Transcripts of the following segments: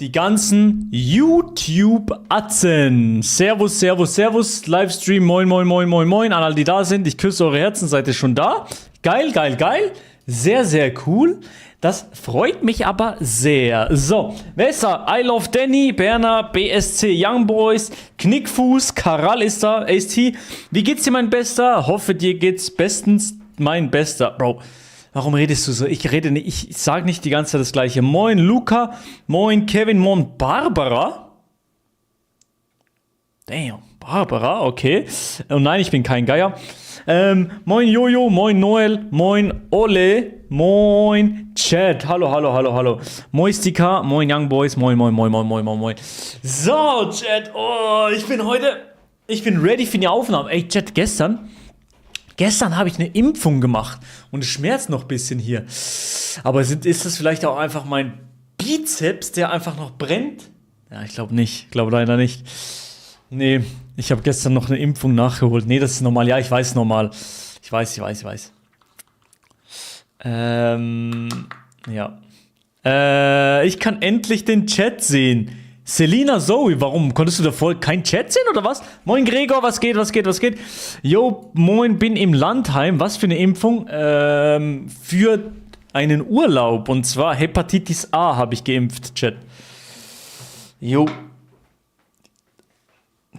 die ganzen YouTube-Atzen. Servus, servus, servus, Livestream, moin, moin, moin, moin, moin, an alle, die da sind. Ich küsse eure Herzen, seid ihr schon da? Geil, geil, geil. Sehr, sehr cool. Das freut mich aber sehr. So, wer ist da? I Love Danny, Berner, BSC Young Boys, Knickfuß, Karal ist da, AST. Wie geht's dir, mein Bester? Hoffe, dir geht's bestens, mein Bester. Bro, warum redest du so? Ich sag nicht die ganze Zeit das Gleiche. Moin, Luca. Moin, Kevin. Moin, Barbara. Damn, Barbara, okay. Oh nein, ich bin kein Geier. Moin Jojo, moin Noel, moin Ole, moin Chat, hallo, hallo, hallo, hallo. Moistika, moin Young Boys, moin, moin, moin, moin, moin, moin, moin. So, Chat, ich bin ready für die Aufnahme. Ey, Chat, gestern habe ich eine Impfung gemacht und es schmerzt noch ein bisschen hier. Aber ist das vielleicht auch einfach mein Bizeps, der einfach noch brennt? Ja, ich glaube nicht, ich glaube leider nicht. Nee, ich habe gestern noch eine Impfung nachgeholt. Nee, das ist normal. Ja, ich weiß normal. Ich weiß. Ja. Ich kann endlich den Chat sehen. Selina Zoe, warum? Konntest du davor kein Chat sehen oder was? Moin Gregor, was geht? Jo, moin, bin im Landheim. Was für eine Impfung? Für einen Urlaub. Und zwar Hepatitis A habe ich geimpft, Chat. Jo.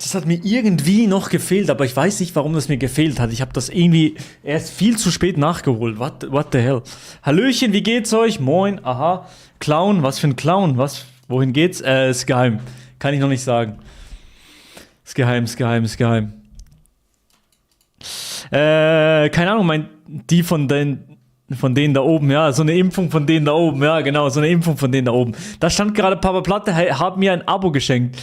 Das hat mir irgendwie noch gefehlt, aber ich weiß nicht, warum das mir gefehlt hat. Ich habe das irgendwie erst viel zu spät nachgeholt. What the hell? Hallöchen, wie geht's euch? Moin, aha. Clown, was für ein Clown? Wohin geht's? Ist geheim. Kann ich noch nicht sagen. Ist geheim. Keine Ahnung, die von denen da oben, ja, so eine Impfung von denen da oben, ja, genau, so eine Impfung von denen da oben. Da stand gerade Papa Platte, hat mir ein Abo geschenkt.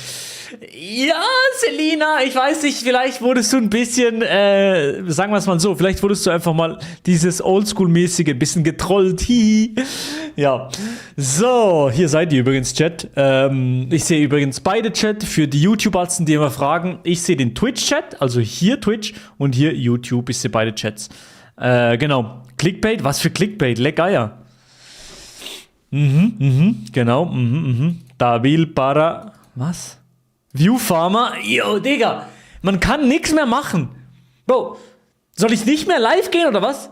Ja, Selina, ich weiß nicht, vielleicht wurdest du ein bisschen, sagen wir es mal so, vielleicht wurdest du einfach mal dieses Oldschool-mäßige, ein bisschen getrollt, hihi. Ja, so, hier seid ihr übrigens, Chat. Ich sehe übrigens beide Chat für die YouTube-Atzen, die immer fragen. Ich sehe den Twitch-Chat, also hier Twitch und hier YouTube, ich sehe beide Chats. Genau. Clickbait? Was für Clickbait? Leck Eier. Genau. Dabil para. Was? Viewfarmer? Yo, Digga. Man kann nichts mehr machen. Bro, soll ich nicht mehr live gehen oder was?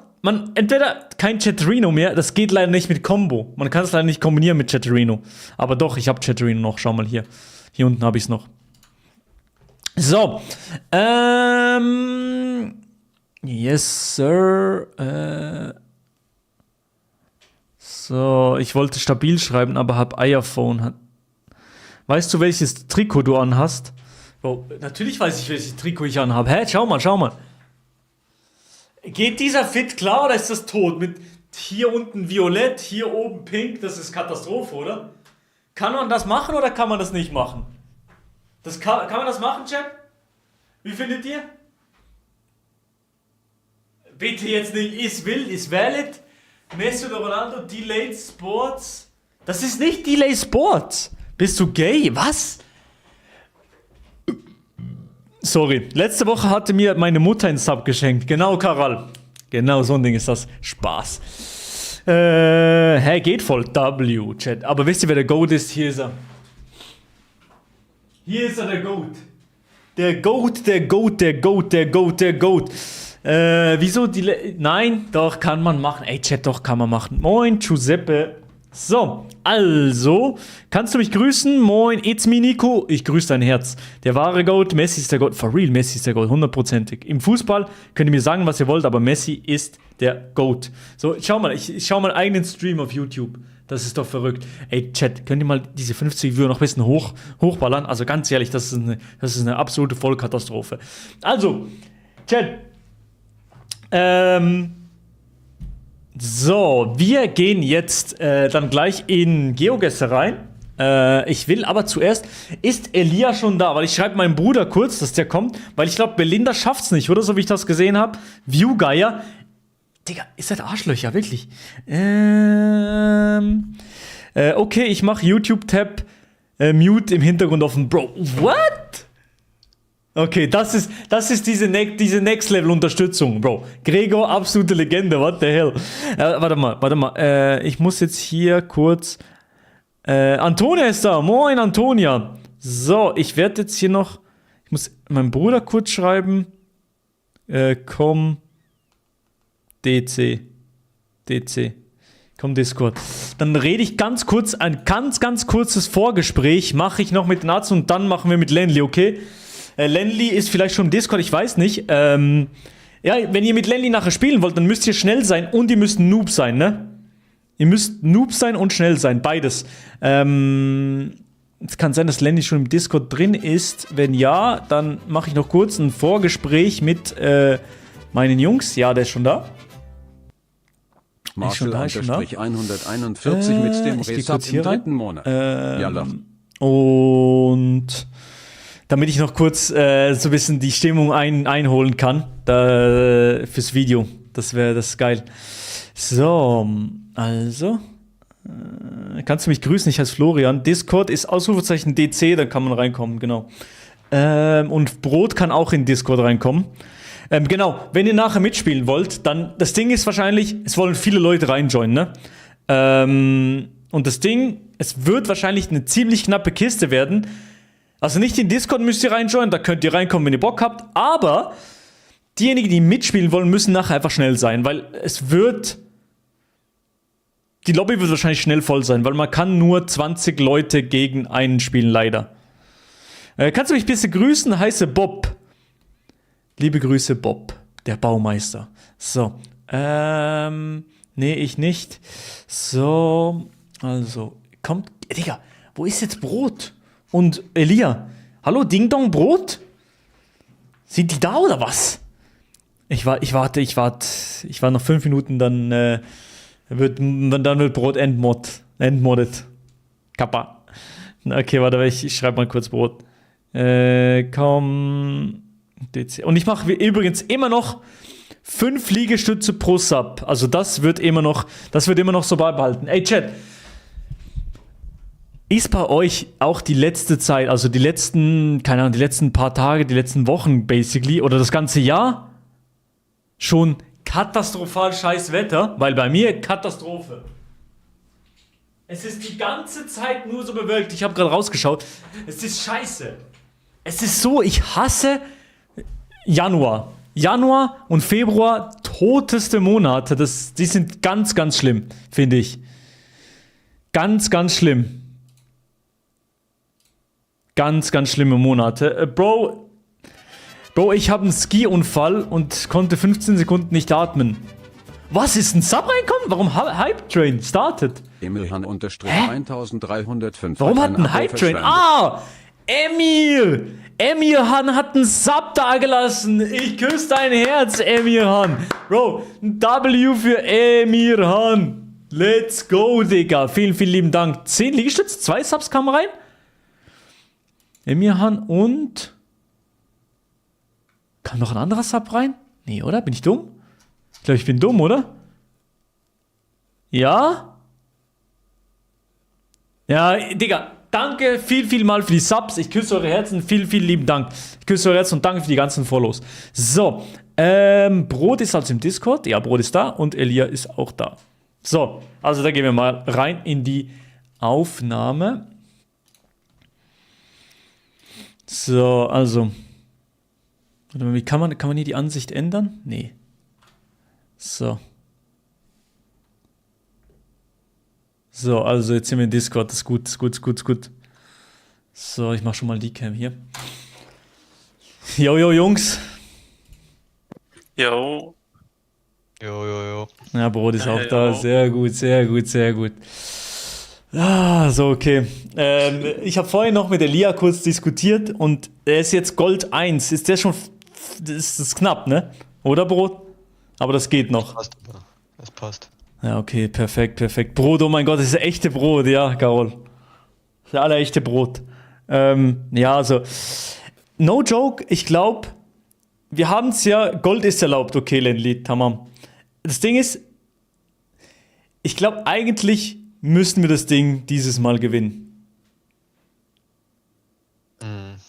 Entweder kein Chatterino mehr, das geht leider nicht mit Combo. Man kann es leider nicht kombinieren mit Chatterino. Aber doch, ich habe Chatterino noch. Schau mal hier. Hier unten habe ich es noch. So. Yes, Sir. So, ich wollte stabil schreiben, aber hab iPhone. Weißt du, welches Trikot du anhast? Oh, natürlich weiß ich, welches Trikot ich anhabe. Hä? Schau mal. Geht dieser Fit klar oder ist das tot? Mit hier unten violett, hier oben pink, das ist Katastrophe, oder? Kann man das machen oder kann man das nicht machen? Kann man das machen, Chat? Wie findet ihr? Bitte jetzt nicht, ist wild, ist valid. Messi oder Ronaldo, Delayed Sports. Das ist nicht Delayed Sports. Bist du gay? Was? Sorry, letzte Woche hatte mir meine Mutter einen Sub geschenkt. Genau, Karal. Genau, so ein Ding ist das. Spaß. Hey, geht voll. W, Chat. Aber wisst ihr, wer der Goat ist? Hier ist er. Hier ist er, der Goat. Der Goat. Wieso die... Nein, doch, kann man machen. Ey, Chat, doch, kann man machen. Moin, Giuseppe. So, also, kannst du mich grüßen? Moin, it's me, Nico. Ich grüße dein Herz. Der wahre Goat, Messi ist der Goat. For real, Messi ist der Goat, 100%. Im Fußball könnt ihr mir sagen, was ihr wollt, aber Messi ist der Goat. So, schau mal, ich schau meinen eigenen Stream auf YouTube. Das ist doch verrückt. Ey, Chat, könnt ihr mal diese 50 Viewer noch ein bisschen hochballern? Also ganz ehrlich, das ist eine absolute Vollkatastrophe. Also, Chat, so, wir gehen jetzt dann gleich in GeoGuessr rein. Ich will aber zuerst, ist Elia schon da? Weil ich schreibe meinem Bruder kurz, dass der kommt, weil ich glaube, Belinda schafft's nicht, oder? So wie ich das gesehen habe. Viewgeier. Digga, ist das Arschlöcher, wirklich. Okay, ich mache YouTube-Tab Mute im Hintergrund offen. Bro, what? Okay, das ist diese Next-Level-Unterstützung, Bro. Gregor, absolute Legende, what the hell. Warte mal. Ich muss jetzt hier kurz Antonia ist da. Moin, Antonia. So, ich werde jetzt hier noch. Ich muss meinem Bruder kurz schreiben. Komm. DC. Komm, Discord. Dann rede ich ganz kurz, ein ganz kurzes Vorgespräch mache ich noch mit Natsu und dann machen wir mit Lenli, okay? Lenli ist vielleicht schon im Discord, ich weiß nicht. Ja, wenn ihr mit Lenli nachher spielen wollt, dann müsst ihr schnell sein und ihr müsst Noob sein, ne? Ihr müsst Noob sein und schnell sein, beides. Es kann sein, dass Lenli schon im Discord drin ist. Wenn ja, dann mache ich noch kurz ein Vorgespräch mit meinen Jungs. Ja, der ist schon da. Marshall-141 mit dem Resub im 3. Monat. Jalla. Und damit ich noch kurz so ein bisschen die Stimmung einholen kann fürs Video. Das wäre geil. So, also. Kannst du mich grüßen? Ich heiße Florian. Discord ist Ausrufezeichen DC, da kann man reinkommen, genau. Und Brot kann auch in Discord reinkommen. Genau, wenn ihr nachher mitspielen wollt, dann, das Ding ist wahrscheinlich, es wollen viele Leute reinjoinen, ne? Und das Ding, es wird wahrscheinlich eine ziemlich knappe Kiste werden. Also nicht in Discord müsst ihr reinjoinen, da könnt ihr reinkommen, wenn ihr Bock habt, aber diejenigen, die mitspielen wollen, müssen nachher einfach schnell sein, weil die Lobby wird wahrscheinlich schnell voll sein, weil man kann nur 20 Leute gegen einen spielen, leider. Kannst du mich ein bisschen grüßen? Heiße Bob. Liebe Grüße, Bob, der Baumeister. So, nee, ich nicht. So, also, kommt, Digga, wo ist jetzt Brot? Und Elia, hallo, Ding Dong Brot? Sind die da oder was? Ich warte noch 5 Minuten, dann wird Brot entmoddet. Kappa. Okay, warte, ich schreibe mal kurz Brot. Komm. DC. Und ich mache übrigens immer noch 5 Liegestütze pro Sub. Also das wird immer noch so beibehalten. Ey, Chat. Ist bei euch auch die letzte Zeit, also die letzten paar Tage, die letzten Wochen basically, oder das ganze Jahr schon katastrophal scheiß Wetter? Weil bei mir Katastrophe. Es ist die ganze Zeit nur so bewölkt. Ich habe gerade rausgeschaut. Es ist scheiße. Es ist so, ich hasse Januar und Februar, toteste Monate. Die sind ganz schlimm, finde ich. Ganz schlimm. Ganz schlimme Monate. Bro, ich habe einen Ski-Unfall und konnte 15 Sekunden nicht atmen. Was, ist ein Sub reinkommen? Warum Hype Train startet? Emilhan _1305. Warum hat ein Hype Train? Emirhan hat einen Sub da gelassen. Ich küsse dein Herz, Emirhan. Bro, ein W für Emirhan. Let's go, Digga. Vielen lieben Dank. 10 Liegestütze, 2 Subs kamen rein. Emirhan und... Kam noch ein anderer Sub rein? Nee, oder? Bin ich dumm? Ich glaube, ich bin dumm, oder? Ja? Ja, Digga. Danke viel mal für die Subs. Ich küsse eure Herzen. Vielen lieben Dank. Ich küsse eure Herzen und danke für die ganzen Follows. So, Brot ist also im Discord. Ja, Brot ist da und Elia ist auch da. So, also da gehen wir mal rein in die Aufnahme. So, also. Warte mal, wie kann man hier die Ansicht ändern? Nee. So. So, also jetzt sind wir in Discord, das ist gut. So, ich mach schon mal die Cam hier. Yo, Jungs. Jo. Ja, Brot ist auch da, sehr gut. Ah, so, okay. Ich habe vorhin noch mit Elia kurz diskutiert und er ist jetzt Gold 1. Ist der schon, das ist knapp, ne? Oder, Brot? Aber das geht noch. Das passt. Ja, okay, perfekt. Brot, oh mein Gott, das ist echte Brot, ja, Carol. Das ist alle echte Brot. Ja, also, no joke, ich glaube, wir haben es ja, Gold ist erlaubt, okay, Lenli, tamam. Das Ding ist, ich glaube, eigentlich müssten wir das Ding dieses Mal gewinnen.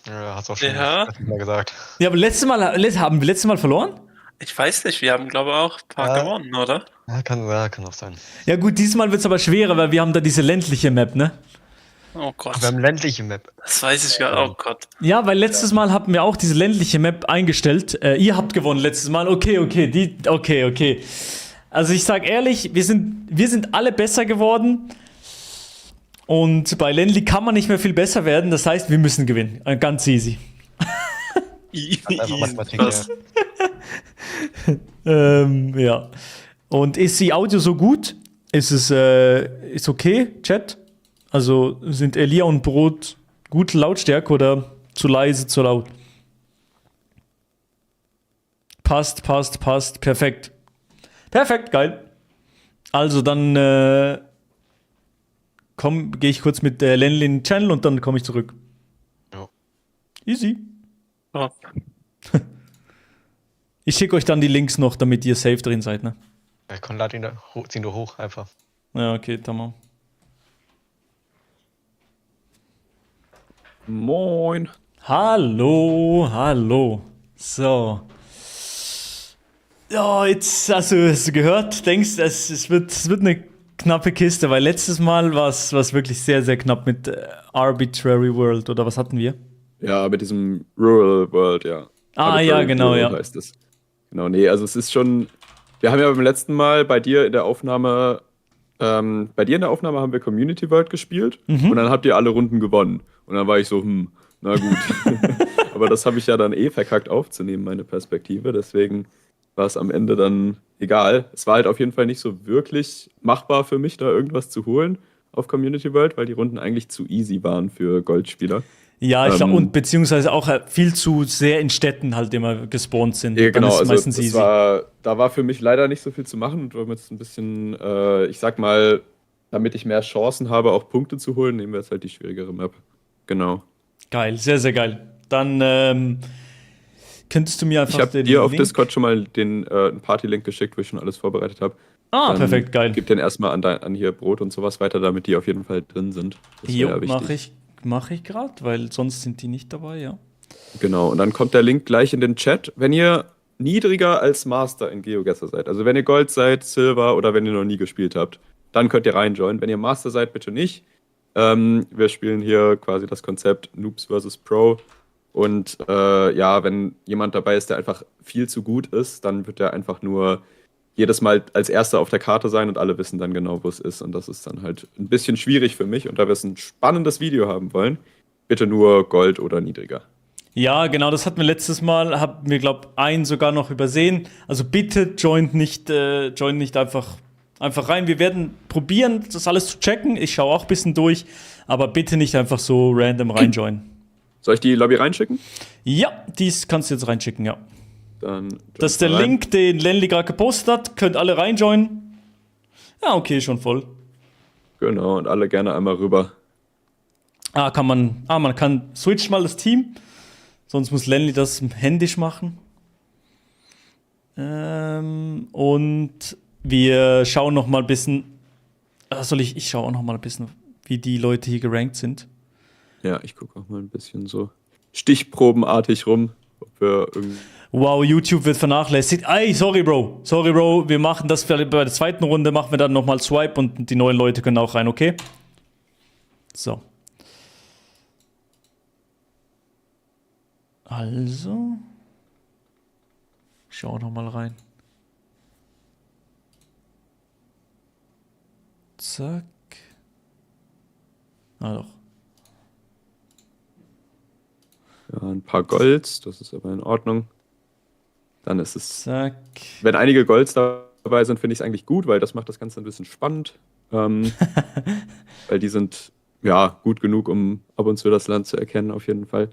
Ja, hast auch schon Ja. mal gesagt. Ja, aber haben wir letztes Mal verloren? Ich weiß nicht, wir haben, glaube ich, auch ein paar gewonnen, oder? Ja, kann auch sein. Ja gut, diesmal wird es aber schwerer, weil wir haben da diese ländliche Map, ne? Oh Gott. Wir haben ländliche Map. Das weiß ich gar nicht. Oh Gott. Ja, weil letztes Mal hatten wir auch diese ländliche Map eingestellt. Ihr habt gewonnen letztes Mal. Okay. Also ich sag ehrlich, wir sind alle besser geworden. Und bei Ländli kann man nicht mehr viel besser werden. Das heißt, wir müssen gewinnen. Ganz easy. Einfach Mathematik, Was? Ja. Und ist die Audio so gut? Ist okay, Chat? Also sind Elia und Brot gute Lautstärke oder zu leise, zu laut? Passt. Perfekt. Perfekt, geil. Also dann gehe ich kurz mit der Lenlin in den Channel und dann komme ich zurück. Ja. Easy. Oh. Ich schicke euch dann die Links noch, damit ihr safe drin seid, ne? Ich kann lad ihn da ziehen du hoch einfach. Ja, okay, tamam. Moin. Hallo. So. Ja, jetzt hast du gehört, denkst, es wird eine knappe Kiste, weil letztes Mal war es wirklich sehr, sehr knapp mit Arbitrary World, oder was hatten wir? Ja, mit diesem Rural World, ja. Ja, genau, Rural ja. heißt es. Genau, nee, also es ist schon. Wir haben ja beim letzten Mal bei dir in der Aufnahme haben wir Community World gespielt und dann habt ihr alle Runden gewonnen. Und dann war ich so, na gut. Aber das habe ich ja dann verkackt aufzunehmen, meine Perspektive. Deswegen war es am Ende dann egal. Es war halt auf jeden Fall nicht so wirklich machbar für mich, da irgendwas zu holen auf Community World, weil die Runden eigentlich zu easy waren für Goldspieler. Ja, ich glaub, und beziehungsweise auch viel zu sehr in Städten halt immer gespawnt sind. Ja, genau, Dann ist also meistens easy. da war für mich leider nicht so viel zu machen. Und damit es ein bisschen, ich sag mal, damit ich mehr Chancen habe, auch Punkte zu holen, nehmen wir jetzt halt die schwierigere Map. Genau. Geil, sehr, sehr geil. Dann könntest du mir einfach Ich habe dir auf Discord schon mal den Party-Link geschickt, wo ich schon alles vorbereitet habe. Perfekt, geil. Gib den erstmal an hier Brot und sowas weiter, damit die auf jeden Fall drin sind. Das Jo, wäre wichtig. mach ich gerade, weil sonst sind die nicht dabei, ja. Genau, und dann kommt der Link gleich in den Chat. Wenn ihr niedriger als Master in GeoGuessr seid, also wenn ihr Gold seid, Silber oder wenn ihr noch nie gespielt habt, dann könnt ihr reinjoinen. Wenn ihr Master seid, bitte nicht. Wir spielen hier quasi das Konzept Noobs vs. Pro. Und wenn jemand dabei ist, der einfach viel zu gut ist, dann wird er einfach nur jedes Mal als Erster auf der Karte sein und alle wissen dann genau, wo es ist. Und das ist dann halt ein bisschen schwierig für mich. Und da wir ein spannendes Video haben wollen, bitte nur Gold oder niedriger. Ja, genau, das hatten wir letztes Mal, haben wir, glaube ich, einen sogar noch übersehen. Also bitte joint nicht einfach rein. Wir werden probieren, das alles zu checken. Ich schaue auch ein bisschen durch, aber bitte nicht einfach so random reinjoinen. Soll ich die Lobby reinschicken? Ja, dies kannst du jetzt reinschicken, ja. Dann Das ist der Link, den Lenli gerade gepostet hat. Könnt alle reinjoinen. Ja, okay, schon voll. Genau, und alle gerne einmal rüber. Man kann switch mal das Team. Sonst muss Lenli das händisch machen. Und wir schauen noch mal ein bisschen. Ich schaue auch noch mal ein bisschen, wie die Leute hier gerankt sind. Ja, ich gucke auch mal ein bisschen so stichprobenartig rum, ob wir irgendwie. Wow, YouTube wird vernachlässigt. Sorry, Bro. Wir machen das bei der zweiten Runde, machen wir dann nochmal Swipe und die neuen Leute können auch rein, okay? So. Also. Ich schau nochmal rein. Zack. Doch. Ja, ein paar Golds, das ist aber in Ordnung. Dann ist es. Zack. Wenn einige Golds dabei sind, finde ich es eigentlich gut, weil das macht das Ganze ein bisschen spannend. Weil die sind ja gut genug, um ab und zu das Land zu erkennen, auf jeden Fall.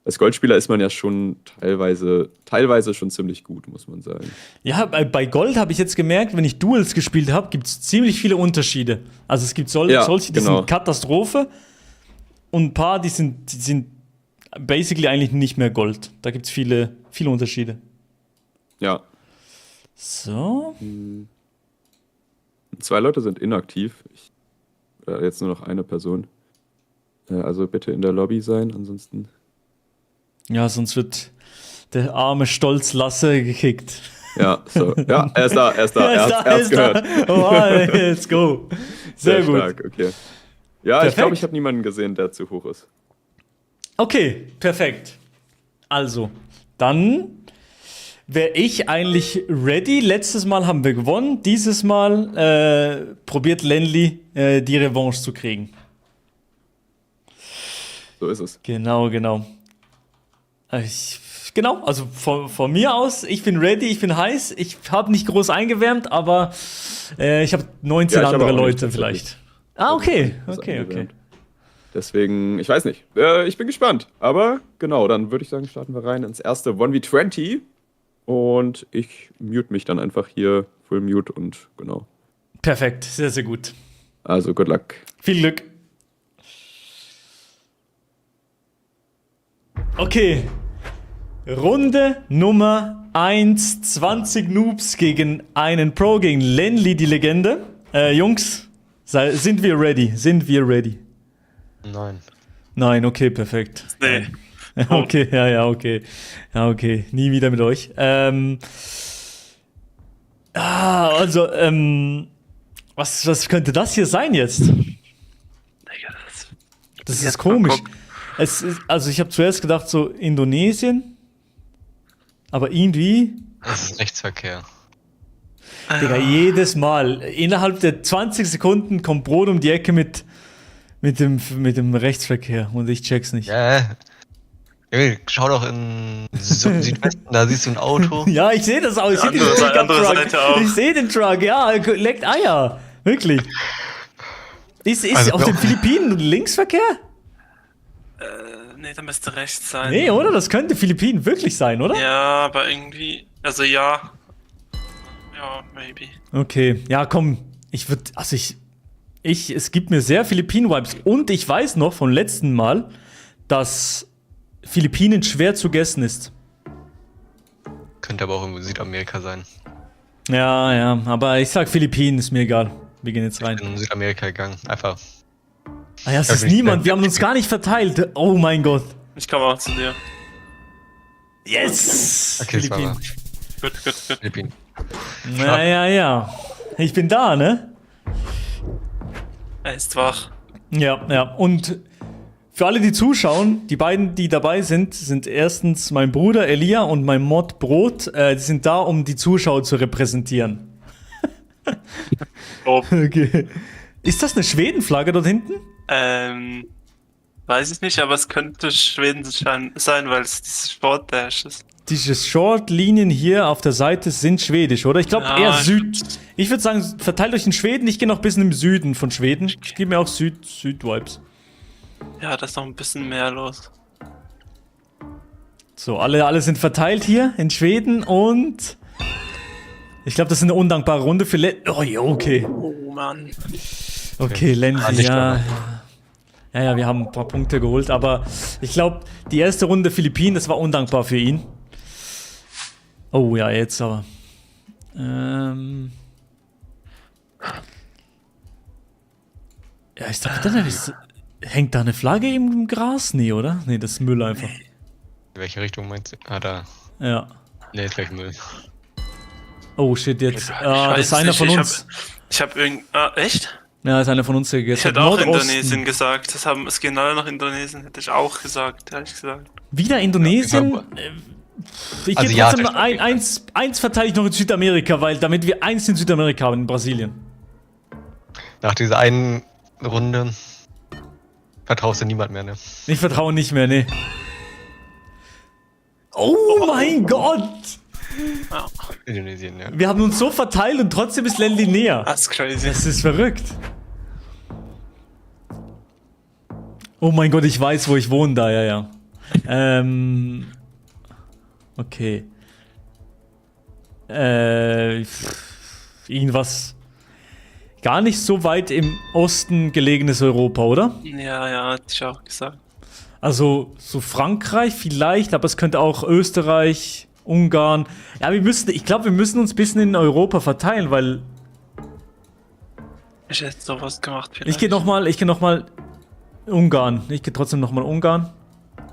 Als Goldspieler ist man ja schon teilweise schon ziemlich gut, muss man sagen. Ja, bei Gold habe ich jetzt gemerkt, wenn ich Duels gespielt habe, gibt es ziemlich viele Unterschiede. Also es gibt solche, die sind Katastrophe und ein paar, die sind basically eigentlich nicht mehr Gold. Da gibt es viele Unterschiede. Ja. So. 2 Leute sind inaktiv. Jetzt nur noch eine Person. Also bitte in der Lobby sein, ansonsten. Ja, sonst wird der arme Stolz Lasse gekickt. Ja, so. Ja, er ist da. Er hat's gehört. Oh, let's go. Sehr gut. Stark, okay. Ja, Perfekt. ich glaube, ich habe niemanden gesehen, der zu hoch ist. Okay, perfekt. Also, dann wäre ich eigentlich ready. Letztes Mal haben wir gewonnen. Dieses Mal probiert Lenli die Revanche zu kriegen. So ist es. Genau. Genau, also von mir aus, ich bin ready, ich bin heiß. Ich habe nicht groß eingewärmt, aber ich habe 19 Ja, ich andere aber auch nicht, Leute vielleicht. Ah, okay. Deswegen, ich weiß nicht. Ich bin gespannt. Aber genau, dann würde ich sagen, starten wir rein ins erste 1v20. Und ich mute mich dann einfach hier, Full Mute und genau. Perfekt, sehr, sehr gut. Also, good luck. Viel Glück. Okay. Runde Nummer 1, 20 Noobs gegen einen Pro, gegen Lenli, die Legende. Jungs, sind wir ready? Nein. Nein, okay, perfekt. Nee. Okay, okay. Ja, okay. Nie wieder mit euch. Was könnte das hier sein jetzt? Digga, Das Jetzt ist komisch. mal gucken. Also ich habe zuerst gedacht so Indonesien, aber irgendwie, Das ist Rechtsverkehr. Digga, jedes Mal, innerhalb der 20 Sekunden kommt Brot um die Ecke mit dem Rechtsverkehr und ich check's nicht. Ja. Junge, schau doch in Südwesten, da siehst du ein Auto. Ja, ich sehe das auch, ich sehe den Andere Seite auch. Ich sehe den Truck, ja, leckt Eier, wirklich. Ist Also auf den doch. Philippinen Linksverkehr? Nee, da müsste rechts sein. Nee, oder? Das könnte Philippinen wirklich sein, oder? Ja, aber irgendwie. Also ja. Ja, maybe. Okay, ja, komm. Es gibt mir sehr Philippinen-Vibes. Und ich weiß noch vom letzten Mal, dass Philippinen schwer zu gegessen ist. Könnte aber auch irgendwo Südamerika sein. Ja, aber ich sag Philippinen, ist mir egal. Wir gehen jetzt Ich rein. bin in Südamerika gegangen. Einfach. Ah ja, es Ja, ist bin ich niemand. drin. Wir haben uns gar nicht verteilt. Oh mein Gott. Ich komme auch zu dir. Yes! Okay, das war Philippinen. Gut. Philippinen. Ja. Ich bin da, ne? Er ist wach. Ja. Und für alle, die zuschauen, die beiden, die dabei sind erstens mein Bruder Elia und mein Mod Brot. Die sind da, um die Zuschauer zu repräsentieren. Oh, Okay. Ist das eine Schwedenflagge dort hinten? weiß ich nicht, aber es könnte Schweden sein, weil es dieses Sportdash ist. Diese Short-Linien hier auf der Seite sind schwedisch, oder? Ich glaube Ja, eher Süd. Ich würde sagen, verteilt euch in Schweden. Ich gehe noch ein bisschen im Süden von Schweden. Ich gebe mir auch Süd-Vibes. Ja, da ist noch ein bisschen mehr los. So, alle sind verteilt hier in Schweden und ich glaube, das ist eine undankbare Runde für Oh ja, okay. Oh Mann. Okay, Lenzi, nicht ja. aber. Ja, wir haben ein paar Punkte geholt, aber ich glaube, die erste Runde Philippinen, das war undankbar für ihn. Oh ja, jetzt aber. Ja, ich dachte, hängt da eine Flagge im Gras? Nee, oder? Nee, das ist Müll einfach. In welche Richtung meinst du? Ah, da. Ja. Ne, ist gleich Müll. Oh shit, jetzt. Ich Das ist weiß einer nicht, von uns. Ich hab echt? Ja, ist einer von uns, der Ich gegessen hat. hätte auch Nordosten. Indonesien gesagt. Es geht alle nach Indonesien, hätte ich auch gesagt, ehrlich gesagt. Wieder Indonesien? Ja, Ich gehe Asiatisch trotzdem auf jeden Fall. eins verteile ich noch in Südamerika, weil damit wir eins in Südamerika haben, in Brasilien. Nach dieser einen Runde vertraust du niemand mehr, ne? Ich vertraue nicht mehr, nee. Oh mein Gott! Ja, Indonesien, ja. Wir haben uns so verteilt und trotzdem ist Lenli näher. das ist crazy. Das ist verrückt. Oh mein Gott, ich weiß, wo ich wohne da, ja. Okay. Irgendwas gar nicht so weit im Osten gelegenes Europa, oder? Ja, hätte ich auch gesagt. Also so Frankreich vielleicht, aber es könnte auch Österreich, Ungarn. Ja, ich glaube, wir müssen uns ein bisschen in Europa verteilen, weil Ich hätte sowas gemacht vielleicht. ich gehe noch mal Ungarn. Ich gehe trotzdem noch mal Ungarn.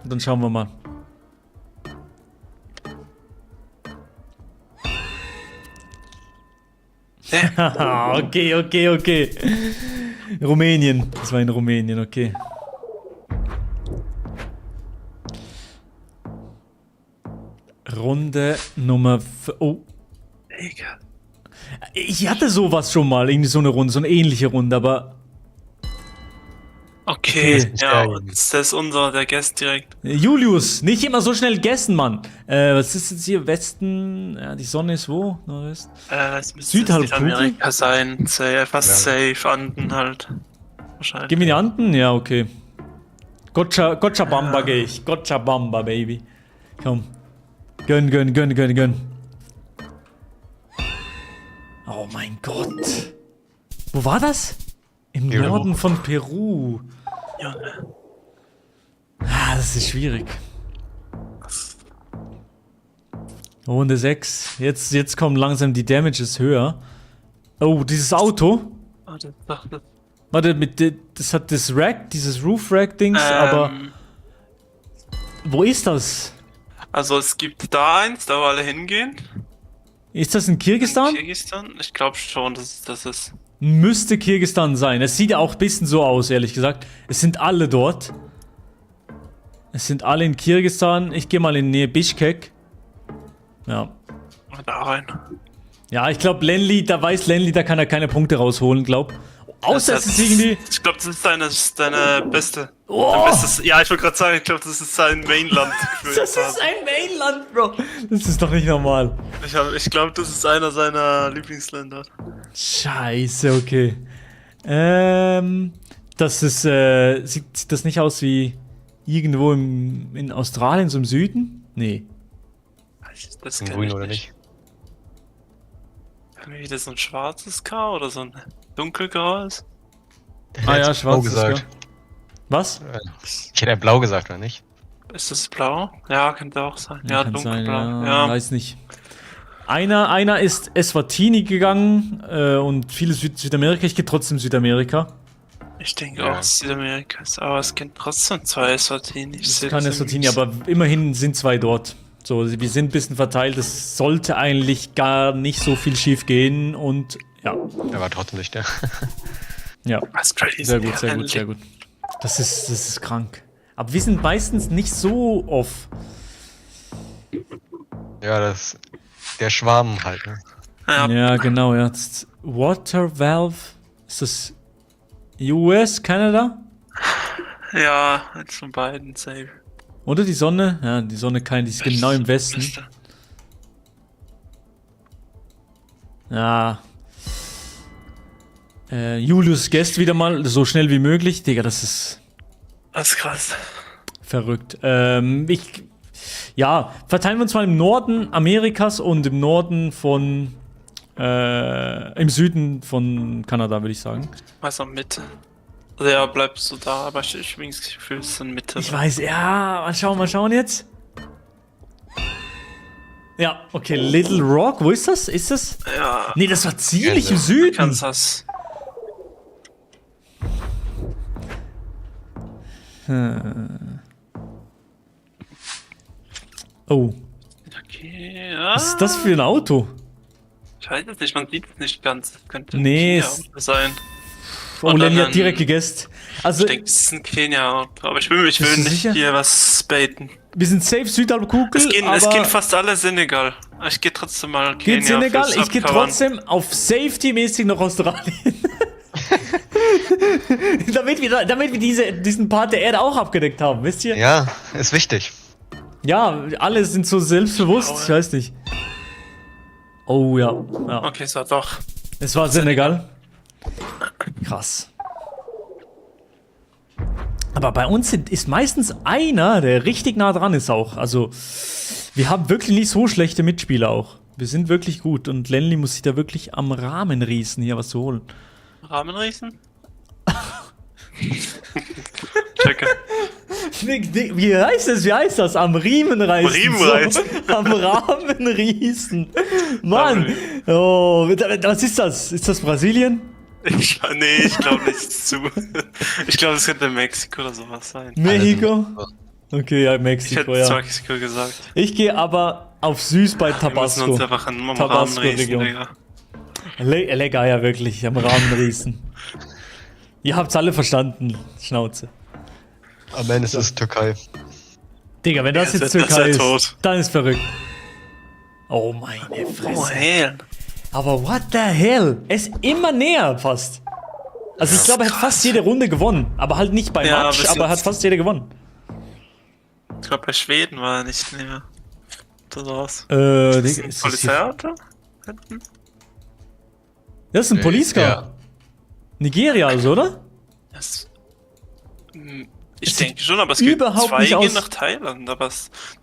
Und dann schauen wir mal. okay. Rumänien. Das war in Rumänien, okay. Runde Nummer... Oh. Egal. Ich hatte sowas schon mal, irgendwie so eine Runde, so eine ähnliche Runde, aber... Okay, ja, Ja, und das ist unser, der Guest direkt. Julius, nicht immer so schnell gegessen, Mann. Was ist jetzt hier? Westen? Ja, die Sonne ist wo? Nordwest? Es müsste Südhalbkugel? Südamerika sein. Fast safe, Anden halt. Wahrscheinlich. Gib mir die Anden? Ja, okay. Cochabamba gehe ich. Cochabamba, Baby. Komm. Gönn. Oh mein Gott. Wo war das? Im Peru. Norden von Peru. Junge. Ah, das ist schwierig. Runde 6. Jetzt kommen langsam die Damages höher. Oh, dieses Auto. Warte, dachte. Warte, das hat das Rack, dieses Roof-Rack-Dings, aber wo ist das? Also es gibt da eins, da wo alle hingehen. Ist das in Kirgisistan? Kirgisistan? Ich glaube schon, dass das ist. Müsste Kirgisistan sein. Es sieht ja auch ein bisschen so aus, ehrlich gesagt. Es sind alle dort. Es sind alle in Kirgisistan. Ich gehe mal in Nähe Bishkek. Ja. Da rein. Ja, ich glaube, Lenli, da kann er keine Punkte rausholen, glaub. Außer es ist irgendwie... Ich glaube, das ist deine beste. Oh. Dein bestes, ja, ich wollte gerade sagen, ich glaube, das ist sein Mainland. Das ist ein Mainland, Bro. Das ist doch nicht normal. Ich glaube, das ist einer seiner Lieblingsländer. Scheiße, okay. Das ist, sieht das nicht aus wie irgendwo in Australien, so im Süden? Nee. Das In kenn grün ich oder nicht? Haben wir wieder so ein schwarzes K oder so ein dunkelgraues? Ah ja, Blau schwarz gesagt. Was? Ich hätte ja blau gesagt, oder nicht? Ist das blau? Ja, könnte auch sein. Ja, kann sein, dunkelblau. ja, Ja. weiß nicht. Einer ist Eswatini gegangen und viele Südamerika. Ich gehe trotzdem Südamerika. Ich denke Ja. auch Südamerika ist, aber es kennt trotzdem zwei Eswatini. Das ist kein Eswatini, aber immerhin sind 2 dort. So, wir sind ein bisschen verteilt. Es sollte eigentlich gar nicht so viel schief gehen und ja. Er war trotzdem nicht der. Ja. Was crazy. Sehr gut. Das ist krank. Aber wir sind meistens nicht so off. Ja, der Schwarm halt, ne? Ja, Ja, genau, ja. Water Valve. Ist das US, Kanada? ja, eins von beiden, safe. Oder die Sonne? Ja, die Sonne die ist genau im Westen. Müsste. Ja. Julius Guest wieder mal, so schnell wie möglich. Digga, das ist Das ist krass. verrückt. Ja, verteilen wir uns mal im Norden Amerikas und im Norden von im Süden von Kanada, würde ich sagen. Was am Mitte? Also ja, bleibst du da, aber ich bin das Gefühl, es ist in Mitte. Ich weiß, ja, mal schauen jetzt. Ja, okay, Little Rock, wo ist das? Ist das? Ja, Nee, das war ziemlich im Süden. Kansas. Oh, Okay, ja. was ist das für ein Auto? Ich weiß es nicht, man sieht es nicht ganz. Das könnte Nee, ein es- Kenia-Auto sein. Oh, Und Lenny dann- hat direkt gegessen. Also, Ich denke, es ist ein Kenia-Auto, aber ich will Bist du nicht sicher? hier was baiten. wir sind safe Südhalbkugel, Es gehen aber fast alle Senegal. Ich gehe trotzdem mal Kenia. geht Senegal, fürs ich gehe Abcovern. trotzdem auf Safety-mäßig nach Australien. damit wir diesen Part der Erde auch abgedeckt haben, wisst ihr? Ja, ist wichtig. Ja, alle sind so selbstbewusst, ich weiß nicht. Oh ja, ja. Okay, so doch. Es war Senegal. Krass. Aber bei uns ist meistens einer, der richtig nah dran ist auch. Also, wir haben wirklich nicht so schlechte Mitspieler auch. Wir sind wirklich gut und Lenny muss sich da wirklich am Rahmen rießen, hier was zu holen. Rahmenriesen? Checke. Wie heißt das? Am Riemen reißen. Riemen reißen. So, am Rahmen rießen. Mann. Oh, was ist das? Ist das Brasilien? Ich glaube nicht zu. Ich glaube, es könnte Mexiko oder sowas sein. Mexiko? Also, Okay, ja, Ich Mexiko, hätte ja. zwar Mexiko gesagt. Ich gehe aber auf süß bei Wir müssen uns Tabasco. einfach am Rahmen Tabasco-Region. riesen, Digga. Lecker, ja, wirklich, am Rahmen rießen. Ihr habt's alle verstanden, Schnauze. Am Ende ist es Türkei. Digga, wenn das Ja, jetzt das ist Türkei ja ist, tot. dann ist verrückt. Oh meine Oh, Fresse. hell. Aber what the hell? Er ist immer näher fast. Also ich glaube, er hat fast jede Runde gewonnen. Aber halt nicht bei Ja, Match, bis aber er hat jetzt. fast jede gewonnen. Ich glaube, bei Schweden war er nicht mehr. Das war's. Digga, Ist ist ein das hier? Polizeiauto? Hinten? Das ist ein Policecar. Ja. Nigeria also, oder? Das, Es ich sieht denke schon, aber es gibt überhaupt zwei nicht aus- gehen nach Thailand, aber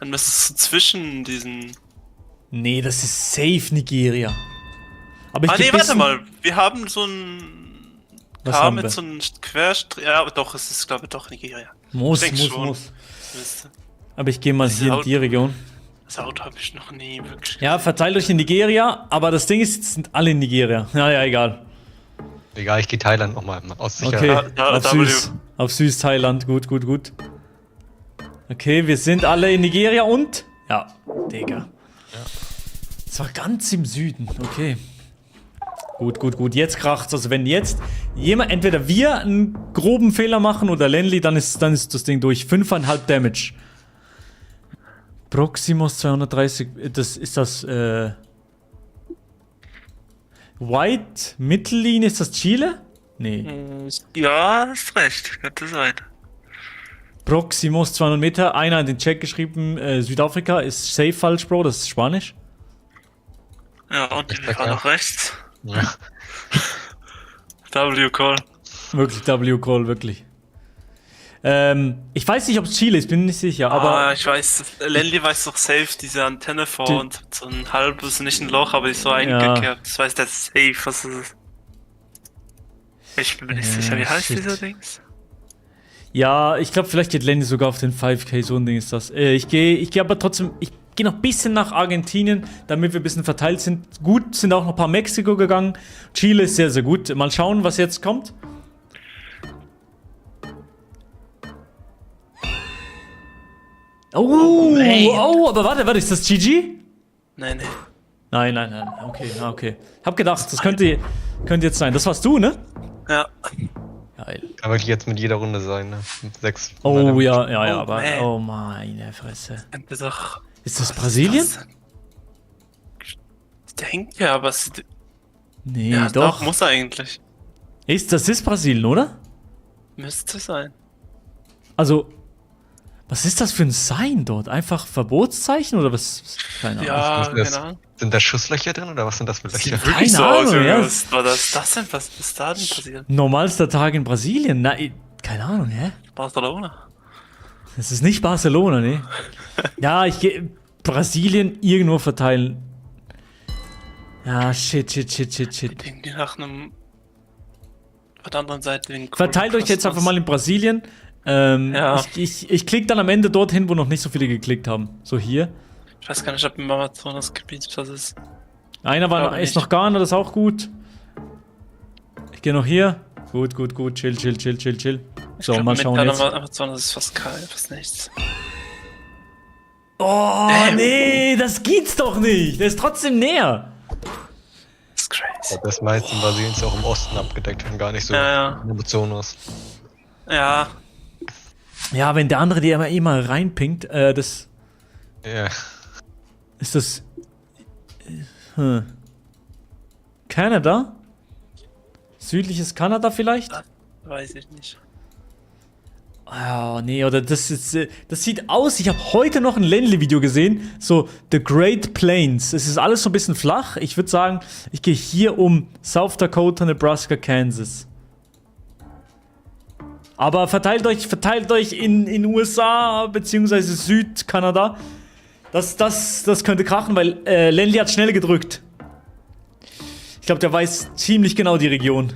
dann müsste es so zwischen diesen. Nee, das ist safe Nigeria. Aber ich Ah nee, geb warte bisschen- mal. Wir haben so ein Was Paar haben mit wir? so einem Querstrich. Ja, aber doch, es ist glaube ich doch Nigeria. Muss, Ich denk muss, schon. muss. Müsste. Aber ich gehe mal hier in die Region. Das Auto habe ich noch nie wirklich. Ja, verteilt euch in Nigeria, aber das Ding ist, jetzt sind alle in Nigeria. Ja, egal. Egal, ich gehe Thailand nochmal aus Okay, Sicherheit. Ja, auf W. süß. Auf süß Thailand, gut, gut, gut. Okay, wir sind alle in Nigeria und... Ja, Digga. Das war ganz im Süden, okay. Gut, gut, gut, jetzt kracht's. Also wenn jetzt jemand, entweder wir einen groben Fehler machen oder Lenly, dann ist das Ding durch. 5,5 Damage. Proximos 230, das ist das, White, Mittellinie, ist das Chile? Nee. Ja, hast recht, könnte sein. Proximos 200 Meter, einer hat den Check geschrieben, Südafrika ist safe falsch, Bro, das ist Spanisch. Ja, und Ich wir sag fahren ja. nach rechts. Ja. W-Call. Wirklich W-Call, wirklich. Ich weiß nicht, ob es Chile ist, bin nicht sicher, aber Ich weiß, Lenny weiß doch safe diese Antenne vor Die- und so ein halbes, nicht ein Loch, aber die ist so eingekehrt. Das weiß der safe, was es ist. Ich bin mir nicht sicher, wie heißt shit. dieser Dings? ja, ich glaube, vielleicht geht Lenny sogar auf den 5K, so ein Ding ist das. Ich gehe aber trotzdem, ich gehe noch ein bisschen nach Argentinien, damit wir ein bisschen verteilt sind. Gut, sind auch noch ein paar Mexiko gegangen. Chile ist sehr, sehr gut. Mal schauen, was jetzt kommt. Oh, man. oh, aber warte, ist das GG? Nee. Nein, okay. Hab gedacht, das könnte jetzt sein. Das warst du, ne? Ja. Geil. Kann wirklich jetzt mit jeder Runde sein, ne? 6. Oh, ja, Oh, aber, man. oh meine Fresse. Könnte doch. Ist das Was Brasilien? ist das denn? Ich denke ja, aber es. Nee, Ja, doch. muss eigentlich. Das ist Brasilien, oder? Müsste sein. Also, was ist das für ein Sign dort? Einfach Verbotszeichen oder was? Keine Ahnung. Ja, was ist das? keine Ahnung. Sind da Schusslöcher drin oder was sind das für Löcher? Keine Wirklich so Ahnung, Junge. ja. Was war das denn? Was ist da denn passiert? Normalster Tag in Brasilien? Keine Ahnung, hä? Barcelona. Das ist nicht Barcelona, ne? Ja, ich gehe Brasilien irgendwo verteilen. Ja, shit. Irgendwie nach einem. Von der anderen Seite den Verteilt euch jetzt einfach mal in Brasilien. Ja. Ich klicke dann am Ende dorthin, wo noch nicht so viele geklickt haben. So hier. Ich weiß gar nicht, ob im Amazonas-Gebiet was ist. Einer Glaube ist nicht. noch Ghana, das ist auch gut. Ich gehe noch hier. Gut. Chill. So, mal schauen jetzt. Amazonas ist fast kalt, fast nichts. Oh, nee, das geht's doch nicht. Der ist trotzdem näher. Das ist crazy. Das meiste in Brasilien ist auch im Osten abgedeckt und gar nicht so Ja. im Amazonas. Ja, Ja, wenn der andere dir immer reinpinkt, das Ja. ist das. Kanada? Südliches Kanada vielleicht? weiß ich nicht. Ah, nee, oder das ist. Das sieht aus. Ich habe heute noch ein Lenly-Video gesehen. So, The Great Plains. Es ist alles so ein bisschen flach. Ich würde sagen, ich gehe hier um South Dakota, Nebraska, Kansas. Aber verteilt euch in USA beziehungsweise Südkanada. Das könnte krachen, weil Lenly hat schnell gedrückt. Ich glaube, der weiß ziemlich genau die Region.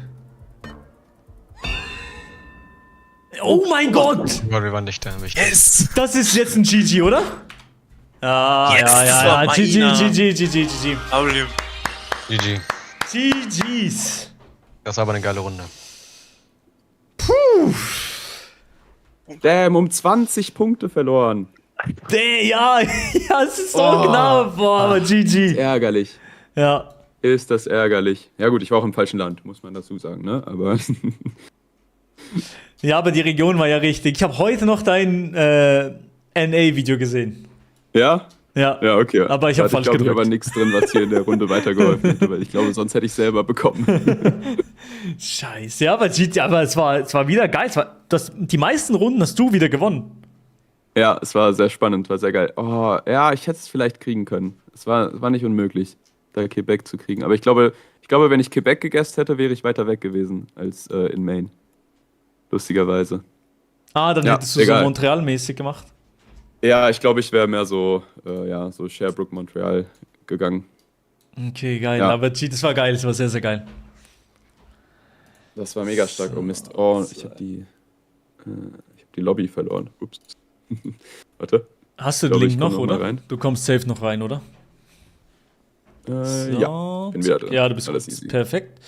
Oh mein Gott! Aber wir waren nicht da. Wichtig. Yes! Das ist jetzt ein GG, oder? Ja, Yes, das ja. war meiner. GG. W. GG. GG's. Das war aber eine geile Runde. Damn, um 20 Punkte verloren. Ja, es ist so Oh. knapp. Boah, aber GG. Ärgerlich. Ja. Ist das ärgerlich. Ja gut, ich war auch im falschen Land, muss man dazu sagen, ne? Aber Ja, aber die Region war ja richtig. Ich habe heute noch dein NA-Video gesehen. Ja? Ja. Ja, okay. Aber ich habe falsch gedrückt. Ich gedrückt. aber nichts drin, was hier in der Runde weitergeholfen hätte, weil ich glaube, sonst hätte ich selber bekommen. Scheiße, ja, aber es war wieder geil. Die meisten Runden hast du wieder gewonnen. Ja, es war sehr spannend, war sehr geil. Oh, ja, ich hätte es vielleicht kriegen können. Es war nicht unmöglich, da Quebec zu kriegen. Aber ich glaube, wenn ich Quebec gegessen hätte, wäre ich weiter weg gewesen als in Maine. Lustigerweise. Ah, dann Ja, hättest du egal. so Montreal-mäßig gemacht. Ja, ich glaube, ich wäre mehr so Sherbrooke, Montreal gegangen. Okay, geil. Ja. Aber das war geil, das war sehr, sehr geil. Das war mega stark. Oh Mist. Oh, ich habe die Lobby verloren. Ups. Warte. Hast du Ich den glaube, Link ich komm noch, noch mal oder? rein. Du kommst safe noch rein, oder? Ja, bin wieder drin. Ja, du bist Alles gut. easy. Perfekt.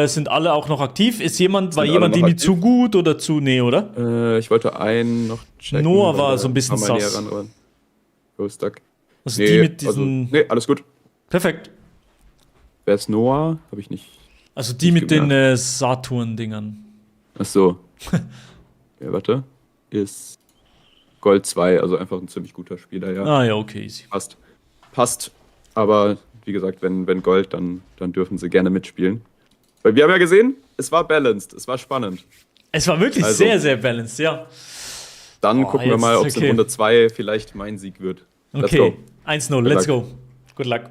Sind alle auch noch aktiv? War Sind alle jemand noch irgendwie aktiv? zu gut oder zu nee, oder? Ich wollte einen noch checken. Noah weil war der so ein bisschen ein paar Mal sass. näher ran war. Ghost Duck. Also die mit diesen. nee, alles gut. Perfekt. Wer ist Noah? Habe ich nicht. Also die Nicht mit den gemerkt. Saturn-Dingern. Ach so. Ja, warte. Ist Gold 2, also einfach ein ziemlich guter Spieler, ja. Ah ja, okay, easy. Passt. Aber wie gesagt, wenn Gold, dann dürfen sie gerne mitspielen. Weil wir haben ja gesehen, es war balanced, es war spannend. Es war wirklich Also- sehr, sehr balanced, ja. Dann Oh, gucken wir jetzt mal, ist ob es okay. in Runde 2 vielleicht mein Sieg wird. Let's Okay, go. 1-0, let's luck. go. Good luck.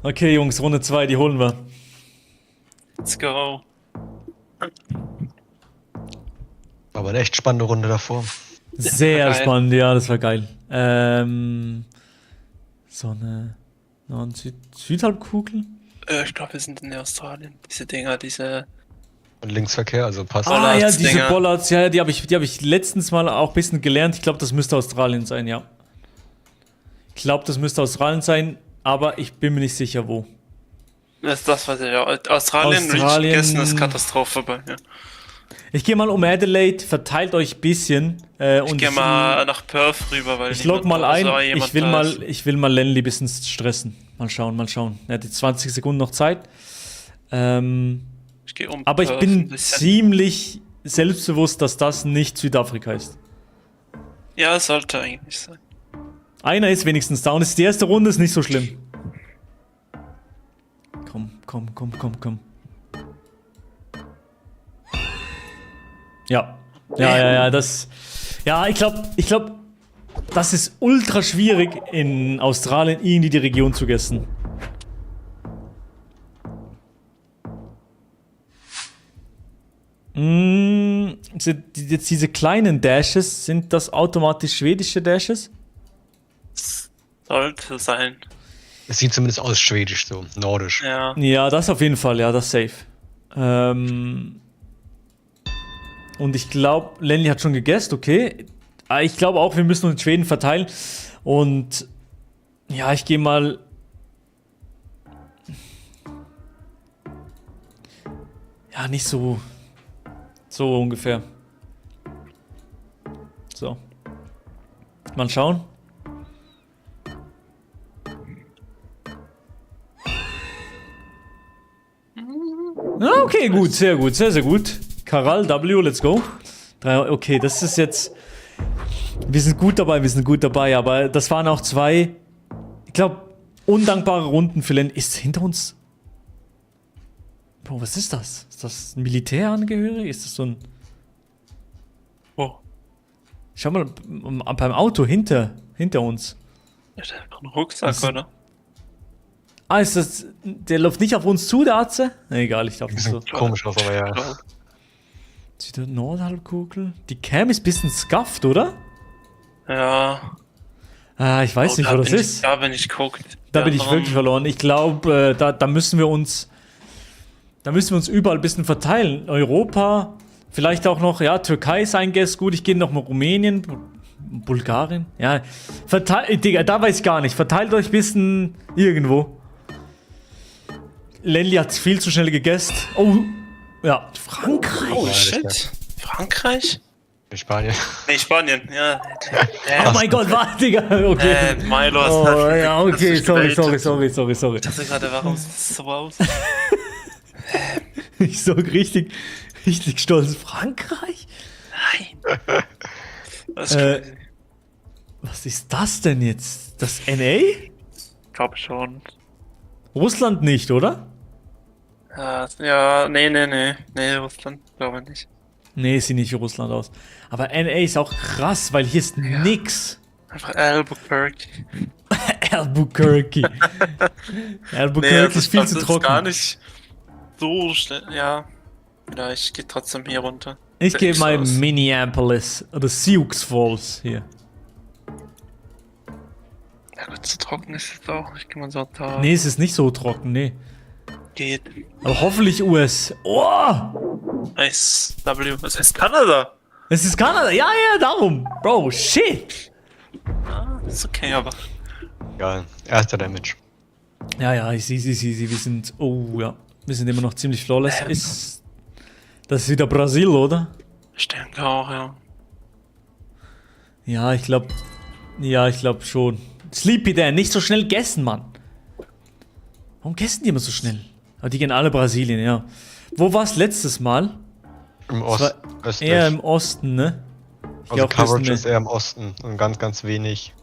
Okay, Jungs, Runde 2, die holen wir. Let's go. War aber eine echt spannende Runde davor. Sehr geil. spannend, ja, das war geil. So eine Südhalbkugel? Ich glaube, wir sind in Australien. Diese Dinger, diese. Und Linksverkehr, also passt. Ah ja, Bollards, diese Dinger. Bollards, ja, die hab ich letztens mal auch ein bisschen gelernt. Ich glaube, das müsste Australien sein, ja. Ich glaube, das müsste Australien sein, aber ich bin mir nicht sicher, wo. Das ist das, was ich. Ja. Australien, Australien- gegessen ist Katastrophe bei mir. Ich gehe mal um Adelaide, verteilt euch ein bisschen. Ich gehe mal nach Perth rüber, weil Ich log mal ein. jemand Ich will mal Lenny ein bisschen stressen. Mal schauen. Er hat jetzt 20 Sekunden noch Zeit. Ich gehe um Aber ich Perth bin ein bisschen. ziemlich selbstbewusst, dass das nicht Südafrika ist. Ja, es sollte eigentlich sein. Einer ist wenigstens da und es ist die erste Runde, ist nicht so schlimm. Komm. Ja. Ja, ich glaube, das ist ultra schwierig in Australien irgendwie die Region zu essen. Sind jetzt diese kleinen Dashes, sind das automatisch schwedische Dashes? Sollte sein. Es sieht zumindest aus schwedisch, so nordisch. Ja. Ja, das auf jeden Fall, ja, das safe. Und ich glaube, Lenny hat schon gegessen, okay. Aber ich glaube auch, wir müssen uns in Schweden verteilen. Und ja, ich gehe mal. Ja, nicht so. So ungefähr. So. Mal schauen. Ah, okay, gut, sehr gut, sehr, sehr gut. Karal W, let's go. Okay, das ist jetzt. Wir sind gut dabei, aber das waren auch zwei, ich glaube, undankbare Runden für Len. Ist hinter uns. Bro, was ist das? Ist das ein Militärangehörig? Ist das so ein. Oh. Schau mal, beim Auto hinter uns. Ist das einfach ein Rucksack, Was? oder? Ah, ist das. Der läuft nicht auf uns zu, der Atze? Egal, ich glaube nicht so. Sieht komisch aus, aber ja. Sieht der Nordhalbkugel? Die Cam ist ein bisschen scuffed, oder? Ja. Ah, ich weiß Oh, nicht, wo das ist. Da bin ich guckt. Da bin ich wirklich verloren. Ich glaube, da müssen wir uns überall ein bisschen verteilen. Europa, vielleicht auch noch, ja, Türkei ist ein Guess. Gut, ich gehe noch mal Rumänien, Bulgarien. Ja, Digga, da weiß ich gar nicht. Verteilt euch ein bisschen irgendwo. Lenny hat viel zu schnell gegessen. Oh, ja, Frankreich. Oh Ja, shit. Frankreich? In Spanien. Nee, Spanien, ja. Oh mein Gott, warte, Digga. Okay. Milo hast Oh, halt ja, okay, hast du gedatet. sorry. Ich dachte gerade, warum sieht es so aus? Ich sag richtig, Richtig stolz. Frankreich? Nein. Das ist Äh, crazy. Was ist das denn jetzt? Das NA? Ich glaube schon. Russland nicht, oder? Ja, nee, Russland, glaube ich nicht. Nee, sieht nicht wie Russland aus. Aber NA ist auch krass, weil hier ist nix. Einfach Albuquerque. Albuquerque. Albuquerque ist viel zu das trocken. ist gar nicht so schnell. Ja, vielleicht geht trotzdem hier runter. Ich Sieht gehe nicht mal so aus. Minneapolis oder Sioux Falls hier. Ja gut, so trocken ist es auch. Ich kann mal so da. Nee, es ist nicht so trocken, nee. Geht. Aber hoffentlich US. Oh! Nice. Was heißt Kanada? Es ist Kanada. Ja, darum. Bro, shit. Ist okay, aber. Egal. Erster Damage. Ja, ich sehe. Wir sind. Oh, ja. Wir sind immer noch ziemlich flawless. Das ist wieder Brasil, oder? Ich denke auch, ja. Ja, ich glaube schon. Sleepy Dan, nicht so schnell gegessen, Mann. Warum gegessen die immer so schnell? Aber die gehen alle Brasilien, ja. Wo war's letztes Mal? Im Es war Osten. Östlich. eher im Osten, ne? Ich Also glaub, Coverage das ist eher im Osten und ganz wenig.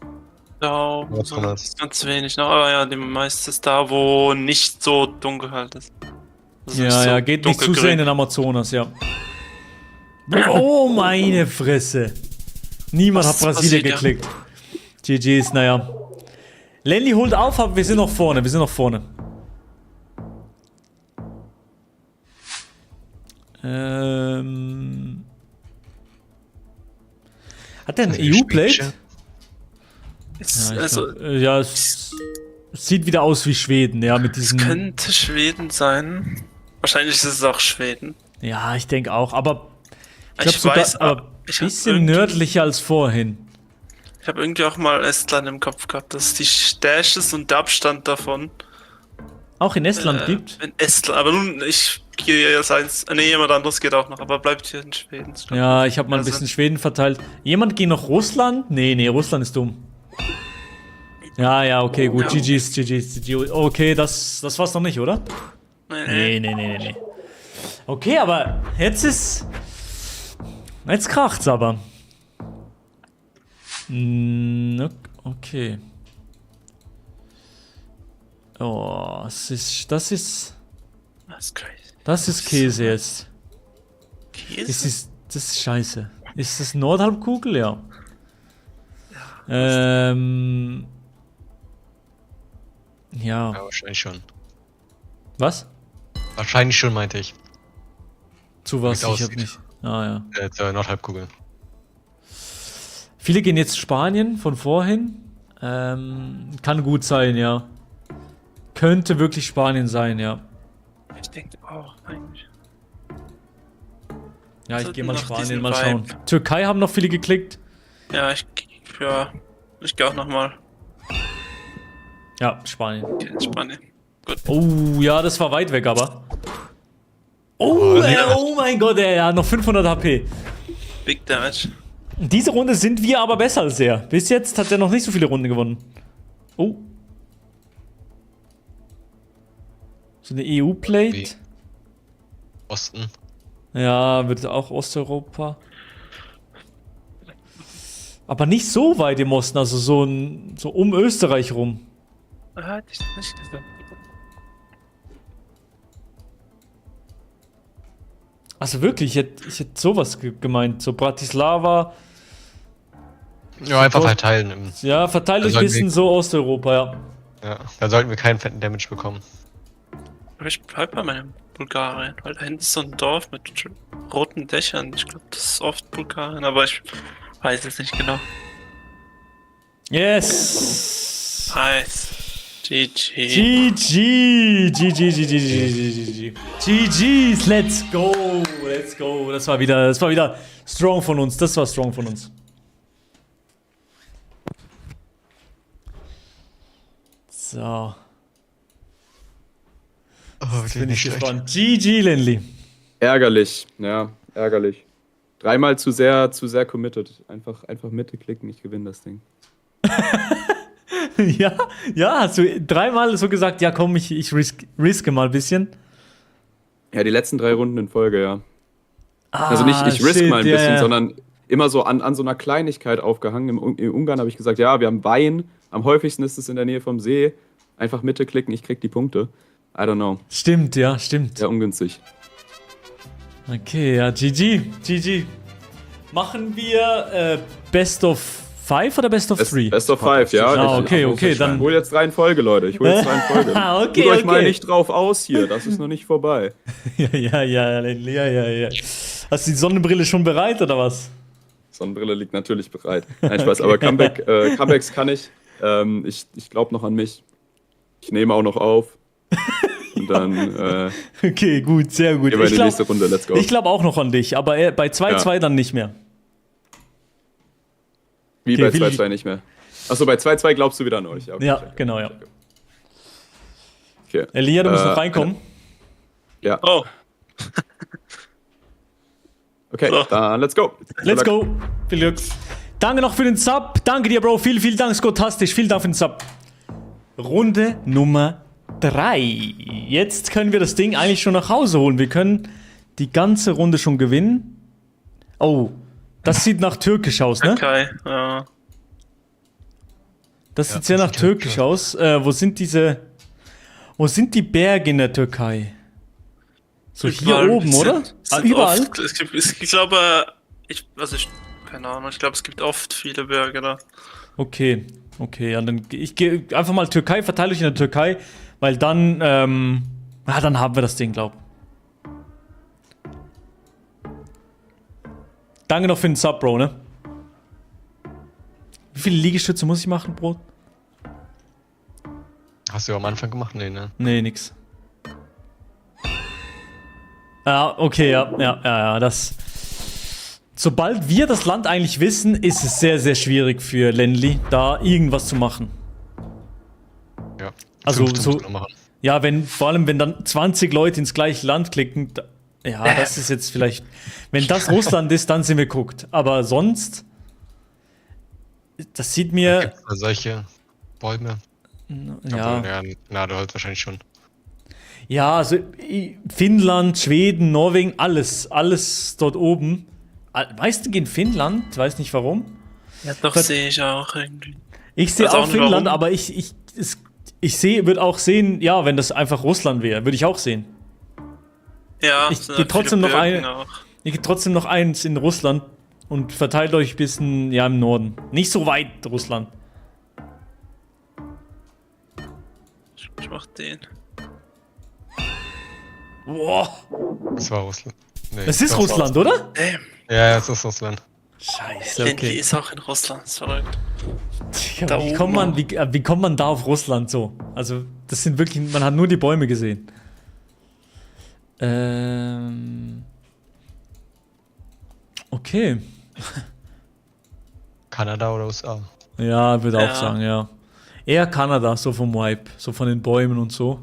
Ja, Was so von uns? ganz wenig noch, aber ja, die meiste ist da, wo nicht so dunkel halt ist. Also nicht so Geht nicht zu sehr in dunkelgrün. den Amazonas, ja. Oh, meine Fresse. Niemand Was hat Brasilien passiert, ja? geklickt. GG's, naja. Lenny holt auf, aber wir sind noch vorne, Hat der einen EU-Plate? Ist, Ja, also, es sieht wieder aus wie Schweden, ja, mit es diesem... könnte Schweden sein. Wahrscheinlich ist es auch Schweden. Ja, ich denke auch, aber... Ich Ich glaube weiß, sogar, aber ich hab bisschen irgendwie- nördlicher als vorhin. Ich habe irgendwie auch mal Estland im Kopf gehabt, dass die Stashes und der Abstand davon Auch in Estland gibt. in Estland, aber nun, ich gehe jetzt eins, nee, jemand anderes geht auch noch, aber bleibt hier in Schweden. Ja, ich habe mal ein Also- bisschen Schweden verteilt. Jemand geht noch Russland? Nee, Russland ist dumm. Ja, okay, gut. Ja. GG's. Okay, das war's noch nicht, oder? Nee. Okay, aber jetzt kracht's aber. Okay. Oh, das ist Das ist crazy. Käse jetzt. Käse? Das ist scheiße. Ist das Nordhalbkugel? Ja. Ja, Ja. wahrscheinlich schon. Was? Wahrscheinlich schon, meinte ich. Zu was? Wie es Ich hab aussieht. nicht. Ja. Nordhalbkugel. Viele gehen jetzt Spanien von vorhin. Kann gut sein, ja. Könnte wirklich Spanien sein, ja. Ich denke auch, eigentlich. Ja, ich So gehe mal nach Spanien, diesem mal schauen. Vibe. Türkei haben noch viele geklickt. Ja, ich gehe auch nochmal. Ja, Spanien. Okay, in Spanien. Gut. Oh, ja, das war weit weg, aber. Oh, oh mein Gott, er hat noch 500 HP. Big Damage. Diese Runde sind wir aber besser als er. Bis jetzt hat er noch nicht so viele Runden gewonnen. Oh. So eine EU-Plate. Wie? Osten. Ja, wird auch Osteuropa. Aber nicht so weit im Osten, also so um Österreich rum. Hätte ich nicht gesagt. Also wirklich, ich hätte sowas gemeint. So Bratislava. Ja, einfach verteilen. Ja, verteilt Da euch ein sollten bisschen wir- so Osteuropa, ja. Ja, da sollten wir keinen fetten Damage bekommen. Aber ich bleib bei meinem Bulgarien, weil da hinten ist so ein Dorf mit roten Dächern. Ich glaube, das ist oft Bulgarien, aber ich weiß es nicht genau. Yes! Nice. GG. GG's, let's go. Das war wieder strong von uns. Das war strong von uns. So, Oh, jetzt bin ich gespannt. GG, Lenly. Ärgerlich, ja, ärgerlich. Dreimal zu sehr committed. Einfach Mitte klicken, ich gewinne das Ding. Ja, hast du dreimal so gesagt, ja komm, ich riske mal ein bisschen. Ja, die letzten 3 Runden in Folge, ja. Also nicht, ich risk shit, mal ein ja, bisschen, ja. sondern immer so an so einer Kleinigkeit aufgehangen. In Ungarn habe ich gesagt, ja, wir haben Wein. Am häufigsten ist es in der Nähe vom See. Einfach Mitte klicken, ich krieg die Punkte. I don't know. Stimmt, ja, stimmt. Sehr ungünstig. Okay, ja, GG. GG. Machen wir Best of 5 oder Best of 3? Best of 5, ja. Ah, okay, Ich dann. hol jetzt 3 in Folge, Leute. Ich hol jetzt 3 in Folge. Okay, Tut euch mal okay. nicht drauf aus hier. Das ist noch nicht vorbei. Ja. Hast du die Sonnenbrille schon bereit oder was? Sonnenbrille liegt natürlich bereit. Nein, Spaß, aber Comebacks kann ich. Ich glaube noch an mich. Ich nehme auch noch auf. Und dann Okay, gut, sehr gut. gehen wir in die nächste Runde. Let's go. Ich glaube auch noch an dich, aber bei 2-2 Ja. dann nicht mehr. Wie Okay, bei will 2-2 nicht mehr. Achso, bei 2-2 glaubst du wieder an euch. Ja, okay, Ja, check. genau, ja. Okay. Elia, du musst noch reinkommen. Ja, Oh, okay, So. dann let's go. Let's go. Viel Glück. Danke noch für den Sub. Danke dir, Bro. Vielen Dank. Skotastisch. Vielen Dank für den Sub. Runde Nummer 3. Jetzt können wir das Ding eigentlich schon nach Hause holen. Wir können die ganze Runde schon gewinnen. Oh, das sieht nach Türkisch aus, ne? okay. Ja. Das sieht sehr nach Türkisch aus. Wo sind die Berge in der Türkei? So hier Überall oben, oder? sind Überall? Oft, ich glaube, keine Ahnung, ich glaube, es gibt oft viele Berge da. Okay, ja, dann ich gehe einfach mal Türkei, verteile euch in der Türkei, weil dann, dann haben wir das Ding, glaub. Danke noch für den Sub, Bro, ne? Wie viele Liegestütze muss ich machen, Bro? Hast du am Anfang gemacht? Nee, ne? Nee, nix. Ja, okay, ja, das. Sobald wir das Land eigentlich wissen, ist es sehr, sehr schwierig für Lenli, da irgendwas zu machen. Ja. Also 15 so- musst du noch machen. Ja, vor allem, wenn dann 20 Leute ins gleiche Land klicken, ja, das ist jetzt vielleicht, wenn das Russland ist, dann sind wir guckt. Aber sonst, das sieht mir, Gibt's da solche Bäume? ja, Obwohl, na, du holst wahrscheinlich schon. ja, also Finnland, Schweden, Norwegen, alles dort oben. Meisten gehen Finnland, weiß nicht warum. Ja, doch, Das- sehe ich auch irgendwie. Ich sehe Weiß auch auch nicht, Finnland, warum. aber ich würde auch sehen, ja, wenn das einfach Russland wäre, würde ich auch sehen. Ja, Ich sind geh halt trotzdem viele noch Birken eine- auch. Ihr geht trotzdem noch eins in Russland und verteilt euch ein bisschen, ja, im Norden. Nicht so weit, Russland. Ich mach den. Boah, Das war Russland. Nee, das ist doch, war Russland, oder? Damn, Ja, es ist Russland. Scheiße, Lenny okay. ist auch in Russland, ist verrückt. Tja, da wie, oben kommt man, auch. wie kommt man da auf Russland so? Also, das sind wirklich, man hat nur die Bäume gesehen. Okay. Kanada oder USA? Ja, würde auch Ja. sagen, ja. Eher Kanada, so vom Vibe, so von den Bäumen und so.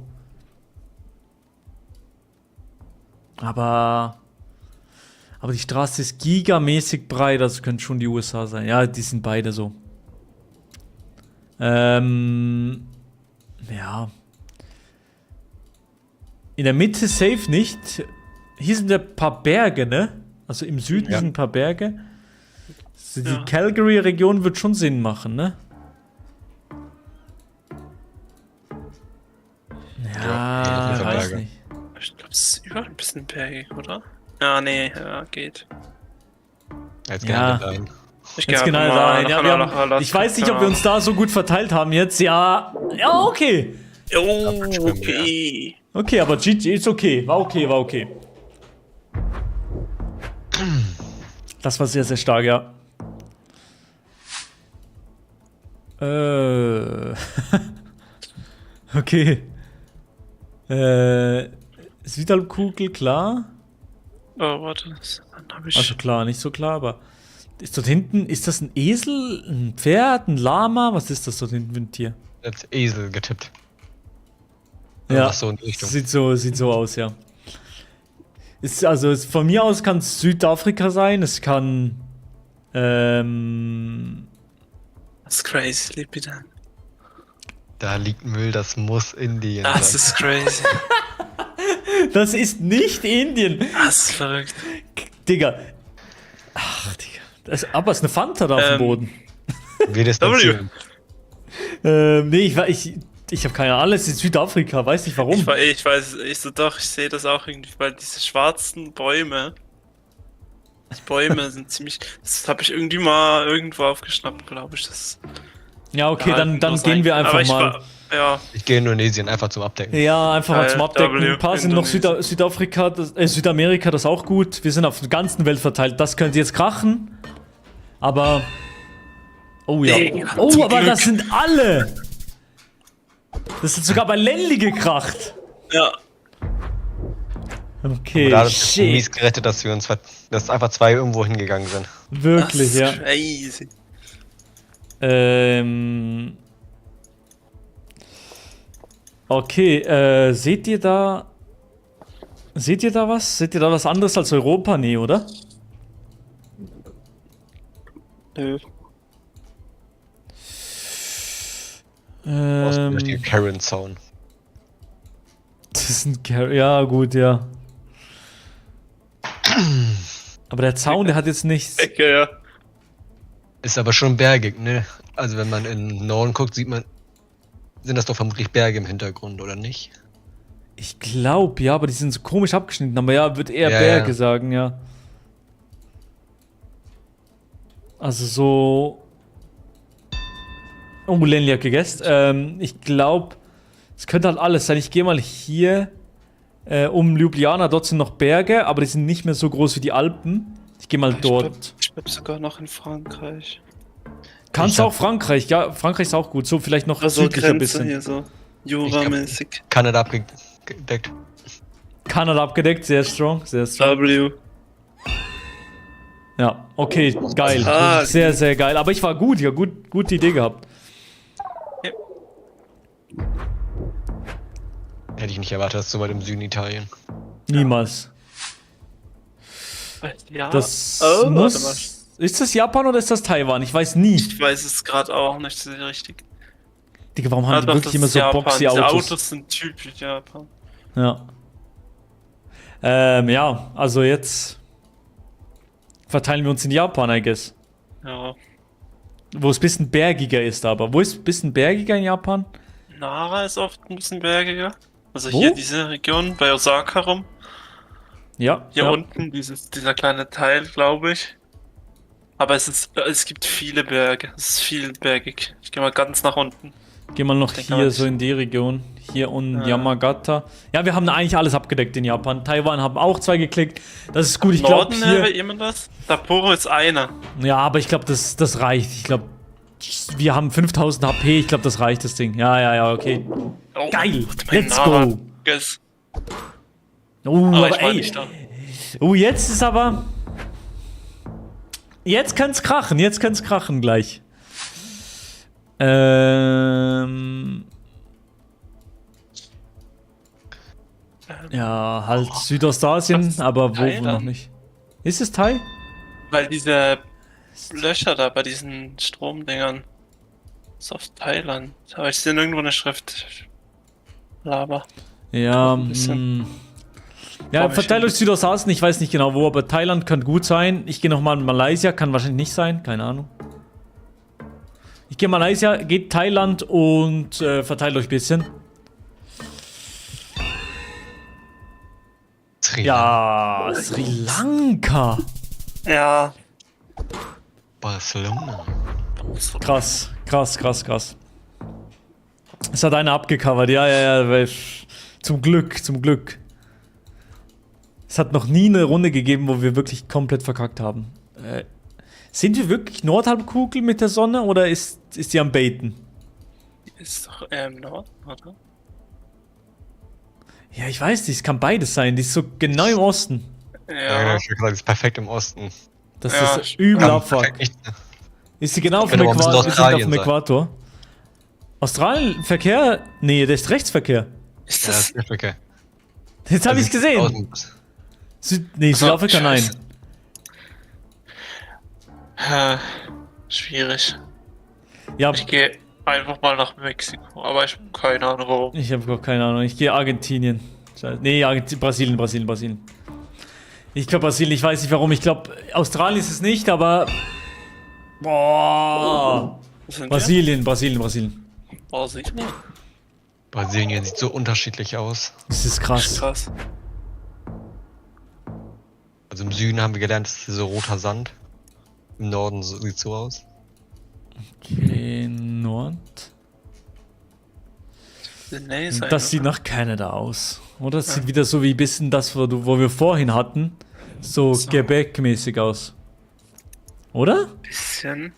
Aber die Straße ist gigamäßig breit, das könnte schon die USA sein. Ja, die sind beide so. Ja. In der Mitte safe nicht. Hier sind ein paar Berge, ne? Also im Süden Ja. sind ein paar Berge. So, die Ja. Calgary-Region wird schon Sinn machen, ne? Ja, Ja, weiß Berge. nicht. Ich glaube, es ist überall ein bisschen bergig, oder? Ja, nee, ja, geht. Jetzt Ja. gerne dahin. Ich Jetzt geh genau einfach da mal rein. nach Ja, wir haben, Alaska, ich weiß nicht, ob wir uns da so gut verteilt haben jetzt. Ja, okay. Oh, schwimmen, okay. Okay, aber GG ist okay. War okay. Das war sehr, sehr stark, ja. Okay. Südhalbkugel, klar. Oh, warte, dann habe ich. Also klar, nicht so klar, aber ist dort hinten, ist das ein Esel, ein Pferd, ein Lama? Was ist das dort hinten für ein Tier? Jetzt Esel getippt. Ja, Ach so, in die Richtung. sieht so aus, ja. Von mir aus kann es Südafrika sein, es kann Das ist crazy, lieb wieder. Da liegt Müll, das muss Indien Das sein. ist crazy. das ist nicht Indien. Das ist verrückt. Digga. Ach, Digga. Aber es ist eine Fanta da auf dem Boden. Wir distanzieren. Nee, ich habe keine Ahnung. Alles in Südafrika. Weiß nicht warum. Ich weiß, ich sehe das auch irgendwie, weil diese schwarzen Bäume. Die Bäume sind ziemlich. Das habe ich irgendwie mal irgendwo aufgeschnappt, glaube ich. Das Ja, okay, dann gehen wir einfach mal. Ja. Ich gehe in Indonesien einfach zum Abdecken. Ja, einfach mal zum Abdecken. W Ein paar sind noch Indonesien. Südafrika, Südamerika, das ist auch gut. Wir sind auf der ganzen Welt verteilt. Das könnte jetzt krachen. Aber. Oh ja. Digga, Oh, zum aber Glück. das sind alle. Das ist sogar bei Lenny gekracht. Ja. Okay, Da hat es mies shit. gerettet, dass einfach 2 irgendwo hingegangen sind. Wirklich, Das ja. ist crazy. Okay, seht ihr da was? Seht ihr da was anderes als Europa? Nee, oder? Nö. Die Karen Zone. Das ist ein ja, gut, ja. Aber der Zaun, der hat jetzt nichts. Ecke, ja. Ist aber schon bergig, ne? Also wenn man in den Norden guckt, sind das doch vermutlich Berge im Hintergrund, oder nicht? Ich glaube, ja, aber die sind so komisch abgeschnitten. Aber ja, wird eher Ja, Berge ja. sagen, ja. Also so. Oh, Lenny hat gegessen. Ich glaube, es könnte halt alles sein. Ich gehe mal hier um Ljubljana. Dort sind noch Berge, aber die sind nicht mehr so groß wie die Alpen. Ich gehe mal dort. Ich bleib sogar noch in Frankreich. Kannst auch Frankreich. Ja, Frankreich ist auch gut. So vielleicht noch Also südlicher ein Grenze bisschen. hier so. Jura-mäßig. Kanada abgedeckt. Kanada abgedeckt, sehr strong, sehr strong. W. Ja, okay, geil. Ah, Sehr, sehr geil. Aber ich war gut, ja, gute Idee gehabt. Hätte ich nicht erwartet, dass so weit im Süden Italien. Niemals. Ja. Das warte mal. muss. Ist das Japan oder ist das Taiwan? Ich weiß nie. Ich weiß es gerade auch nicht so richtig. Digga, warum haben die doch, wirklich das immer ist so Japan. boxy Diese Autos? Autos sind typisch Japan. Ja. Ja, also jetzt verteilen wir uns in Japan, I guess. Ja. Wo es ein bisschen bergiger ist, aber. Wo ist ein bisschen bergiger in Japan? Nara ist oft ein bisschen bergiger. Also Wo? hier diese Region bei Osaka rum. Ja. Hier ja. unten dieser kleine Teil, glaube ich. Aber es gibt viele Berge. Es ist viel bergig. Ich gehe mal ganz nach unten. Geh mal noch denke hier aber so nicht. in die Region. Hier und Ja. Yamagata. Ja, wir haben eigentlich alles abgedeckt in Japan. Taiwan haben auch 2 geklickt. Das ist gut, ich glaube Norden hier. wäre jemand das? Sapporo ist einer. Ja, aber ich glaube, das reicht. Ich glaube, wir haben 5000 HP. Ich glaube, das reicht, das Ding. Ja, okay. Oh, Geil. mein Let's Nara. go. Guess. Oh, Aber aber ich war ey. nicht da. Oh, jetzt ist aber. Jetzt kann's krachen gleich. Ja, halt Südostasien, Was? aber wo Thailand? noch nicht. Ist es Thai? Weil diese Löcher da bei diesen Stromdingern ist auf Thailand. Aber ich sehe nirgendwo eine Schrift. Laber. Ja, Ein bisschen. Ja, Komisch. verteilt euch Südostasien, ich weiß nicht genau wo, aber Thailand könnte gut sein. Ich gehe nochmal in Malaysia, kann wahrscheinlich nicht sein, keine Ahnung. Ich gehe Malaysia, geht Thailand und verteilt euch ein bisschen. Ja, Sri Lanka. Ja. Barcelona. Krass. Es hat einer abgecovert, ja, weil zum Glück. Es hat noch nie eine Runde gegeben, wo wir wirklich komplett verkackt haben. Sind wir wirklich Nordhalbkugel mit der Sonne oder ist die am Baiten? Ist doch eher im Norden, oder? Ja, ich weiß nicht, es kann beides sein. Die ist so genau im Osten. Ja. Ich hab gesagt, ist perfekt im Osten. Das Ja, ist übel Kann abfuck. perfekt nicht- Ist sie genau auf dem Könnte aber ein bisschen Äquator? Wir sind auf Australien dem sein. Äquator. Australien, Verkehr? Nee, der ist Rechtsverkehr. Ist Ja, das. ist okay. Jetzt habe Also ich's gesehen. Südafrika, nein. Scheiße. Schwierig. Ja, Ich gehe einfach mal nach Mexiko, aber ich habe keine Ahnung warum. ich habe gar keine Ahnung. Ich gehe Argentinien. Scheiße. Nee, Brasilien. Ich glaube Brasilien, ich weiß nicht warum. Ich glaube, Australien ist es nicht, aber. Boah. Wo sind Brasilien. wir? Brasilien sieht so unterschiedlich aus. Das ist krass. Krass. Also im Süden haben wir gelernt, das ist so roter Sand. Im Norden sieht so aus. Okay, Nord. Nee, ist Das sieht nach Kanada aus. Oder? Das sieht wieder so wie ein bisschen das, wo wir vorhin hatten. So Quebec-mäßig aus. Oder? bisschen.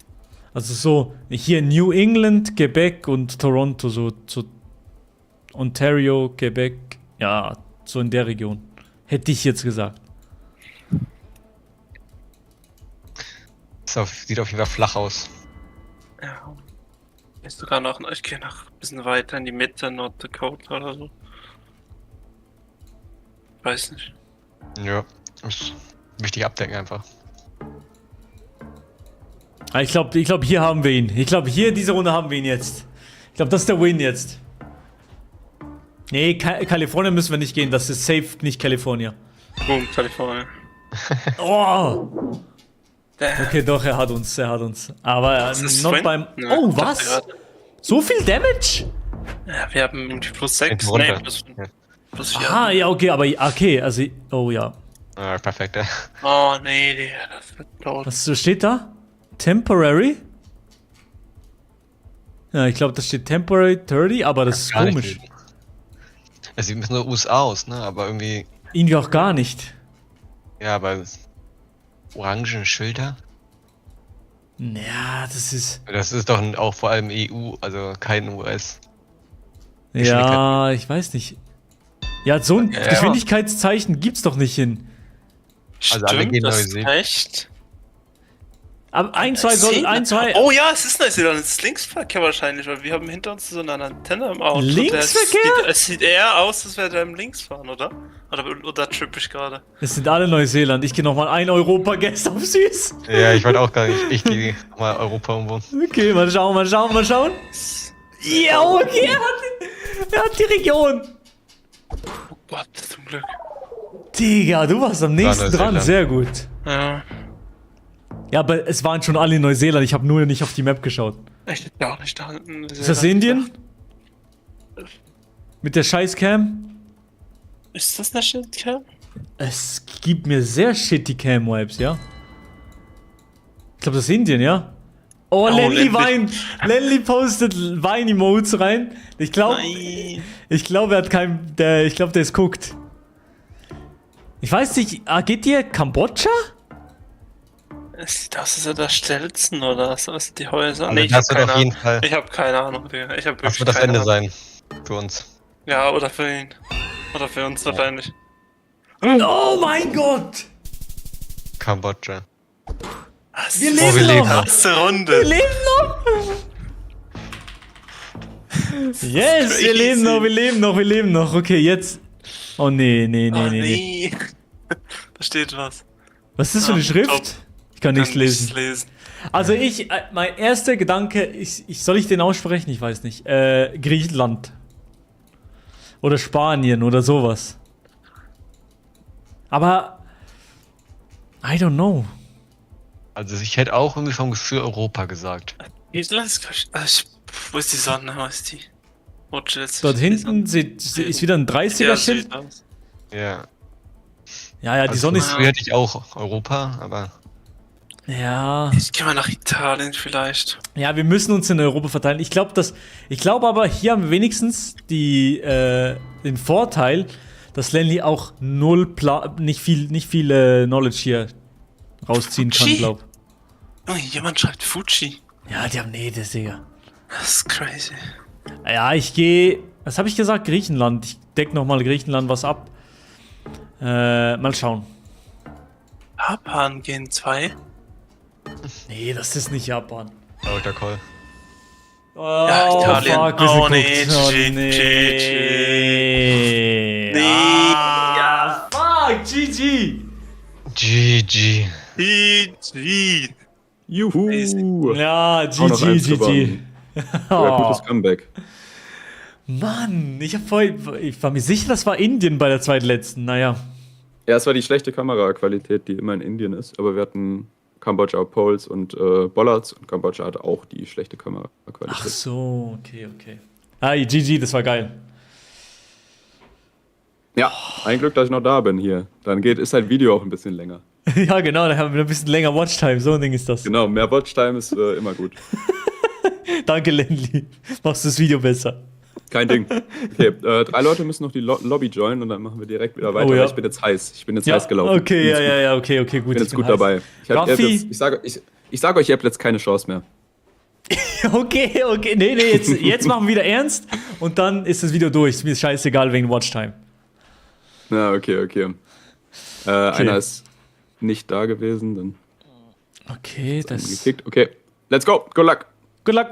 Also so hier New England, Quebec und Toronto, so Ontario, Quebec. Ja, so in der Region. Hätte ich jetzt gesagt. Sieht auf jeden Fall flach aus. Ja. Ist sogar noch, ich gehe noch ein bisschen weiter in die Mitte, North Dakota oder so. Weiß nicht. Ja. Ist wichtig abdecken einfach. Ich glaube, hier haben wir ihn. Ich glaube, hier diese Runde haben wir ihn jetzt. Ich glaube, das ist der Win jetzt. Nee, Kalifornien müssen wir nicht gehen. Das ist safe nicht Kalifornien. Boom, Kalifornien. Oh! Damn. Okay, doch, er hat uns. Aber Das ist not Swing? beim. Ja, Oh, ich dachte was? gerade. So viel Damage? Ja, wir haben irgendwie plus 6. Hinten runter. Nee, plus 4. Ah, ja, okay, aber okay, also. Oh ja. Ah, perfekt, ja. Oh nee, Digga, das wird tot. Was steht da? Temporary? Ja, ich glaube, das steht Temporary 30, aber das ist Gar nicht komisch. viel. Es sieht ein bisschen so USA aus, ne? Aber irgendwie. Irgendwie auch gar nicht. Ja, aber. Orangen Schilder? Ja, das ist. Das ist doch auch vor allem EU, also kein US. Ja, ich weiß nicht. Ja, so ein Ja. Geschwindigkeitszeichen gibt's doch nicht hin. Also alle gehen das ist Neuseeland. echt. Aber ein, zwei soll. Ein, zwei. Oh ja, es ist Neuseeland, es ist Linksverkehr wahrscheinlich, weil wir haben hinter uns so eine Antenne im Auto. Linksverkehr? Es sieht eher aus, als wäre der im Links fahren, oder? Oder tripp ich gerade? Es sind alle Neuseeland. Ich gehe nochmal 1 Europa Guest auf süß. Ja, ich wollte auch gar nicht. Ich gehe mal Europa irgendwo. Okay, mal schauen. Ja, okay, er hat die Region. Oh Gott, zum Glück. Digga, du warst am nächsten dran. Neuseeland. Sehr gut. Ja. Ja, aber es waren schon alle in Neuseeland. Ich habe nur nicht auf die Map geschaut. Ich hätte gar nicht da hinten. Ist das Indien? Mit der Scheiß-Cam? Ist das eine Shitcam? Es gibt mir sehr shitty Cam-Vibes, ja? Ich glaube, das ist Indien, ja? Oh, Lenny Lenny. Wein. Lenny postet Wein-Emotes rein. Ich glaube, Nein. er hat ich glaube, der ist guckt. Ich weiß nicht, geht dir Kambodscha? Es sieht aus, als wäre das Stelzen oder so, ist die Häuser. Also ich das hab wird keine auf jeden Ahnung. Fall. Ich habe keine Ahnung, Digga. Ich habe Das wirklich wird das keine Ende Ahnung. sein. Für uns. Ja, oder für ihn. Oder für uns wahrscheinlich. Oh mein Gott! Kambodscha. Wir wir leben leben noch! noch. Erste Wir Runde. leben noch! Yes, wir leben noch. Okay, jetzt. Oh nee. Da steht was. Was ist das für eine Ja, Schrift? top. Ich kann nichts Kann lesen. lesen. Also mein erster Gedanke, soll ich den aussprechen? Ich weiß nicht. Griechenland. Oder Spanien oder sowas. Aber, I don't know. Also ich hätte auch irgendwie vom Gefühl Europa gesagt. Island ist, glaub ich, wo ist die Sonne? Wo ist die? Wo chillst du? Dort hinten ist wieder ein 30er-Schild. Ja. Ja, die Sonne ist. Früher hätte ich auch Europa, aber. Ja. Ich geh mal nach Italien vielleicht. Ja, wir müssen uns in Europa verteilen. Ich glaube aber, hier haben wir wenigstens den Vorteil, dass Lenny auch nicht viel Knowledge hier rausziehen kann, Fuji? glaub. Oh, jemand schreibt Fuji. Ja, die haben das, Digga. Das ist crazy. Ja, ich gehe. Was habe ich gesagt? Griechenland. Ich deck nochmal Griechenland was ab. Mal schauen. Japan gehen 2. Nee, das ist nicht Japan. Lauter Call. Oh, Ja, Italien. fuck, wir Oh, sind nee, guckt. Oh, GG. nee. Nee. Ja, fuck, GG. GG. GG. Juhu! Ja, Auch noch GG, eins GG. gewonnen. Ja, Oh, gutes Comeback. Mann, ich war mir sicher, das war Indien bei der zweitletzten. Naja. Ja, es war die schlechte Kameraqualität, die immer in Indien ist, aber wir hatten Kambodscha Poles und Bollards und Kambodscha hatte auch die schlechte Kameraqualität. Ach so, okay. Ah, GG, das war geil. Ja, ein Glück, dass ich noch da bin hier. Dann ist halt Video auch ein bisschen länger. Ja, genau, da haben wir ein bisschen länger Watchtime, so ein Ding ist das. Genau, mehr Watchtime ist immer gut. Danke, Lenny. Machst du das Video besser. Kein Ding. Okay, 3 Leute müssen noch die Lobby joinen und dann machen wir direkt wieder weiter, Oh, ja. weil ich bin jetzt heiß. Ich bin jetzt heiß gelaufen. Okay, okay, gut. Ich bin jetzt gut heiß. dabei. Raffi? Ich sage euch, ihr habt jetzt keine Chance mehr. Okay. Nee, jetzt machen wir wieder ernst und dann ist das Video durch. Mir ist scheißegal wegen Watchtime. Na, okay. Einer ist nicht da gewesen, dann Okay, das... gekickt. Okay, let's go. Good luck. Good luck.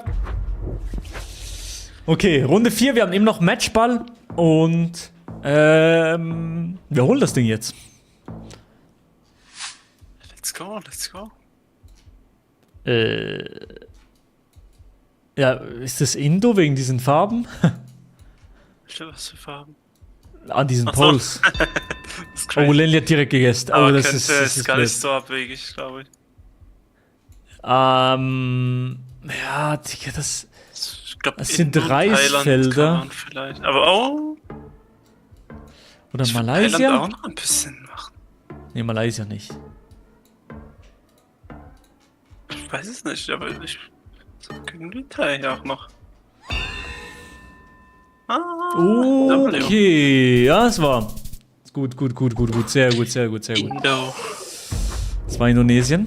Okay, Runde 4, wir haben eben noch Matchball und wir holen das Ding jetzt. Let's go. Ja, ist das Indo wegen diesen Farben? Stimmt, was für Farben? An diesen Ach so. Poles. Das ist Oh, crazy. Lenny hat direkt gegessen. Aber Oh, das könnte, ist ist gar blöd. nicht so abwegig, glaube ich. Ja, Digga, das... Ich glaube, Das sind Reisfelder. Vielleicht. Aber Oder ich will Malaysia? Thailand auch noch ein bisschen machen. Nee, Malaysia nicht. Ich weiß es nicht, aber ich sag irgendwie Thai auch noch. Okay, ja, es war. Gut. Sehr gut. Indo. Das war Indonesien.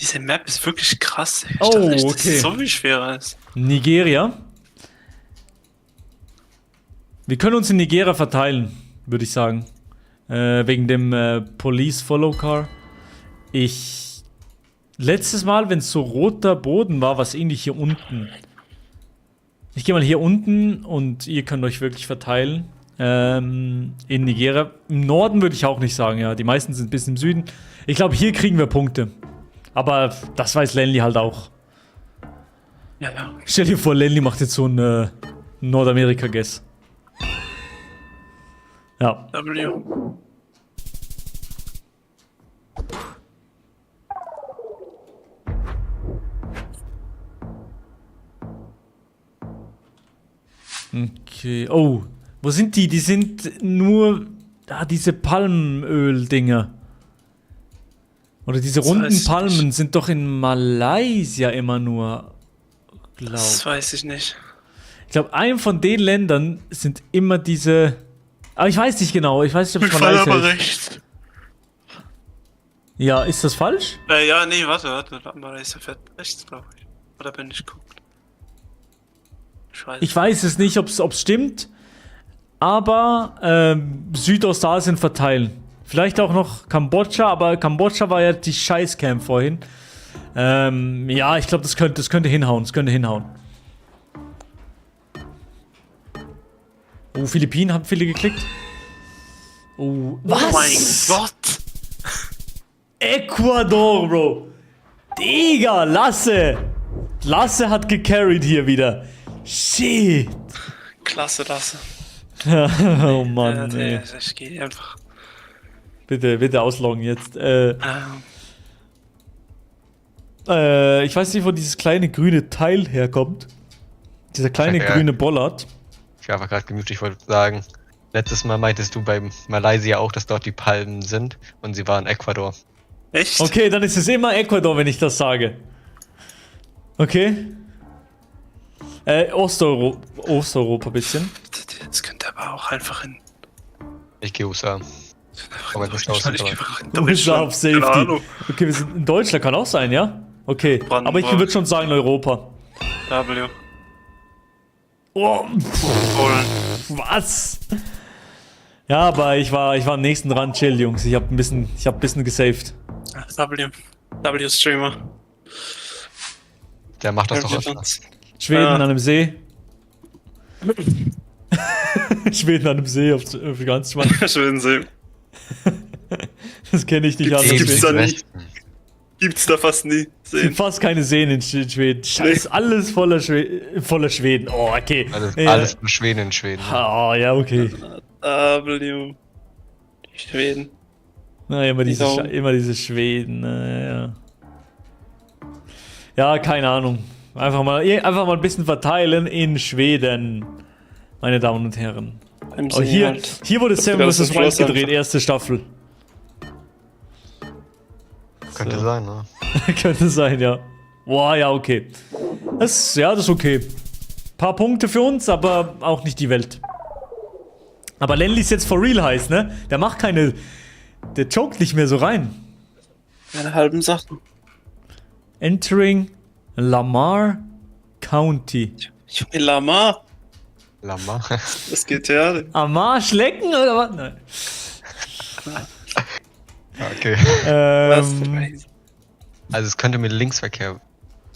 Diese Map ist wirklich krass. Ich Oh, dachte nicht, dass okay. es so viel schwerer ist. Nigeria. Wir können uns in Nigeria verteilen, würde ich sagen. Wegen dem Police Follow Car. Letztes Mal, wenn es so roter Boden war, war es ähnlich hier unten. Ich gehe mal hier unten und ihr könnt euch wirklich verteilen. In Nigeria. Im Norden würde ich auch nicht sagen, ja. Die meisten sind bis im Süden. Ich glaube, hier kriegen wir Punkte. Aber das weiß Lenny halt auch. Ja. Stell dir vor, Lenny macht jetzt so ein Nordamerika-Guess. Ja. W. Okay. Oh, wo sind die? Die sind nur... diese Palmöl-Dinger. Oder diese Das runden weiß ich Palmen nicht. sind doch in Malaysia immer nur... Das weiß ich nicht. Ich glaube, einem von den Ländern sind immer diese... Aber ich weiß nicht genau. Ich weiß nicht, ob es Malaysia ist. recht. Ja, ist das falsch? Ja, nee, warte. Malaysia fährt rechts, glaube ich. Oder bin ich guckt? Ich weiß es nicht, ob es stimmt. Aber Südostasien verteilen. Vielleicht auch noch Kambodscha, aber Kambodscha war ja die Scheißcamp vorhin. Ja, ich glaube, das könnte hinhauen. Oh, Philippinen haben viele geklickt. Oh, was? Oh mein Gott! Ecuador, Bro. Digga, Lasse. Lasse hat gecarried hier wieder. Shit. Klasse, Lasse. Oh Mann, ey. Ich gehe einfach. Bitte ausloggen jetzt. Ich weiß nicht, wo dieses kleine grüne Teil herkommt. Dieser kleine Ja. grüne Bollard. Ich war einfach gerade gemütlich, ich wollte sagen, letztes Mal meintest du bei Malaysia auch, dass dort die Palmen sind und sie waren Ecuador. Echt? Okay, dann ist es immer Ecuador, wenn ich das sage. Okay. Osteuropa bisschen. Das könnte aber auch einfach in. Ich gehe USA. Aber das ist Wahrscheinlich außen einfach in USA auf Deutschland. Keine Safety. Ahnung. Okay, wir sind in Deutschland, kann auch sein, ja? Okay, Brandenburg. aber ich würde schon sagen Europa. W. Oh, Polen. was? Ja, aber ich war am nächsten dran, chill, Jungs. Ich hab ein bisschen gesaved. W. W-Streamer. Der macht das doch Hilft öfter. uns. Schweden Ah. an einem See. Schweden an einem See auf ganz Schwanz. Schön sehen. Das kenne ich nicht Gibt's- anders. gibt's da nicht? Westen. Gibt's da fast nie. Es gibt fast keine Seen in Schweden. Scheiße, alles voller Schweden. Oh, okay. Alles für Schweden in Schweden. Oh, ja, okay. W. Die Schweden. Na, immer diese, Wieso? immer diese Schweden. Ja. Ja, keine Ahnung. Einfach mal ein bisschen verteilen in Schweden, meine Damen und Herren. Oh, hier wurde Seven vs. Wild gedreht, erste Staffel. Könnte sein, ne? Könnte sein, ja. Boah, ja, okay. Das ist okay. Paar Punkte für uns, aber auch nicht die Welt. Aber Lenly ist jetzt for real heiß, ne? Der macht keine... Der joked nicht mehr so rein. Eine halben Sachen. Entering Lamar County. Junge Lama. Lama. Das geht ja. Am Arsch lecken oder was? Nein. Okay. Was? Also es könnte mit Linksverkehr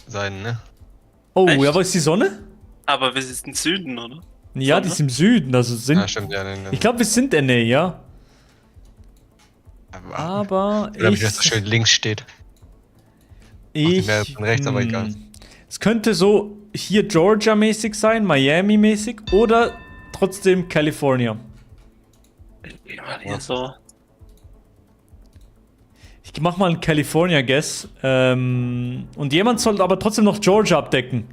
sein, ne? Oh, Echt? ja, wo ist die Sonne? Aber wir sind im Süden, oder? Ja, die ist im Süden. Also sind. Ja, stimmt, ja. Ich glaube, wir sind NA, ja. Aber Aber ich dass das schön links steht. Ich. wäre von rechts, aber egal. Es könnte so hier Georgia-mäßig sein, Miami-mäßig oder trotzdem California. Ich geh mal hier so. Ich mach mal einen California-Guess. Und jemand soll aber trotzdem noch Georgia abdecken.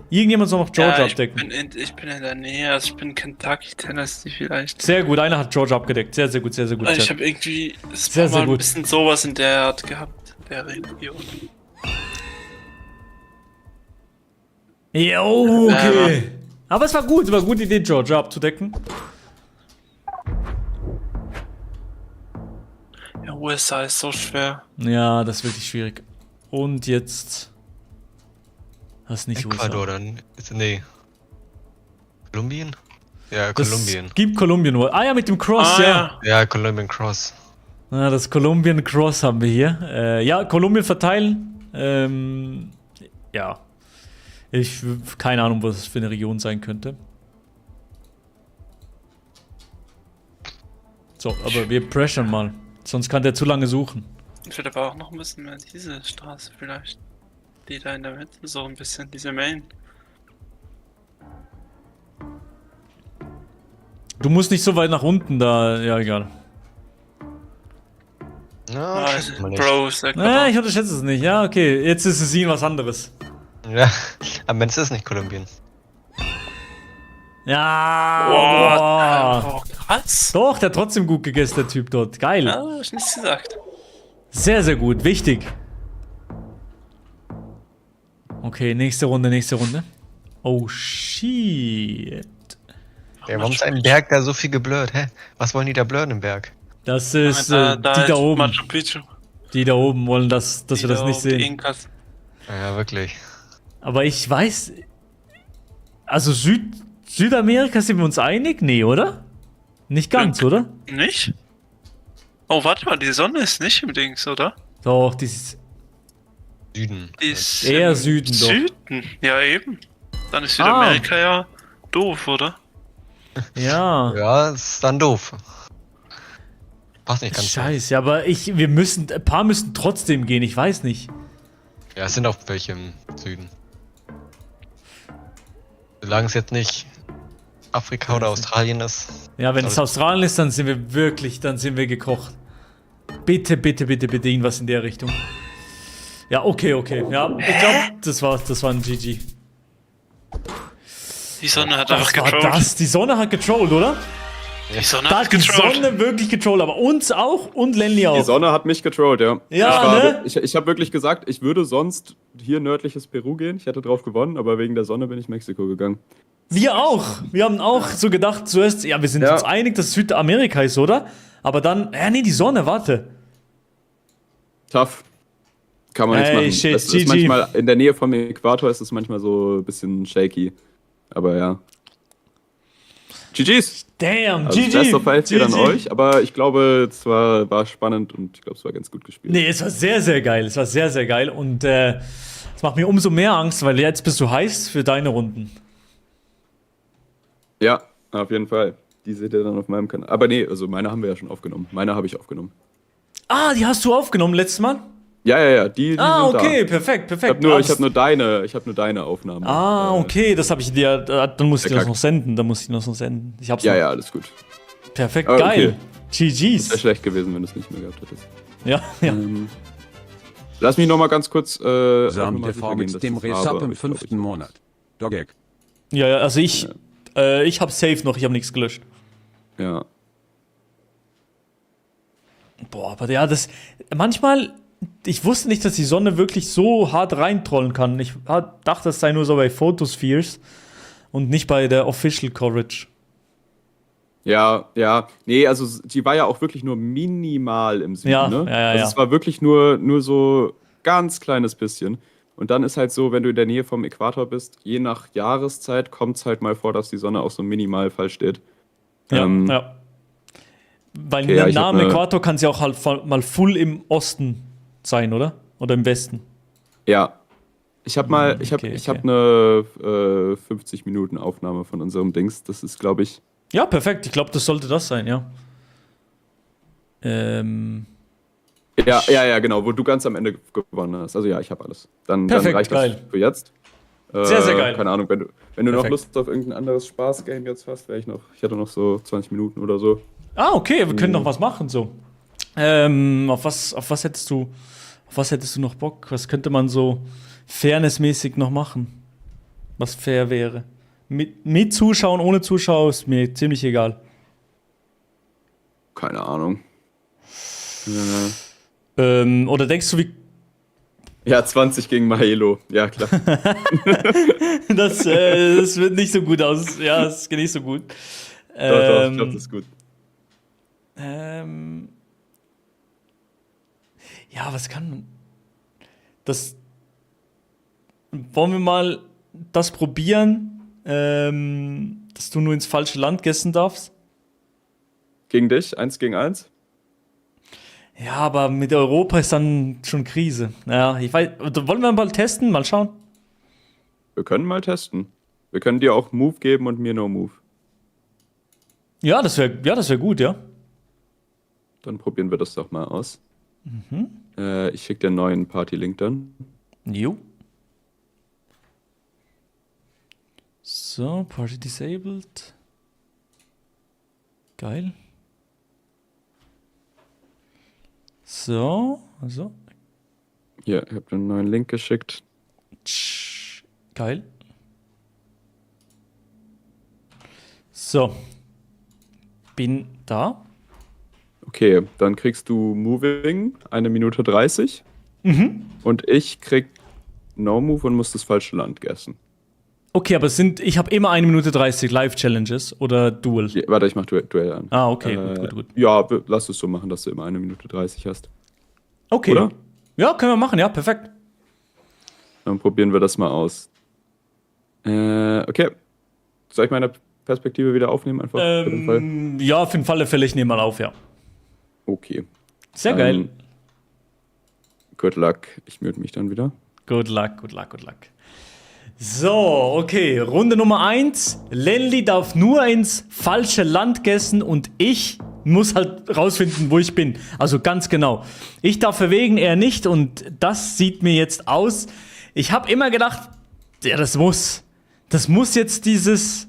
Irgendjemand soll noch Georgia Ja, abdecken. ich bin in der Nähe, also ich bin Kentucky, Tennessee vielleicht. Sehr gut, einer hat Georgia abgedeckt. Sehr, sehr gut, sehr, sehr gut. Also ich Chat. habe irgendwie Sehr, sehr mal gut. ein bisschen sowas in der Art gehabt, in der Region. Jo, okay. Aber es war gut, Idee, Georgia abzudecken. Ja, USA ist so schwer. Ja, das ist wirklich schwierig. Und jetzt. Das ist nicht Ecuador, USA. dann nee. Kolumbien? Ja, Das Kolumbien. gibt Kolumbien nur. Ah ja, mit dem Cross, ja. Ja, Colombian Cross. Ja, das Colombian Cross haben wir hier. Ja, Kolumbien verteilen. Ja. Keine Ahnung, was das für eine Region sein könnte. So, aber wir pressern mal. Sonst kann der zu lange suchen. Ich würde aber auch noch ein bisschen mehr diese Straße vielleicht. Die da in der Mitte, so ein bisschen, diese Main. Du musst nicht so weit nach unten da. Ja, egal. Ja, schätzt man nicht. Bro, sag Ja, ich unterschätze es nicht. Ja, okay. Jetzt ist es ihnen was anderes. Ja, aber es ist nicht Kolumbien. Ja. Boah. Oh, krass. Doch, der hat trotzdem gut gegessen, der Typ dort. Geil. Ja, hab ich nichts gesagt. Sehr, sehr gut. Wichtig. Okay, nächste Runde, nächste Runde. Oh, shit. Ja, warum ist ein Berg da so viel geblurrt? Hä? Was wollen die da blurren im Berg? Das ist die ist da oben. Machu Picchu. Die da oben wollen, dass wir das nicht Die sehen. Inkas. Ja, wirklich. Aber ich weiß... Also Südamerika sind wir uns einig? Nee, oder? Nicht ganz, oder? Nicht? Oh, warte mal, die Sonne ist nicht im Dings, oder? Doch, die ist Süden. Die ist eher im Süden doch. Süden, ja eben. Dann ist Südamerika ja doof, oder? Ja. Ja, ist dann doof. Passt nicht ganz. Scheiße, aber ein paar müssen trotzdem gehen, ich weiß nicht. Ja, es sind auch welche im Süden. Solange es jetzt nicht Afrika oder Australien ist. Ja, wenn es Australien ist, dann sind wir gekocht. Bitte, bitte, bitte, bitte irgendwas in der Richtung. Ja, okay. Ja, ich glaube, das war ein GG. Die Sonne hat Was einfach war getrollt. das? Die Sonne hat getrollt, oder? Die Sonne Da hat hat die getrollt. Sonne wirklich getrollt, aber uns auch und Lenny auch. Die Sonne hat mich getrollt, ja. Ja, ne? Ich habe wirklich gesagt, ich würde sonst hier nördliches Peru gehen. Ich hätte drauf gewonnen, aber wegen der Sonne bin ich Mexiko gegangen. Wir auch. Wir haben auch so gedacht, zuerst, ja, wir sind uns einig, dass Südamerika ist, oder? Aber dann, nee, die Sonne, warte. Tough. Kann man nichts machen. Shit, Es ist GG. manchmal, in der Nähe vom Äquator ist es manchmal so ein bisschen shaky. Aber ja. GG's! Damn, Also GG. best of 5 geht an GG. euch, aber ich glaube, es war spannend und ich glaube, es war ganz gut gespielt. Nee, es war sehr, sehr geil. Es war sehr, sehr geil. Und es macht mir umso mehr Angst, weil jetzt bist du heiß für deine Runden. Ja, auf jeden Fall. Die seht ihr dann auf meinem Kanal. Aber nee, also meine haben wir ja schon aufgenommen. Meine habe ich aufgenommen. Ah, die hast du aufgenommen letztes Mal? Ja, die Ah, sind okay, da. perfekt. Ich habe nur deine Aufnahme. Okay, das habe ich dir. Dann muss ich dir das verkackt. noch senden. Ich hab's Ja, noch. ja, alles gut. Perfekt, Ah, geil. okay. GG's. Wäre schlecht gewesen, wenn du es nicht mehr gehabt hättest. Ja, ja. Lass mich noch mal ganz kurz. Sam mal der sicher gehen, dass mit dem ich das Resub habe, im ich glaub, 5. Monat. Dogeg. Ja, also ich habe safe noch, ich habe nichts gelöscht. Ja. Boah, aber ja, das manchmal, ich wusste nicht, dass die Sonne wirklich so hart reintrollen kann. Ich dachte, das sei nur so bei Photospheres und nicht bei der Official Coverage. Ja. Nee, also die war ja auch wirklich nur minimal im Süden, Ja, ne? ja. Also es war wirklich nur so ganz kleines bisschen. Und dann ist halt so, wenn du in der Nähe vom Äquator bist, je nach Jahreszeit kommt es halt mal vor, dass die Sonne auch so minimal falsch steht. Ja, Ähm, ja. Weil okay, ja, ich nah hab am ne- Äquator kann sie auch halt mal full im Osten sein, oder? Oder im Westen. Ja. Ich habe mal, okay. ich habe eine 50 Minuten Aufnahme von unserem Dings. Das ist, glaube ich, Ja, perfekt. Ich glaube, das sollte das sein, ja. ja, genau, wo du ganz am Ende gewonnen hast. Also ja, ich habe alles. Dann Perfekt, reicht geil. das für jetzt. Sehr geil. Keine Ahnung, wenn du noch Perfekt. Lust auf irgendein anderes Spaß-Game jetzt hast, ich hätte noch so 20 Minuten oder so. Ah, okay, wir können noch was machen so. Auf was hättest du noch Bock? Was könnte man so fairnessmäßig noch machen? Was fair wäre? Mit Zuschauern, ohne Zuschauer ist mir ziemlich egal. Keine Ahnung. Oder denkst du, wie Ja, 20 gegen Mahelo. Ja, klar. das wird nicht so gut aus? Ja, das geht nicht so gut. Doch, ich glaube, das ist gut. Ja, was kann man? Das. Wollen wir mal das probieren, dass du nur ins falsche Land gessen darfst? Gegen dich? 1 gegen 1? Ja, aber mit Europa ist dann schon Krise. Ja, ich weiß. Wollen wir mal testen? Mal schauen. Wir können mal testen. Wir können dir auch Move geben und mir No Move. Ja, das wär gut, ja. Dann probieren wir das doch mal aus. Ich schicke dir einen neuen Party-Link dann. Jo. So, Party disabled. Geil. So, also. Hier, ich habe dir einen neuen Link geschickt. Geil. So. Bin da. Okay, dann kriegst du Moving 1 Minute 30. Und ich krieg No Move und muss das falsche Land guessen. Okay, aber ich habe immer 1 Minute 30 Live-Challenges oder Duel. Ja, warte, ich mach Duell an. Ah, okay, gut. Ja, lass es so machen, dass du immer 1 Minute 30 hast. Okay. Oder? Ja, können wir machen, ja, perfekt. Dann probieren wir das mal aus. Okay. Soll ich meine Perspektive wieder aufnehmen, einfach für den Fall? Ja, für den Fall der Fälle, ich nehme mal auf, ja. Okay. Sehr geil. Good luck. Ich mute mich dann wieder. Good luck. So, okay, Runde Nummer 1. Lenli darf nur ins falsche Land gessen und ich muss halt rausfinden, wo ich bin. Also ganz genau. Ich darf verwegen, er nicht und das sieht mir jetzt aus. Ich habe immer gedacht, ja, das muss jetzt dieses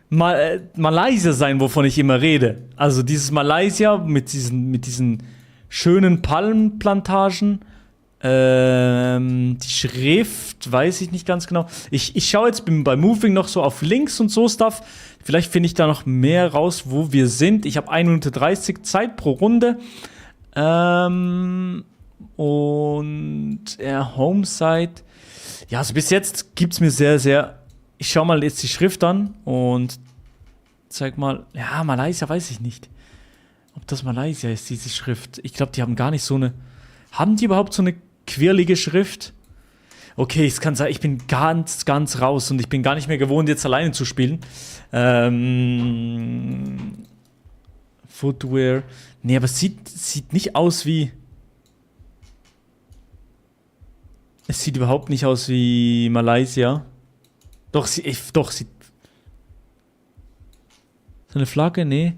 Malaysia sein, wovon ich immer rede. Also dieses Malaysia mit diesen schönen Palmenplantagen. Die Schrift weiß ich nicht ganz genau. Ich schaue jetzt bei Moving noch so auf Links und so Stuff. Vielleicht finde ich da noch mehr raus, wo wir sind. Ich habe 1 Minute 30 Zeit pro Runde. Und Homesite. Ja, also bis jetzt gibt es mir sehr, sehr. Ich schaue mal jetzt die Schrift an und zeig mal. Ja, Malaysia weiß ich nicht. Ob das Malaysia ist, diese Schrift. Ich glaube, die haben gar nicht so eine. Haben die überhaupt so eine quirlige Schrift? Okay, es kann sein, ich bin ganz, ganz raus und ich bin gar nicht mehr gewohnt, jetzt alleine zu spielen. Footwear. Nee, aber es sieht nicht aus wie. Es sieht überhaupt nicht aus wie Malaysia. Doch, sieht. So eine Flagge? Nee.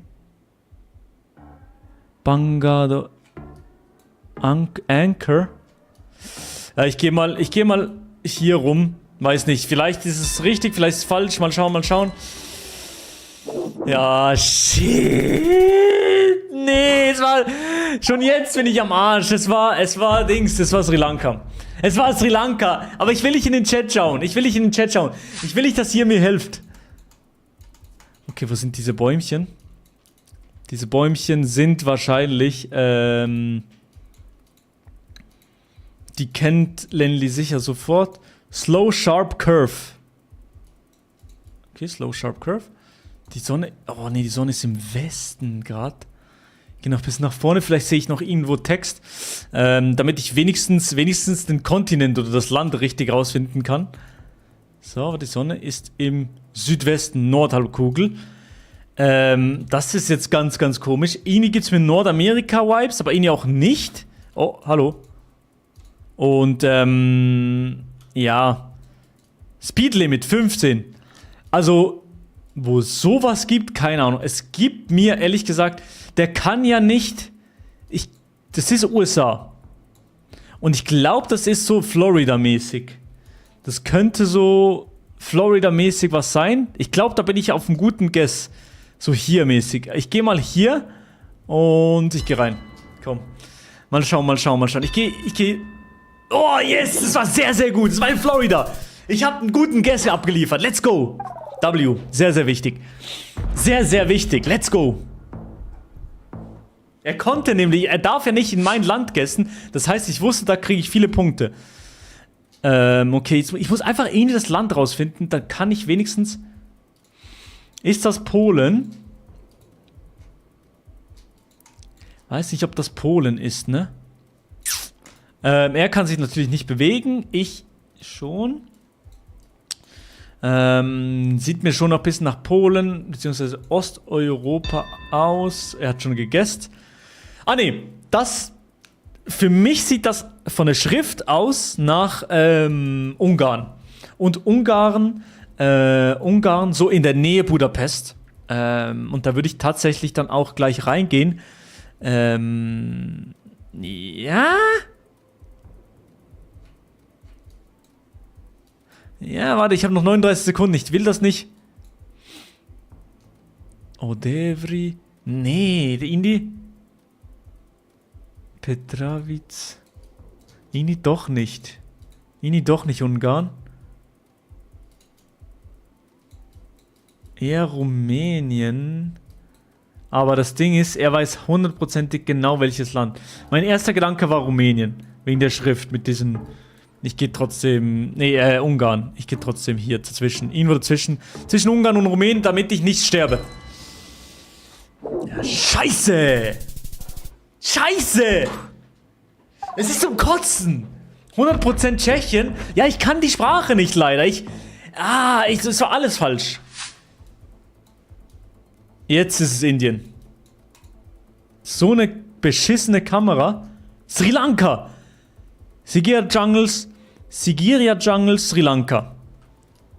Bangado. Anchor. Ja, ich gehe mal hier rum. Weiß nicht, vielleicht ist es richtig, vielleicht ist es falsch. Mal schauen. Ja, shit. Nee, es war... Schon jetzt bin ich am Arsch. Es war Sri Lanka. Es war Sri Lanka. Aber ich will nicht in den Chat schauen. Ich will nicht, dass ihr mir helft. Okay, wo sind diese Bäumchen? Diese Bäumchen sind wahrscheinlich, die kennt Lenly sicher sofort. Slow Sharp Curve. Okay, Slow Sharp Curve. Die Sonne, oh nee, die Sonne ist im Westen gerade. Ich gehe noch ein bisschen nach vorne, vielleicht sehe ich noch irgendwo Text, damit ich wenigstens den Kontinent oder das Land richtig rausfinden kann. So, aber die Sonne ist im Südwesten, Nordhalbkugel. Das ist jetzt ganz, ganz komisch. Irgendwie gibt es mir Nordamerika-Vibes, aber irgendwie auch nicht. Oh, hallo. Und, ja. Speedlimit 15. Also, wo es sowas gibt, keine Ahnung. Es gibt mir, ehrlich gesagt, der kann ja nicht... das ist USA. Und ich glaube, das ist so Florida-mäßig. Das könnte so Florida-mäßig was sein. Ich glaube, da bin ich auf einem guten Guess. So hier mäßig. Ich gehe mal hier und ich gehe rein. Komm. Mal schauen. Ich gehe... Oh, yes! Das war sehr, sehr gut. Das war in Florida. Ich habe einen guten Guess abgeliefert. Let's go. W. Sehr, sehr wichtig. Sehr, sehr wichtig. Let's go. Er konnte nämlich... Er darf ja nicht in mein Land guessen. Das heißt, ich wusste, da kriege ich viele Punkte. Okay. Ich muss einfach irgendwie das Land rausfinden. Dann kann ich wenigstens... Ist das Polen? Weiß nicht, ob das Polen ist, ne? Er kann sich natürlich nicht bewegen. Ich schon. Sieht mir schon noch ein bisschen nach Polen, beziehungsweise Osteuropa aus. Er hat schon gegessen. Ah, ne. Das... Für mich sieht das von der Schrift aus nach Ungarn. Und Ungarn so in der Nähe Budapest. Und da würde ich tatsächlich dann auch gleich reingehen. Ja. Ja, warte, ich habe noch 39 Sekunden. Ich will das nicht. Odevri. Nee, Indi. Petravic. Indi doch nicht. Ungarn. Eher Rumänien. Aber das Ding ist, er weiß hundertprozentig genau welches Land. Mein erster Gedanke war Rumänien. Wegen der Schrift mit diesen... Ich gehe trotzdem... Nee, Ungarn. Ich gehe trotzdem hier dazwischen. Irgendwo dazwischen. Zwischen Ungarn und Rumänien, damit ich nicht sterbe. Ja, scheiße! Scheiße! Es ist zum Kotzen! 100% Tschechien? Ja, ich kann die Sprache nicht leider. Das war alles falsch. Jetzt ist es Indien. So eine beschissene Kamera. Sri Lanka! Sigiriya Jungles, Sri Lanka.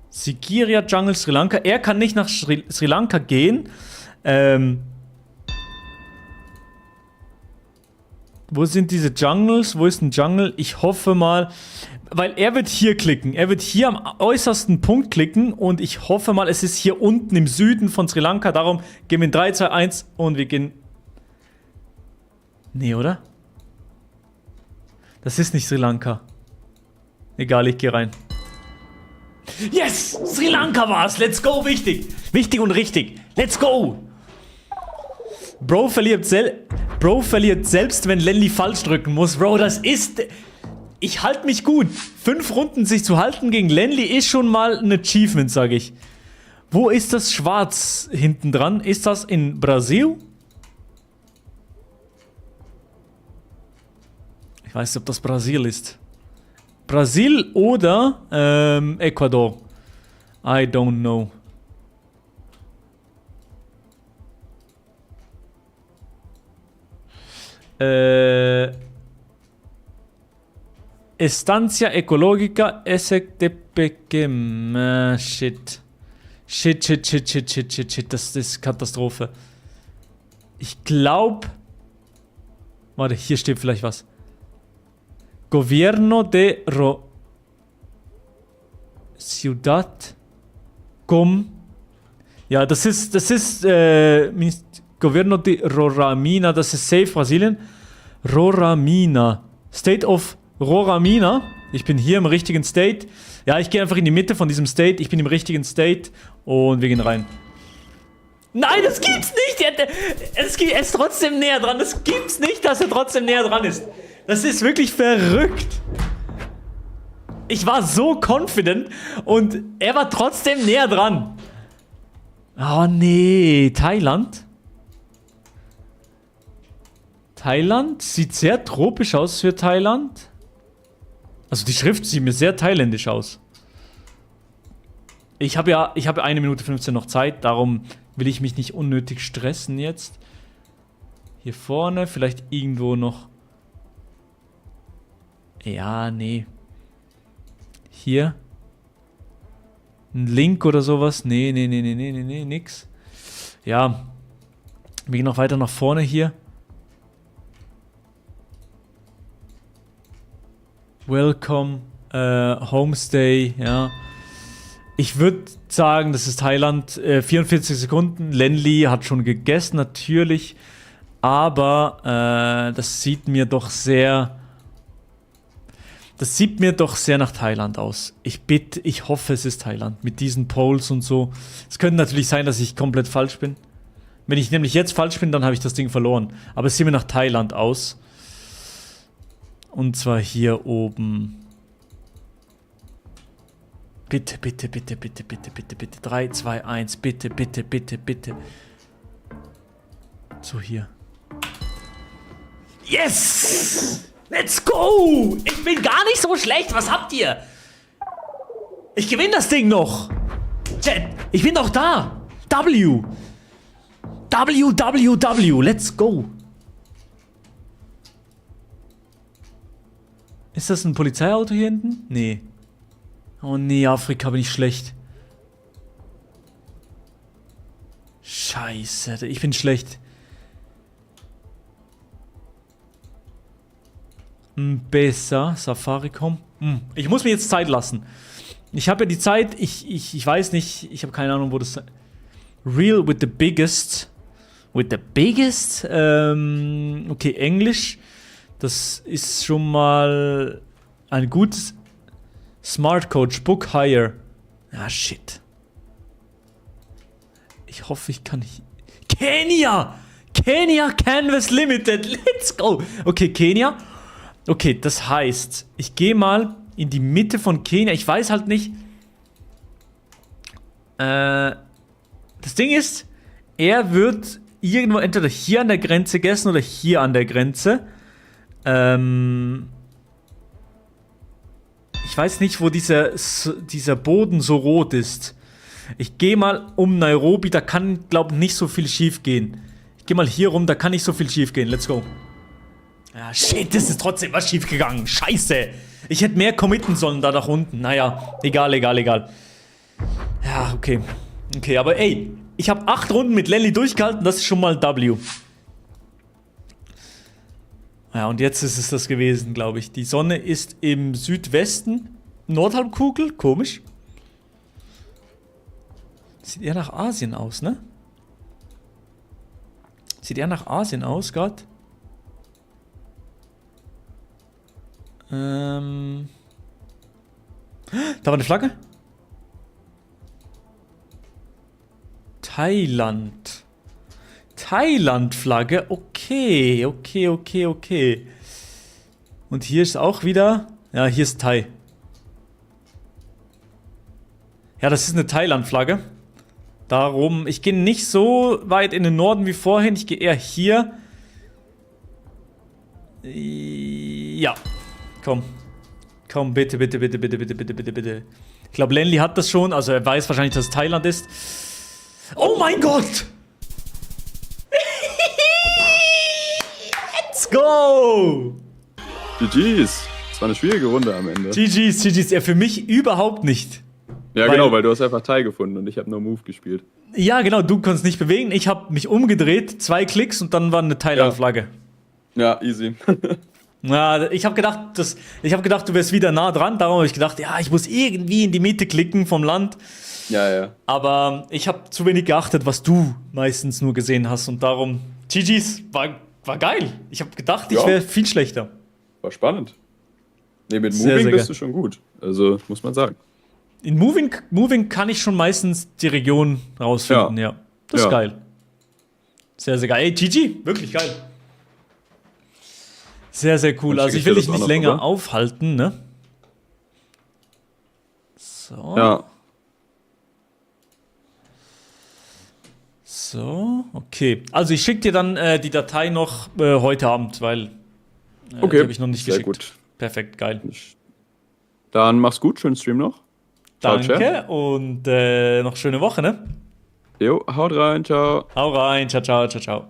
Sigiriya Jungles, Sri Lanka. Er kann nicht nach Sri Lanka gehen. Wo sind diese Jungles? Wo ist ein Jungle? Ich hoffe mal... Weil er wird hier klicken. Er wird hier am äußersten Punkt klicken. Und ich hoffe mal, es ist hier unten im Süden von Sri Lanka. Darum gehen wir in 3, 2, 1 und wir gehen... Nee, oder? Das ist nicht Sri Lanka. Egal, ich gehe rein. Yes! Sri Lanka war's! Let's go! Wichtig! Wichtig und richtig! Let's go! Bro verliert selbst, wenn Lenly falsch drücken muss. Bro, das ist... Ich halte mich gut. 5 Runden sich zu halten gegen Lenly ist schon mal ein Achievement, sage ich. Wo ist das Schwarz hinten dran? Ist das in Brasil? Ich weiß nicht, ob das Brasil ist. Brasil oder Ecuador. I don't know. Estancia Ecologica Esetepequem. Shit. Shit. Das ist Katastrophe. Ich glaube... Warte, hier steht vielleicht was. Gobierno de Ciudad Com. Ja, das ist Gobierno de Roraima, das ist safe Brasilien. Roraima. State of Roraima. Ich bin hier im richtigen State. Ja, ich gehe einfach in die Mitte von diesem State. Ich bin im richtigen State und wir gehen rein. Nein, das gibt's nicht! Er ist trotzdem näher dran. Das gibt's nicht, dass er trotzdem näher dran ist. Das ist wirklich verrückt. Ich war so confident und er war trotzdem näher dran. Oh nee, Thailand? Thailand? Sieht sehr tropisch aus für Thailand. Also die Schrift sieht mir sehr thailändisch aus. Ich habe 1 Minute 15 noch Zeit, darum will ich mich nicht unnötig stressen jetzt. Hier vorne, vielleicht irgendwo noch. Ja, nee. Hier. Ein Link oder sowas. Nee, nix. Ja. Wir gehen noch weiter nach vorne hier. Welcome, Homestay, ja. Ich würde sagen, das ist Thailand. 44 Sekunden. Lenli hat schon gegessen, natürlich. Aber das sieht mir doch sehr nach Thailand aus. Ich hoffe, es ist Thailand. Mit diesen Poles und so. Es könnte natürlich sein, dass ich komplett falsch bin. Wenn ich nämlich jetzt falsch bin, dann habe ich das Ding verloren. Aber es sieht mir nach Thailand aus. Und zwar hier oben. Bitte. 3, 2, 1. Bitte. So, hier. Yes! Let's go! Ich bin gar nicht so schlecht. Was habt ihr? Ich gewinne das Ding noch. Chat, ich bin doch da. W. Let's go. Ist das ein Polizeiauto hier hinten? Nee. Oh nee, Afrika bin ich schlecht. Scheiße, ich bin schlecht. Besser, Safaricom. Ich muss mir jetzt Zeit lassen. Ich habe ja die Zeit, ich weiß nicht, ich habe keine Ahnung, wo das... Real with the biggest. With the biggest? Okay, Englisch. Das ist schon mal ein gutes... Smart Coach, Book Hire. Ah, shit. Ich hoffe, ich kann nicht... Kenia! Kenia Canvas Limited. Let's go! Okay, Kenia. Okay, das heißt, ich gehe mal in die Mitte von Kenia. Ich weiß halt nicht... Das Ding ist, er wird irgendwo entweder hier an der Grenze gegessen oder hier an der Grenze. Ich weiß nicht, wo dieser Boden so rot ist. Ich gehe mal um Nairobi, da kann, glaube ich, nicht so viel schief gehen. Ich gehe mal hier rum, da kann nicht so viel schief gehen. Let's go. Ja, shit, das ist trotzdem was schief gegangen. Scheiße. Ich hätte mehr committen sollen da nach unten. Naja, egal. Ja, okay. Okay, aber ey, ich habe 8 Runden mit Lenli durchgehalten, das ist schon mal W. Ja, und jetzt ist es das gewesen, glaube ich. Die Sonne ist im Südwesten. Nordhalbkugel, komisch. Sieht eher nach Asien aus, ne? Sieht eher nach Asien aus, gerade. Da war eine Flagge. Thailand-Flagge. Okay. Und hier ist auch wieder... Ja, hier ist Thai. Ja, das ist eine Thailand-Flagge. Darum, ich gehe nicht so weit in den Norden wie vorhin. Ich gehe eher hier. Ja. Komm, bitte. Ich glaube, Lenli hat das schon. Also er weiß wahrscheinlich, dass es Thailand ist. Oh mein Gott! Let's go! GG's. Das war eine schwierige Runde am Ende. GG's. Ja, für mich überhaupt nicht. Ja, genau, weil du hast einfach Thai gefunden und ich habe nur Move gespielt. Ja, genau, du konntest nicht bewegen. Ich habe mich umgedreht, 2 Klicks und dann war eine Thailand-Flagge. Ja, easy. Ja, ich habe gedacht, du wärst wieder nah dran. Darum habe ich gedacht, ja, ich muss irgendwie in die Mitte klicken vom Land. Ja. Aber ich habe zu wenig geachtet, was du meistens nur gesehen hast. Und darum, GG's, war geil. Ich habe gedacht, ich Ja. wäre viel schlechter. War spannend. Nee, mit Sehr, Moving sehr bist geil. du schon gut. Also, muss man sagen. In Moving kann ich schon meistens die Region rausfinden, ja. Das ist Ja. geil. Sehr, sehr geil. Ey, GG, wirklich geil. Sehr, sehr cool. Dann Also ich schick will ich dir dich das auch nicht noch länger rüber. aufhalten, ne? So. Ja. So, okay. Also ich schicke dir dann die Datei noch heute Abend, weil Okay. die habe ich noch nicht Sehr geschickt. gut. Perfekt, geil. Dann mach's gut. Schönen Stream noch. Ciao, Danke und noch schöne Woche, ne? Jo, haut rein. Ciao. Hau rein, ciao, ciao, ciao, ciao.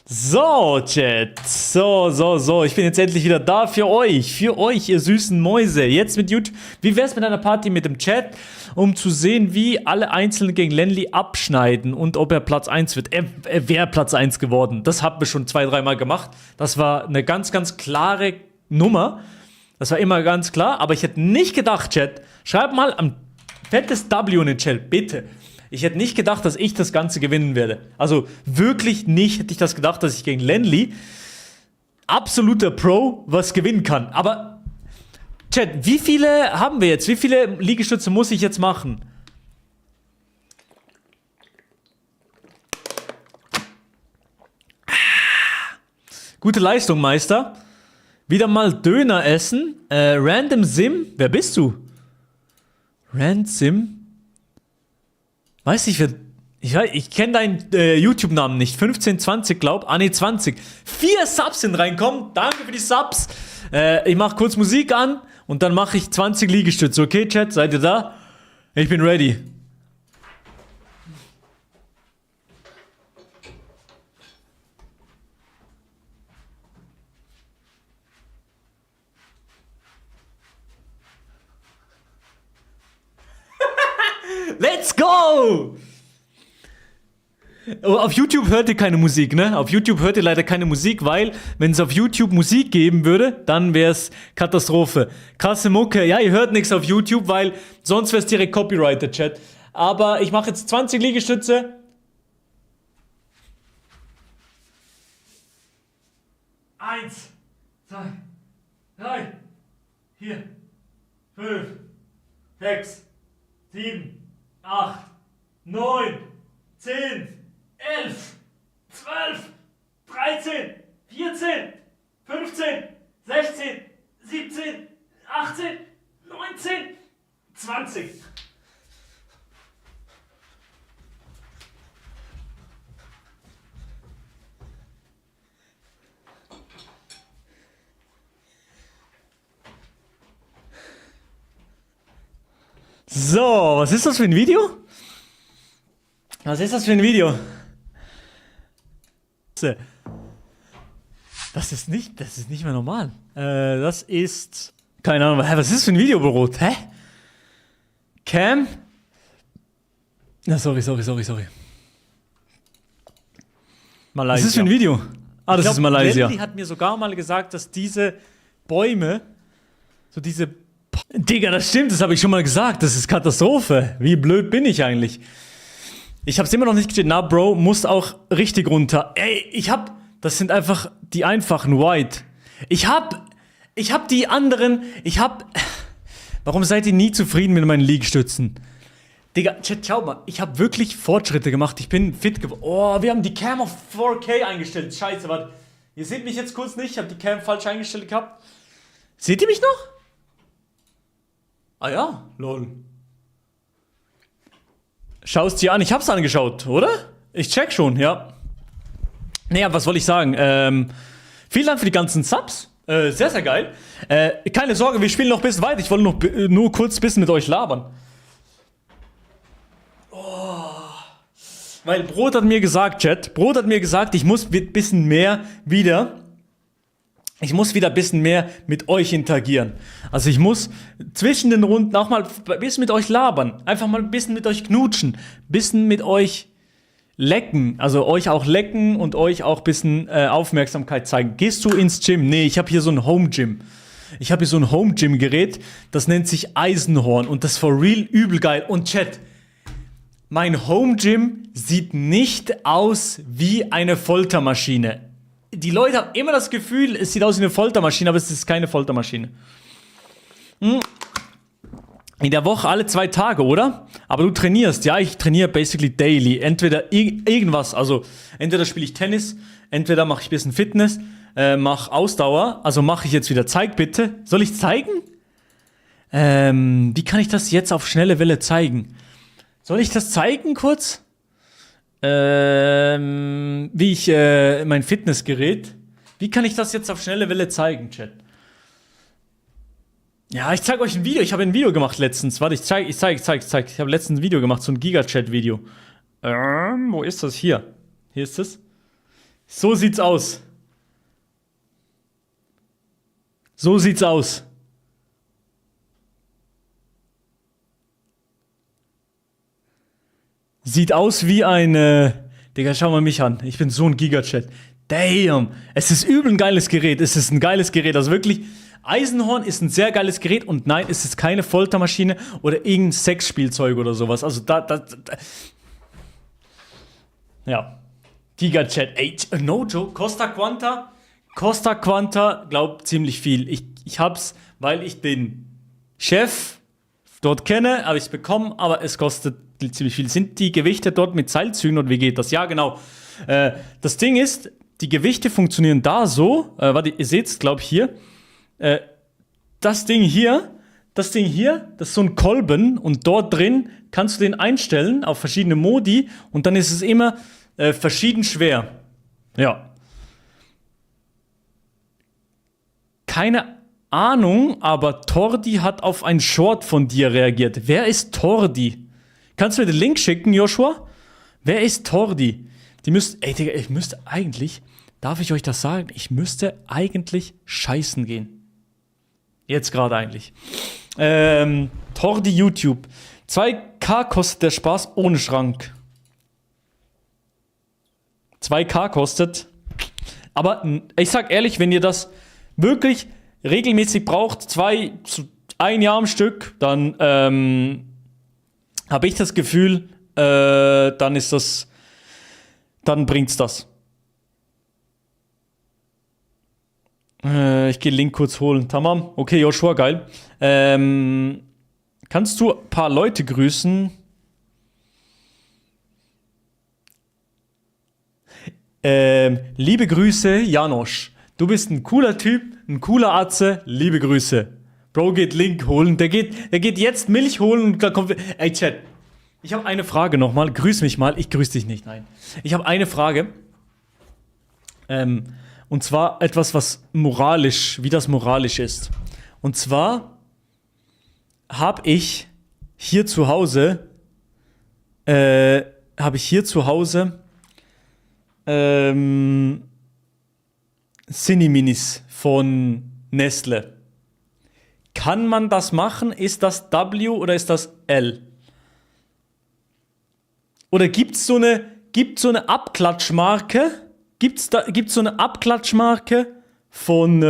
So, Chat. So. Ich bin jetzt endlich wieder da für euch, ihr süßen Mäuse. Jetzt mit YouTube. Wie wär's mit einer Party mit dem Chat, um zu sehen, wie alle Einzelnen gegen Lenly abschneiden und ob er Platz 1 wird? Er wäre Platz 1 geworden. Das haben wir schon 2-3 Mal gemacht. Das war eine ganz, ganz klare Nummer. Das war immer ganz klar. Aber ich hätte nicht gedacht, Chat, schreibt mal ein fettes W in den Chat, bitte. Ich hätte nicht gedacht, dass ich das Ganze gewinnen werde. Also wirklich nicht hätte ich das gedacht, dass ich gegen Lenly, absoluter Pro, was gewinnen kann. Aber, Chat, wie viele haben wir jetzt? Wie viele Liegestütze muss ich jetzt machen? Gute Leistung, Meister. Wieder mal Döner essen. Random Sim. Wer bist du? Rand Sim. Weiß nicht, ich kenne deinen YouTube-Namen nicht. 1520, glaub. Ah, nee, 20. 4 Subs sind reinkommen. Danke für die Subs. Ich mache kurz Musik an und dann mache ich 20 Liegestütze. Okay, Chat? Seid ihr da? Ich bin ready. Let's go! Oh, auf YouTube hört ihr keine Musik, ne? Auf YouTube hört ihr leider keine Musik, weil, wenn es auf YouTube Musik geben würde, dann wäre es Katastrophe. Krasse Mucke. Ja, ihr hört nichts auf YouTube, weil sonst wäre es direkt Copyrighted, Chat. Aber ich mache jetzt 20 Liegestütze. 1, 2, 3, 4, 5, 6, 7, 8, 9, 10, 11, 12, 13, 14, 15, 16, 17, 18, 19, 20. So, was ist das für ein Video? Was ist das für ein Video? Das ist nicht mehr normal. Das ist, keine Ahnung, was ist das für ein Video, Brot? Hä? Cam? Na, sorry. Malaysia. Was ist das für ein Video? Ah, das ist Malaysia. Lenny hat mir sogar mal gesagt, dass diese Bäume, so diese... Digga, das stimmt, das habe ich schon mal gesagt. Das ist Katastrophe. Wie blöd bin ich eigentlich? Ich hab's immer noch nicht gesehen. Na, Bro, musst auch richtig runter. Ey, das sind einfach die einfachen White. Ich hab die anderen, warum seid ihr nie zufrieden mit meinen Liegestützen? Digga, Chat, schau mal, ich habe wirklich Fortschritte gemacht. Ich bin fit geworden. Oh, wir haben die Cam auf 4K eingestellt. Scheiße, warte. Ihr seht mich jetzt kurz nicht. Ich habe die Cam falsch eingestellt gehabt. Seht ihr mich noch? Ah ja, lol. Schau's dir an, ich hab's angeschaut, oder? Ich check schon, ja. Naja, was wollte ich sagen? Vielen Dank für die ganzen Subs. Sehr, sehr geil. Keine Sorge, wir spielen noch ein bisschen weiter. Ich wollte nur kurz ein bisschen mit euch labern. Oh. Weil Brot hat mir gesagt, Chat, ich muss ein bisschen mehr wieder ein bisschen mehr mit euch interagieren. Also ich muss zwischen den Runden auch mal ein bisschen mit euch labern. Einfach mal ein bisschen mit euch knutschen. Ein bisschen mit euch lecken, also euch auch lecken und euch auch ein bisschen Aufmerksamkeit zeigen. Gehst du ins Gym? Nee, ich habe hier so ein Home-Gym. Ich habe hier so ein Home-Gym-Gerät, das nennt sich Eisenhorn und das ist for real übel geil. Und Chat, mein Home-Gym sieht nicht aus wie eine Foltermaschine. Die Leute haben immer das Gefühl, es sieht aus wie eine Foltermaschine, aber es ist keine Foltermaschine. In der Woche alle 2 Tage, oder? Aber du trainierst, ja, ich trainiere basically daily. Entweder irgendwas, also entweder spiele ich Tennis, entweder mache ich ein bisschen Fitness, mache Ausdauer, also mache ich jetzt wieder. Zeig bitte. Soll ich zeigen? Wie kann ich das jetzt auf schnelle Welle zeigen? Soll ich das zeigen kurz? Wie ich mein Fitnessgerät. Wie kann ich das jetzt auf schnelle Welle zeigen, Chat? Ja, ich zeige euch ein Video. Ich habe ein Video gemacht letztens. Warte, ich zeig. Ich habe letztens ein Video gemacht, so ein Giga-Chat-Video. Wo ist das? Hier. Hier ist es. So sieht's aus. So sieht's aus. Sieht aus wie eine... Digga, schau mal mich an. Ich bin so ein Giga-Chat. Damn. Es ist übel ein geiles Gerät. Es ist ein geiles Gerät. Also wirklich... Eisenhorn ist ein sehr geiles Gerät und nein, es ist keine Foltermaschine oder irgendein Sexspielzeug oder sowas. Also ja. Giga-Chat. Ey, no joke. Costa Quanta glaubt ziemlich viel. Ich hab's, weil ich den Chef dort kenne, habe ich es bekommen, aber es kostet ziemlich viel. Sind die Gewichte dort mit Seilzügen und wie geht das? Ja, genau. Das Ding ist, die Gewichte funktionieren da so. Warte, ihr seht es, glaube ich, hier. Das Ding hier, das ist so ein Kolben und dort drin kannst du den einstellen auf verschiedene Modi und dann ist es immer verschieden schwer. Ja. Keine Ahnung, aber Tordi hat auf ein Short von dir reagiert. Wer ist Tordi? Kannst du mir den Link schicken, Joshua? Wer ist Tordi? Ey, Digga, ich müsste eigentlich, darf ich euch das sagen? Ich müsste eigentlich scheißen gehen. Jetzt gerade eigentlich. Tordi YouTube. 2K kostet der Spaß ohne Schrank. 2K kostet. Aber ich sag ehrlich, wenn ihr das wirklich regelmäßig braucht, 1 Jahr am Stück, dann habe ich das Gefühl, dann bringt's das. Ich gehe Link kurz holen. Tamam. Okay, Joshua, geil. Kannst du ein paar Leute grüßen? Liebe Grüße, Janosch. Du bist ein cooler Typ, ein cooler Atze. Liebe Grüße. Bro geht Link holen. Der geht jetzt Milch holen und da kommt... Ey, Chat. Ich habe eine Frage nochmal. Grüß mich mal. Ich grüße dich nicht. Nein. Ich habe eine Frage. Und zwar etwas, wie das moralisch ist. Und zwar habe ich hier zu Hause Cinni-Minis von Nestle. Kann man das machen? Ist das W oder ist das L? Oder gibt's so eine Abklatschmarke? Gibt's so eine Abklatschmarke von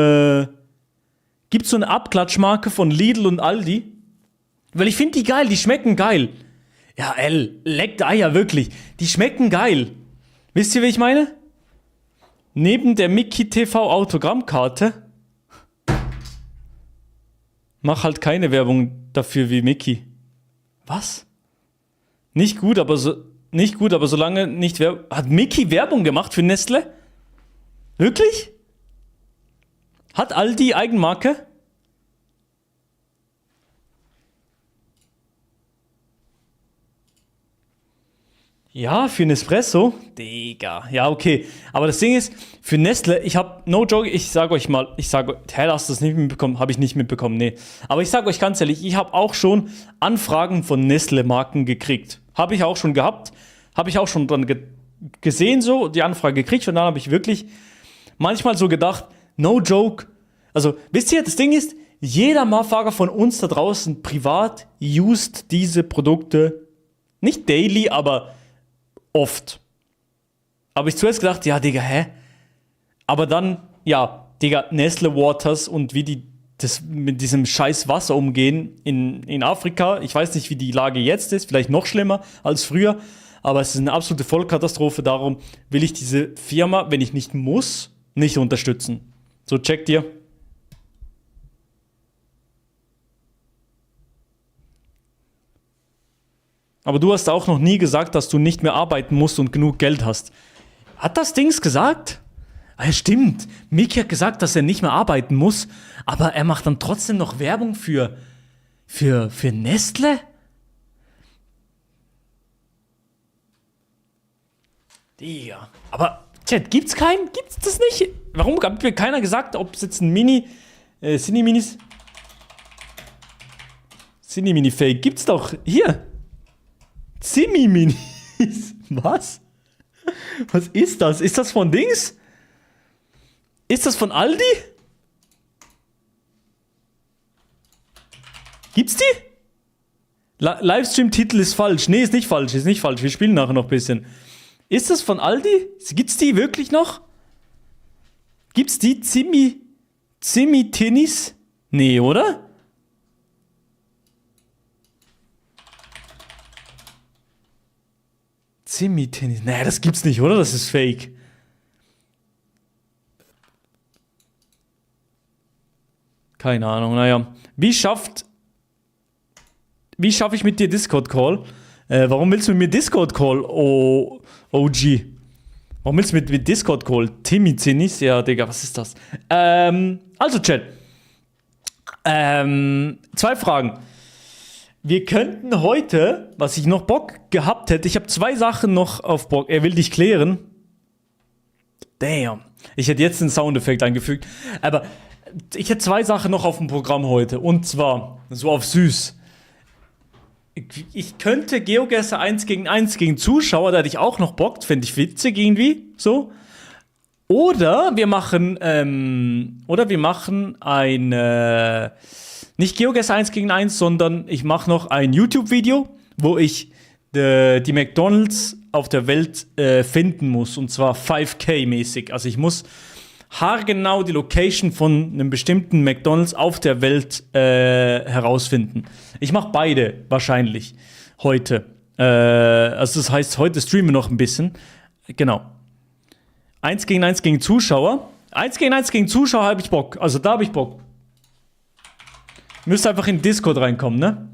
Lidl und Aldi? Weil ich finde die geil, die schmecken geil. Ja, leckt Eier, wirklich. Die schmecken geil. Wisst ihr, wie ich meine? Neben der Mickey TV Autogrammkarte. Mach halt keine Werbung dafür wie Mickey. Was? Nicht gut, aber solange nicht Werbung... Hat Mickey Werbung gemacht für Nestle? Wirklich? Hat Aldi Eigenmarke? Ja, für Nespresso? Digga. Ja, okay. Aber das Ding ist, für Nestle, ich hab, no joke, hast du das nicht mitbekommen? Habe ich nicht mitbekommen, nee. Aber ich sag euch ganz ehrlich, ich habe auch schon Anfragen von Nestle-Marken gekriegt. Habe ich auch schon gehabt. Habe ich auch schon dann gesehen, so, die Anfrage gekriegt. Und dann habe ich wirklich manchmal so gedacht, no joke. Also, wisst ihr, das Ding ist, jeder Motherfucker von uns da draußen privat used diese Produkte nicht daily, aber oft. habe ich zuerst gedacht, ja, Digga, hä? Aber dann, ja, Digga, Nestle Waters und wie die das mit diesem scheiß Wasser umgehen in Afrika. Ich weiß nicht, wie die Lage jetzt ist, vielleicht noch schlimmer als früher, aber es ist eine absolute Vollkatastrophe. Darum will ich diese Firma, wenn ich nicht muss, nicht unterstützen. So, checkt ihr. Aber du hast auch noch nie gesagt, dass du nicht mehr arbeiten musst und genug Geld hast. Hat das Dings gesagt? Ah, ja, stimmt. Mickey hat gesagt, dass er nicht mehr arbeiten muss, aber er macht dann trotzdem noch Werbung für Nestle? Digga. Aber, Chat, gibt's das nicht? Warum hat mir keiner gesagt, ob es jetzt ein Cine-Mini-Fake gibt's doch. Hier. Zimi-Minis. Was? Was ist das? Ist das von Dings? Ist das von Aldi? Gibt's die? Livestream-Titel ist falsch. Nee, ist nicht falsch. Wir spielen nachher noch ein bisschen. Ist das von Aldi? Gibt's die wirklich noch? Gibt's die Zimi-Tinnis? Nee, oder? Zimi-Tinnis. Nee, das gibt's nicht, oder? Das ist fake. Keine Ahnung, naja. Wie schaffe ich mit dir Discord-Call? Warum willst du mit mir Discord-Call, OG? Warum willst du mit mir Discord-Call? Timmy Zinnis? Ja, Digga, was ist das? Also, Chat. 2 Fragen. Wir könnten heute, was ich noch Bock gehabt hätte, ich habe 2 Sachen noch auf Bock. Er will dich klären. Damn. Ich hätte jetzt den Soundeffekt eingefügt. Aber ich hätte 2 Sachen noch auf dem Programm heute. Und zwar, so auf süß. Ich könnte GeoGuessr 1 gegen 1 gegen Zuschauer, da hätte ich auch noch Bock. Fände ich witzig irgendwie. So. Oder wir machen ein, nicht GeoGuessr 1 gegen 1, sondern ich mache noch ein YouTube-Video, wo ich die McDonalds auf der Welt finden muss. Und zwar 5K-mäßig. Also ich muss haargenau die Location von einem bestimmten McDonalds auf der Welt herausfinden. Ich mache beide wahrscheinlich heute. Also das heißt, heute streamen wir noch ein bisschen. Genau. 1 gegen 1 gegen Zuschauer. 1 gegen 1 gegen Zuschauer habe ich Bock. Also da habe ich Bock. Ihr müsst einfach in Discord reinkommen, ne?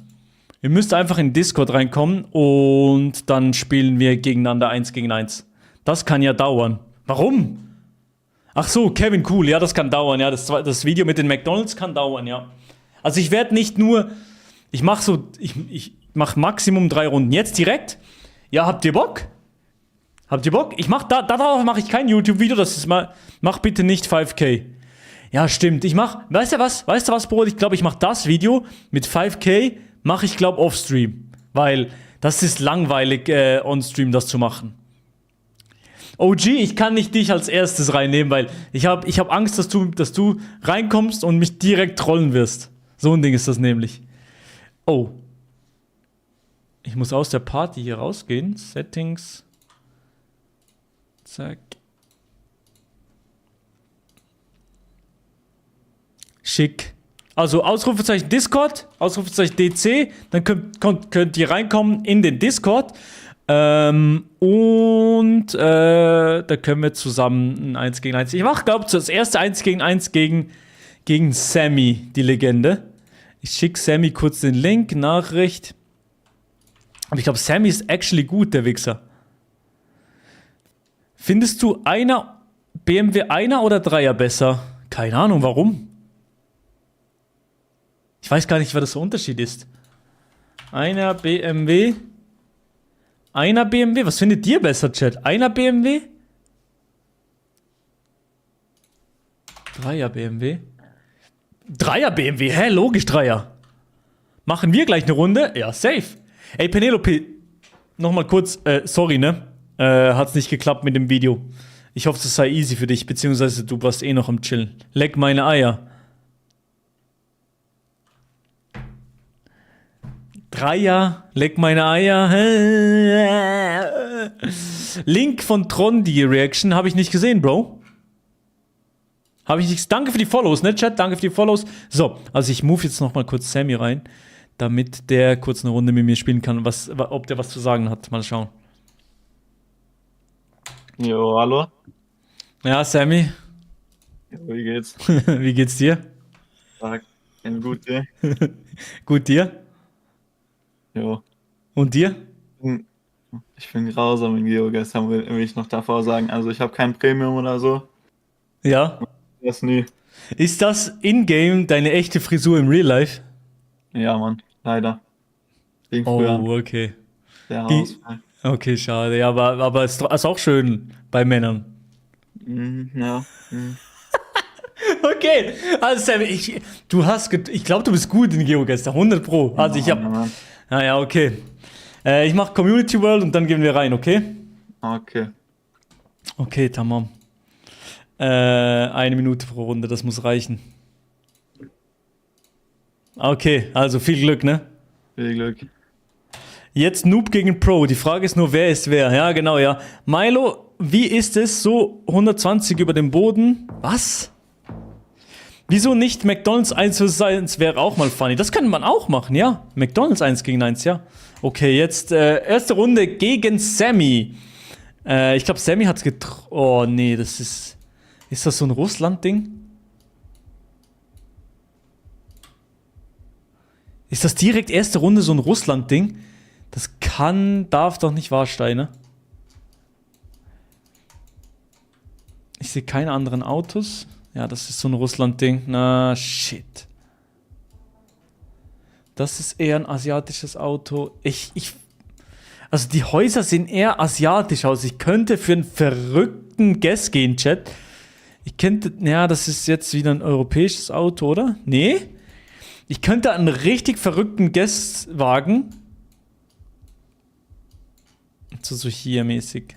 Ihr müsst einfach in Discord reinkommen und dann spielen wir gegeneinander 1 gegen 1. Das kann ja dauern. Warum? Ach so, Kevin, cool. Ja, das kann dauern. Ja, das Video mit den McDonalds kann dauern, ja. Also ich werde nicht nur... Ich mache Maximum 3 Runden. Jetzt direkt? Ja, habt ihr Bock? Habt ihr Bock? Darauf mache ich kein YouTube-Video. Das ist mal... Mach bitte nicht 5K. Ja, stimmt. Weißt du was, Bro? Ich glaube, ich mache das Video mit 5K, mache ich, glaube off-stream. Weil das ist langweilig, on-stream das zu machen. OG, ich kann nicht dich als erstes reinnehmen, weil ich hab Angst, dass du reinkommst und mich direkt trollen wirst. So ein Ding ist das nämlich. Oh. Ich muss aus der Party hier rausgehen. Settings. Zack. Schick. Also Ausrufezeichen Discord, Ausrufezeichen DC, dann könnt ihr reinkommen in den Discord. Da können wir zusammen ein 1 gegen 1. Ich mache, glaube ich, das erste 1 gegen 1 gegen Sammy, die Legende. Ich schicke Sammy kurz den Link, Nachricht. Aber ich glaube, Sammy ist actually gut, der Wichser. Findest du BMW 1er oder 3er besser? Keine Ahnung, warum? Ich weiß gar nicht, was das der Unterschied ist. Einer BMW. Was findet ihr besser, Chat? Einer BMW? 3er BMW? 3er BMW? Hä? Logisch 3er. Machen wir gleich eine Runde? Ja, safe. Ey, Penelope, nochmal kurz, sorry, ne? Hat's nicht geklappt mit dem Video. Ich hoffe, es sei easy für dich, beziehungsweise du warst eh noch am Chillen. Leck meine Eier. Dreier, leck meine Eier. Link von Tron, die Reaction, habe ich nicht gesehen, Bro. Habe ich nichts. Danke für die Follows, ne, Chat? Danke für die Follows. So, also ich move jetzt nochmal kurz Sammy rein, damit der kurz eine Runde mit mir spielen kann, ob der was zu sagen hat. Mal schauen. Jo, hallo. Ja, Sammy, Jo, wie geht's? wie geht's dir? Tag. Gut, dir? Gut dir? Jo. Und dir? Ich bin grausam in GeoGuessr, will ich noch davor sagen. Also ich habe kein Premium oder so. Ja. Das nie. Ist das in-game deine echte Frisur im Real Life? Ja, Mann. Leider. Ging Oh, früher okay. der Die- Ausfall. Okay, schade. Ja, aber es ist auch schön bei Männern. Ja. Okay, also Sam, ich glaube, du bist gut in GeoGuessr, 100 Pro. Also ich hab, Ja, Mann. naja, okay. Ich mach Community World und dann gehen wir rein, okay? Okay. Okay, tamam. 1 Minute pro Runde, das muss reichen. Okay, also viel Glück, ne? Viel Glück. Jetzt Noob gegen Pro. Die Frage ist nur, wer ist wer? Ja, genau, ja. Milo, wie ist es so 120 über dem Boden? Was? Wieso nicht McDonald's 1 vs 1 wäre auch mal funny. Das könnte man auch machen, ja. McDonald's 1 gegen 1, ja. Okay, jetzt erste Runde gegen Sammy. Ich glaube, Sammy hat getroffen. Oh, nee, das ist... Ist das so ein Russland-Ding? Ist das direkt erste Runde so ein Russland-Ding? Das darf doch nicht wahr sein, ne? Ich sehe keine anderen Autos. Ja, das ist so ein Russland-Ding. Na, shit. Das ist eher ein asiatisches Auto. Also die Häuser sehen eher asiatisch aus. Ich könnte für einen verrückten Guess gehen, Chat. Ja, das ist jetzt wieder ein europäisches Auto, oder? Nee? Ich könnte einen richtig verrückten Guess wagen. So hier mäßig.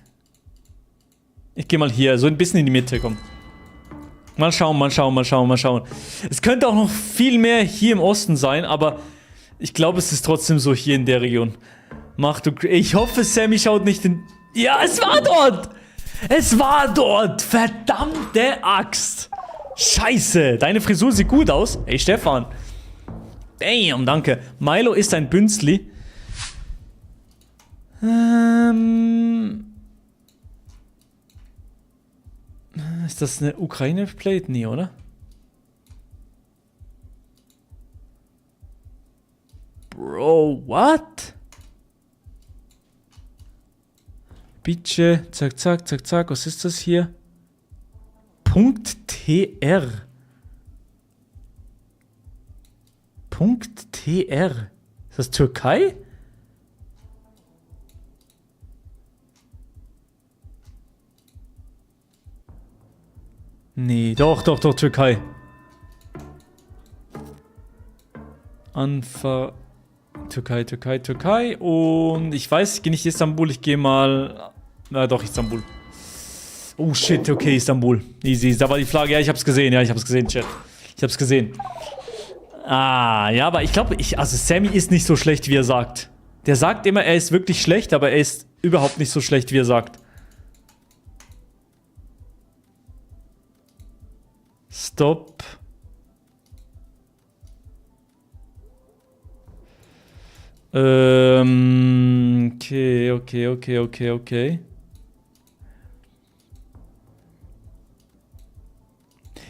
Ich gehe mal hier, so ein bisschen in die Mitte, komm. Mal schauen. Es könnte auch noch viel mehr hier im Osten sein, aber ich glaube, es ist trotzdem so hier in der Region. Ich hoffe, Sammy schaut nicht in... Ja, es war dort! Es war dort! Verdammte Axt! Scheiße! Deine Frisur sieht gut aus. Ey, Stefan. Damn, danke. Milo ist ein Bünzli. Ist das eine Ukraine-Plate? Nee, oder? Bro, what? Bitte, zack, zack, zack, zack. Was ist das hier? .tr. .tr. Ist das Türkei? Nee, doch, Türkei. Türkei. Und ich weiß, ich gehe nicht Istanbul, ich gehe mal... Na doch, Istanbul. Oh shit, okay, Istanbul. Easy, da war die Flagge. Ja, ich hab's gesehen, Chat. Ich hab's gesehen. Ah, ja, aber ich glaube, also Sammy ist nicht so schlecht, wie er sagt. Der sagt immer, er ist wirklich schlecht, aber er ist überhaupt nicht so schlecht, wie er sagt. Stop. Okay.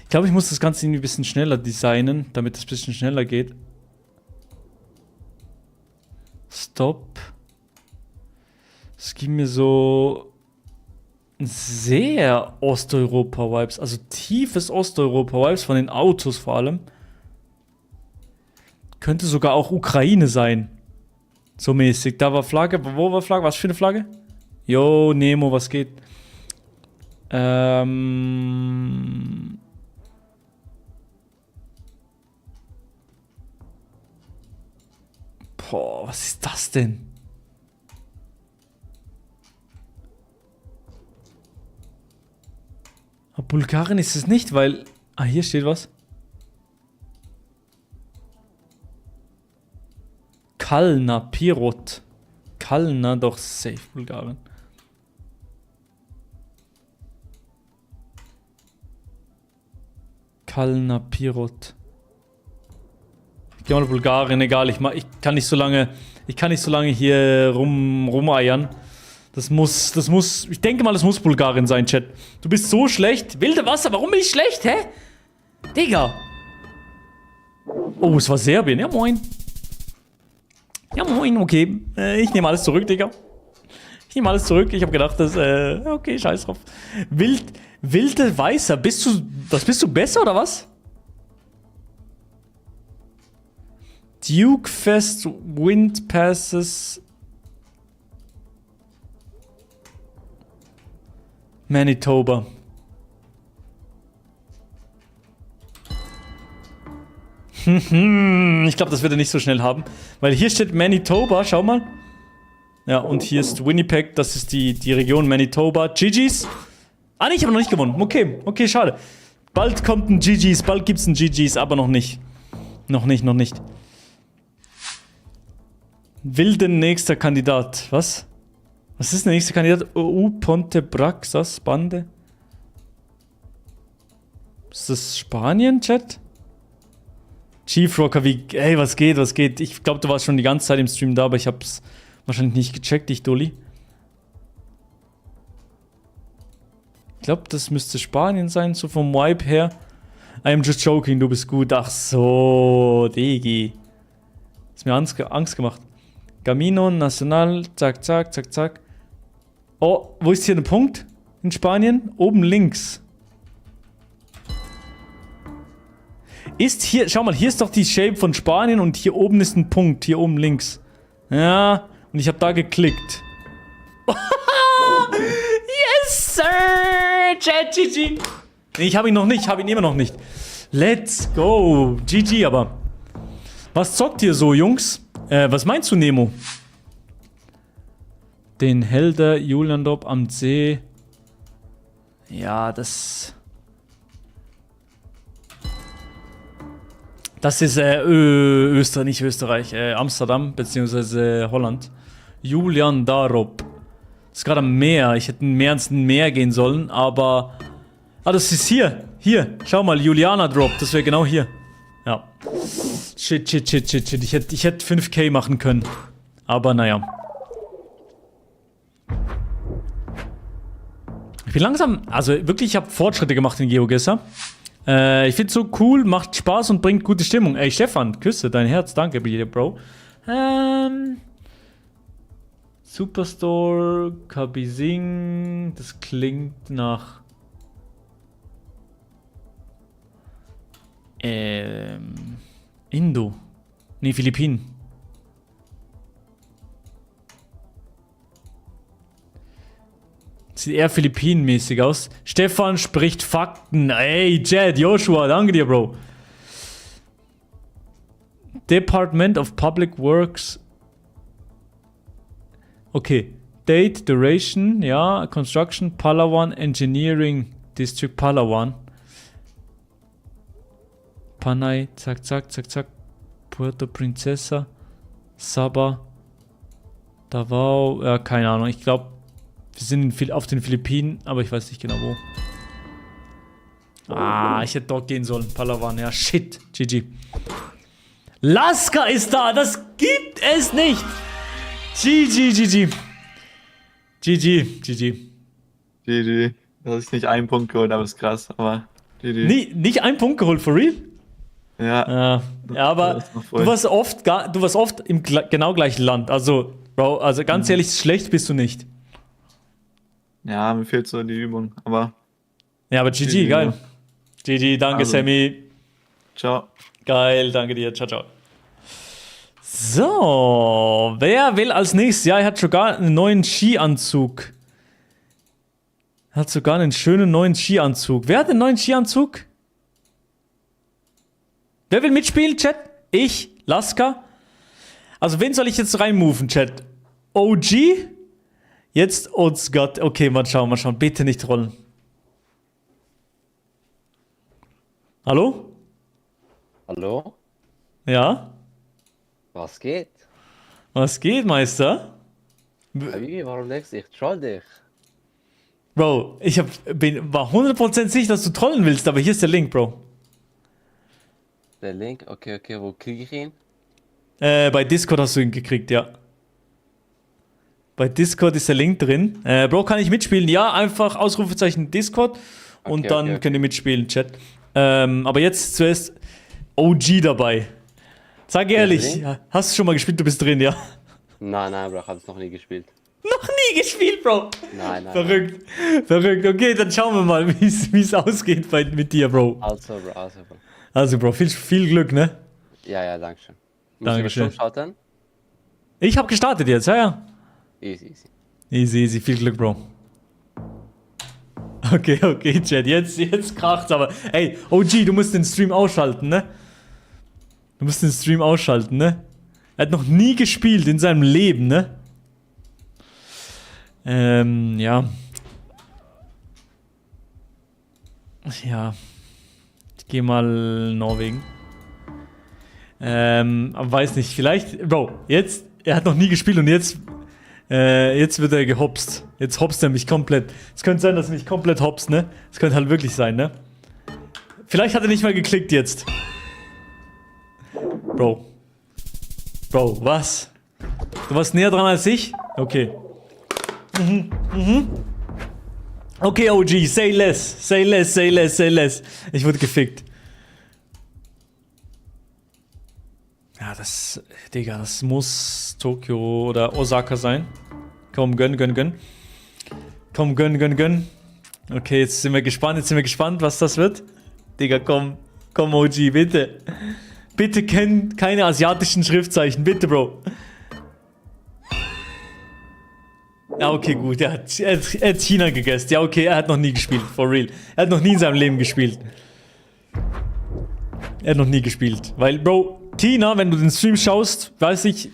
Ich glaube, ich muss das Ganze irgendwie ein bisschen schneller designen, damit es ein bisschen schneller geht. Stop. Es gibt mir so sehr Osteuropa-Vibes, also tiefes Osteuropa-Vibes von den Autos vor allem. Könnte sogar auch Ukraine sein. So mäßig. Da war Flagge. Wo war Flagge? Was für eine Flagge? Yo, Nemo, was geht? Boah, was ist das denn? Bulgarien ist es nicht, weil... Ah, hier steht was. Kalna, Pirot. Kalna, doch safe Bulgarien. Kalna, Pirot. Ich geh mal nach Bulgarien, egal, ich kann nicht so lange hier rumeiern. Das muss, ich denke mal, das muss Bulgarien sein, Chat. Du bist so schlecht. Wilde Wasser, warum bin ich schlecht, hä? Digga. Oh, es war Serbien, ja moin. Ja moin, okay. Ich nehme alles zurück, Digga. Ich nehme alles zurück. Ich habe gedacht, dass, okay, scheiß drauf. Wilde Weißer, bist du besser oder was? Duke Fest Wind Passes Manitoba. Ich glaube, das wird er nicht so schnell haben. Weil hier steht Manitoba, schau mal. Ja, und hier ist Winnipeg, das ist die Region Manitoba. GG's. Ah, nee, ich habe noch nicht gewonnen. Okay, schade. Bald kommt ein GG's, bald gibt's ein GG's, aber noch nicht. Noch nicht. Wilde nächster Kandidat. Was? Was ist der nächste Kandidat? OU Ponte Braxas Bande? Ist das Spanien, Chat? Chief Rocker, ey, was geht? Ich glaube, du warst schon die ganze Zeit im Stream da, aber ich hab's wahrscheinlich nicht gecheckt, ich Dulli. Ich glaube, das müsste Spanien sein, so vom Vibe her. I am just joking, du bist gut. Ach so, Digi. Ist mir Angst gemacht. Camino, Nacional, zack. Oh, wo ist hier der Punkt? In Spanien? Oben links. Ist hier, schau mal, hier ist doch die Shape von Spanien und hier oben ist ein Punkt, hier oben links. Ja, und ich habe da geklickt. Yes, Sir! Chat, GG. Nee, ich habe ihn noch nicht, habe ihn immer noch nicht. Let's go. GG aber. Was zockt ihr so, Jungs? Was meinst du, Nemo? Den Helder Juliandorp am See. Ja, das ist Österreich, nicht Österreich, Amsterdam bzw. Holland. Julian Darop. Das ist gerade am Meer. Ich hätte mehr ins Meer gehen sollen, aber... Ah, das ist hier. Hier, schau mal, Juliana Drop. Das wäre genau hier. Ja. Shit. Ich hätte 5K machen können. Aber naja. Ich bin langsam... Also wirklich, ich habe Fortschritte gemacht in GeoGuessr. Ich find's so cool, macht Spaß und bringt gute Stimmung. Ey, Stefan, küsse dein Herz. Danke, Bro. Superstore, Kabising. Das klingt nach... Indo. Nee, Philippinen. Sieht eher Philippinen-mäßig aus. Stefan spricht Fakten. Ey, Jed, Joshua, danke dir, Bro. Department of Public Works. Okay. Date, Duration, ja. Construction, Palawan, Engineering, District Palawan. Panay, zack. Puerto Princesa, Sabah, Davao, ja, keine Ahnung. Ich glaube, wir sind auf den Philippinen, aber ich weiß nicht genau wo. Ah, ich hätte dort gehen sollen. Palawan, ja, shit. GG. Laska ist da, das gibt es nicht. GG. GG. Das ist nicht einen Punkt geholt, aber ist krass, aber GG. Nicht einen Punkt geholt, for real? Ja. Ja, aber du warst oft im genau gleichen Land. Also, Bro, also ganz ehrlich, schlecht bist du nicht. Ja, mir fehlt so die Übung, aber... Ja, aber GG, geil. GG, danke, Also. Sammy. Ciao. Geil, danke dir. Ciao. So, wer will als nächstes? Ja, er hat sogar einen neuen Skianzug. Er hat sogar einen schönen neuen Skianzug. Wer hat den neuen Skianzug? Wer will mitspielen, Chat? Ich, Laska. Also, wen soll ich jetzt reinmoven, Chat? OG? Jetzt uns Gott. Okay, mal schauen. Bitte nicht rollen. Hallo? Hallo? Ja? Was geht? Was geht, Meister? Habibi, warum legst du dich? Schau dich. Bro, war 100% sicher, dass du trollen willst, aber hier ist der Link, Bro. Der Link, okay, wo kriege ich ihn? Bei Discord hast du ihn gekriegt, ja. Bei Discord ist der Link drin. Bro, kann ich mitspielen? Ja, einfach Ausrufezeichen Discord und Okay, dann okay. könnt ihr mitspielen, Chat. Aber jetzt zuerst OG dabei. Sag ehrlich, drin? hast du schon mal gespielt? Du bist drin, ja? Nein, Bro, ich hab's noch nie gespielt. Noch nie gespielt, Bro. Nein. Verrückt, verrückt. Okay, dann schauen wir mal, wie es ausgeht mit dir, Bro. Also, Bro. Also, Bro, viel Glück, ne? Ja, danke schön. Dankeschön. Muss ich starten? Ich habe gestartet jetzt, ja. Easy. Easy, viel Glück, Bro. Okay, Chat, jetzt kracht's aber. Ey, OG, du musst den Stream ausschalten, ne? Er hat noch nie gespielt in seinem Leben, ne? Ja. Ja. Ich gehe mal Norwegen. Aber weiß nicht, vielleicht. Bro, jetzt. Er hat noch nie gespielt und jetzt wird er gehopst. Jetzt hopst er mich komplett. Es könnte sein, dass er mich komplett hopst, ne? Es könnte halt wirklich sein, ne? Vielleicht hat er nicht mal geklickt jetzt. Bro, was? Du warst näher dran als ich? Okay. Okay, OG, say less. Ich wurde gefickt. Ja, Digga, das muss Tokio oder Osaka sein. Komm, gönn. Komm, gönn. Okay, jetzt sind wir gespannt, was das wird. Digga, komm, OG, bitte. Bitte kenn keine asiatischen Schriftzeichen, bitte, Bro. Ja, okay, gut, er hat China gegessen. Ja, okay, er hat noch nie gespielt, for real. Er hat noch nie in seinem Leben gespielt. Weil, Bro, China, wenn du den Stream schaust, weiß ich,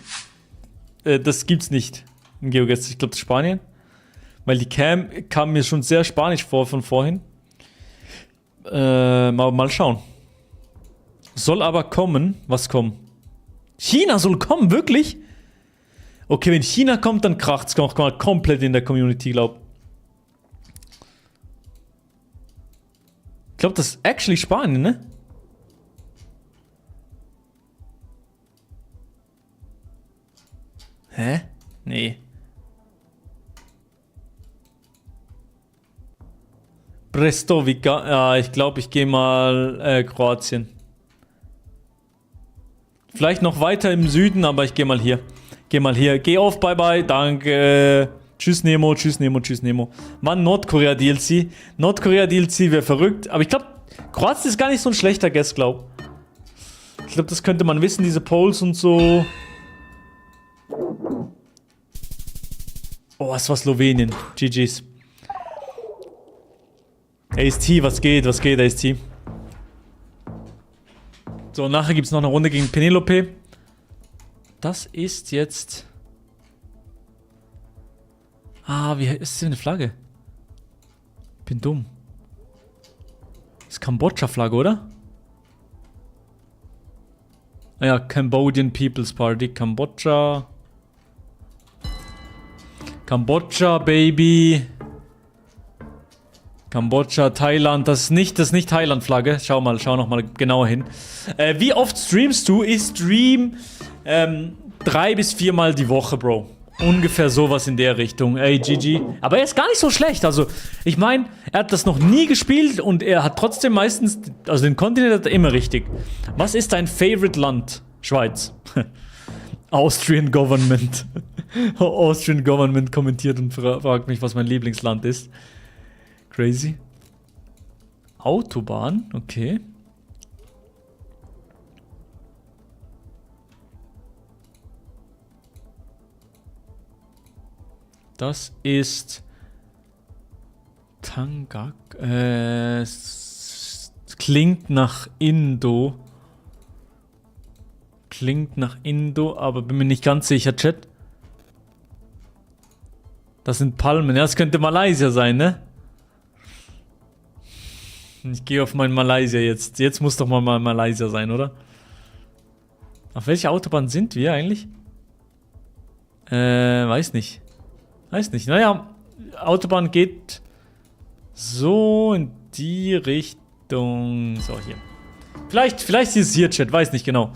das gibt's nicht in GeoGuessr. Ich glaube, das ist Spanien. Weil die Cam kam mir schon sehr spanisch vor von vorhin. Mal schauen. Soll aber kommen. Was kommen? China soll kommen, wirklich? Okay, wenn China kommt, dann kracht's noch komplett in der Community, glaub. Ich glaube, das ist actually Spanien, ne? Hä? Nee. Brestovica. Ja, ich glaube, ich gehe mal Kroatien. Vielleicht noch weiter im Süden, aber ich gehe mal hier. Geh auf, bye bye, danke. Tschüss Nemo. Mann, Nordkorea DLC. Nordkorea DLC wäre verrückt, aber ich glaube, Kroatien ist gar nicht so ein schlechter Guess, glaub. Ich glaube, das könnte man wissen, diese Polls und so. Oh, es war Slowenien. GG's. AST, was geht, AST? So, nachher gibt es noch eine Runde gegen Penelope. Das ist jetzt... Ah, wie ist das für eine Flagge? Bin dumm. Das ist Kambodscha-Flagge, oder? Ah ja, Cambodian People's Party. Kambodscha, Baby. Kambodscha, Thailand. Das ist nicht Thailand-Flagge. Schau noch mal genauer hin. Wie oft streamst du? Ich stream 3 bis 4 Mal die Woche, Bro. Ungefähr sowas in der Richtung. Ey, GG. Aber er ist gar nicht so schlecht. Also, ich meine, er hat das noch nie gespielt und er hat trotzdem meistens, also den Kontinent hat er immer richtig. Was ist dein Favorite Land? Schweiz. Austrian Government. Austrian Government kommentiert und fragt mich, was mein Lieblingsland ist. Crazy. Autobahn, okay. Das ist Tangak. Es klingt nach Indo. Aber bin mir nicht ganz sicher, Chat. Das sind Palmen. Ja, das könnte Malaysia sein, ne? Ich gehe auf mein Malaysia jetzt. Jetzt muss doch mal Malaysia sein, oder? Auf welcher Autobahn sind wir eigentlich? Weiß nicht. Naja, Autobahn geht so in die Richtung. So, hier. Vielleicht ist es hier, Chat, weiß nicht genau.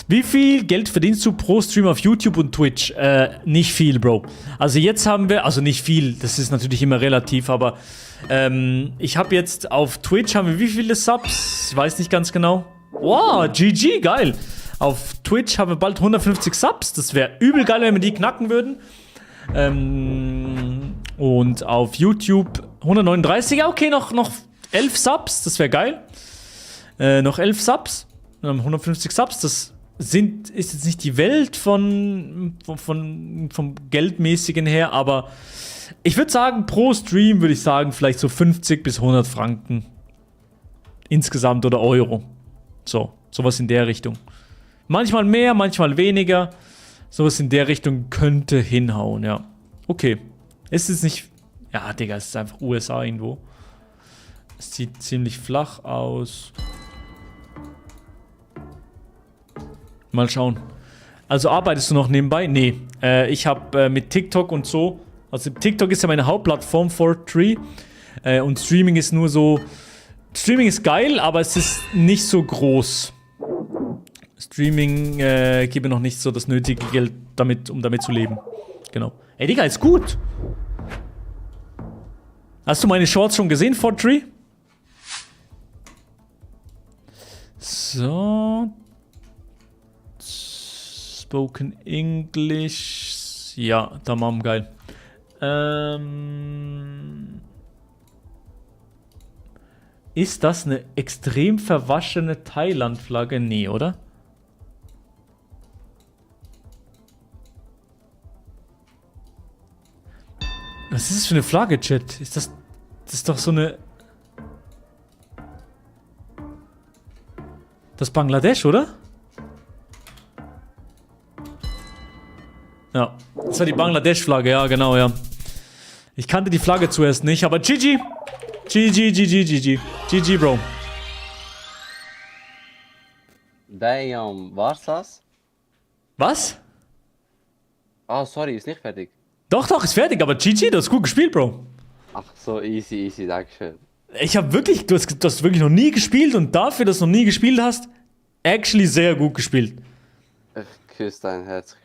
Wie viel Geld verdienst du pro Stream auf YouTube und Twitch? Nicht viel, Bro. Also jetzt haben wir, also nicht viel, das ist natürlich immer relativ, aber ich habe jetzt auf Twitch, haben wir wie viele Subs? Ich weiß nicht ganz genau. Wow, GG, geil. Auf Twitch haben wir bald 150 Subs, das wäre übel geil, wenn wir die knacken würden. Und auf YouTube 139, ja okay, noch 11 Subs, das wäre geil. Noch 11 Subs, 150 Subs, das ist jetzt nicht die Welt vom Geldmäßigen her, aber ich würde sagen, pro Stream würde ich sagen, vielleicht so 50 bis 100 Franken insgesamt oder Euro. So, sowas in der Richtung. Manchmal mehr, manchmal weniger. Sowas in der Richtung könnte hinhauen, ja. Okay. Es ist nicht... Ja, Digga, es ist einfach USA irgendwo. Es sieht ziemlich flach aus. Mal schauen. Also arbeitest du noch nebenbei? Nee. Ich habe mit TikTok und so... Also TikTok ist ja meine Hauptplattform for Tree. Und Streaming ist nur so... Streaming ist geil, aber es ist nicht so groß. Streaming gebe noch nicht so das nötige Geld, um damit zu leben. Genau. Ey, Digga, ist gut. Hast du meine Shorts schon gesehen, Fortree? So. Spoken English. Ja, tamam, geil. Ist das eine extrem verwaschene Thailand-Flagge? Nee, oder? Was ist das für eine Flagge, Chat? Das ist doch so eine... Das ist Bangladesch, oder? Ja, das war die Bangladesch-Flagge, ja, genau, ja. Ich kannte die Flagge zuerst nicht, aber GG! GG, Bro. Damn, war's das? Was? Ah, sorry, ist nicht fertig. Doch, ist fertig, aber GG, du hast gut gespielt, Bro. Ach so, easy, dankeschön. Ich habe wirklich, du hast wirklich noch nie gespielt und dafür, dass du noch nie gespielt hast, actually sehr gut gespielt. Ich küsse dein Herz.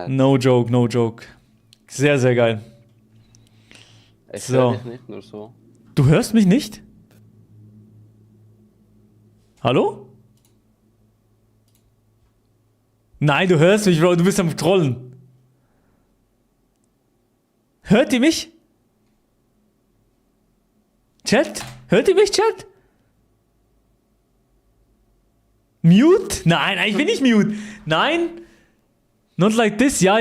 No joke. Sehr, sehr geil. Ich So. höre dich nicht nur so. Du hörst mich nicht? Hallo? Nein, du hörst mich, Bro, du bist am Trollen. Hört ihr mich? Chat? Hört ihr mich, Chat? Mute? Nein, ich bin nicht mute. Nein. Not like this. Ja.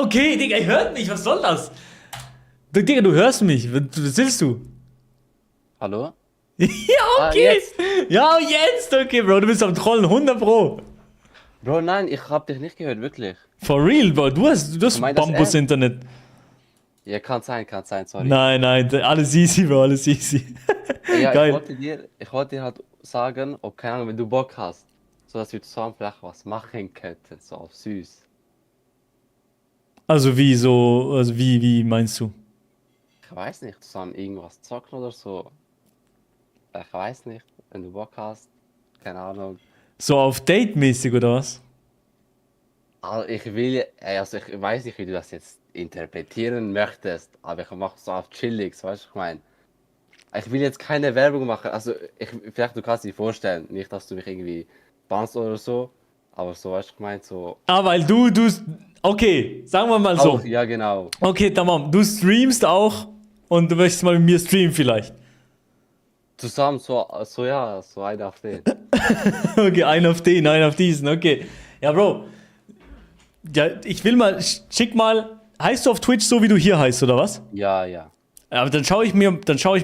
Okay, Digga, ihr hört mich. Was soll das? Digga, du hörst mich. Was willst du? Hallo? Ja, okay. Jetzt. Ja, jetzt. Okay, Bro, du bist am Trollen. 100 Pro. Bro, nein, ich hab dich nicht gehört, wirklich. For real, Bro. Du hast meinst das Bambus-Internet. Ja, kann sein, sorry. Nein, alles easy, Bro, alles easy. Ja, Geil. ich wollte dir halt sagen, ob, keine Ahnung, wenn du Bock hast, so dass wir zusammen vielleicht was machen könnten, so auf süß. Also wie meinst du? Ich weiß nicht, zusammen irgendwas zocken oder so. Ich weiß nicht, wenn du Bock hast, keine Ahnung. So auf Date-mäßig oder was? Also ich weiß nicht, wie du das jetzt interpretieren möchtest, aber ich mache so auf chillig, so weißt du, ich meine. Ich will jetzt keine Werbung machen, also vielleicht du kannst dir vorstellen, nicht, dass du mich irgendwie bannst oder so, aber so, weißt du, ich meine, so... Ah, weil du, okay, sagen wir mal so. Auch, ja, genau. Okay, tamam, du streamst auch und du möchtest mal mit mir streamen vielleicht. Zusammen, so einer auf den. Okay, einen auf den, einen auf diesen, okay. Ja, Bro. Ja, ich will mal, schick mal, heißt du auf Twitch so, wie du hier heißt, oder was? Ja. Aber dann schaue ich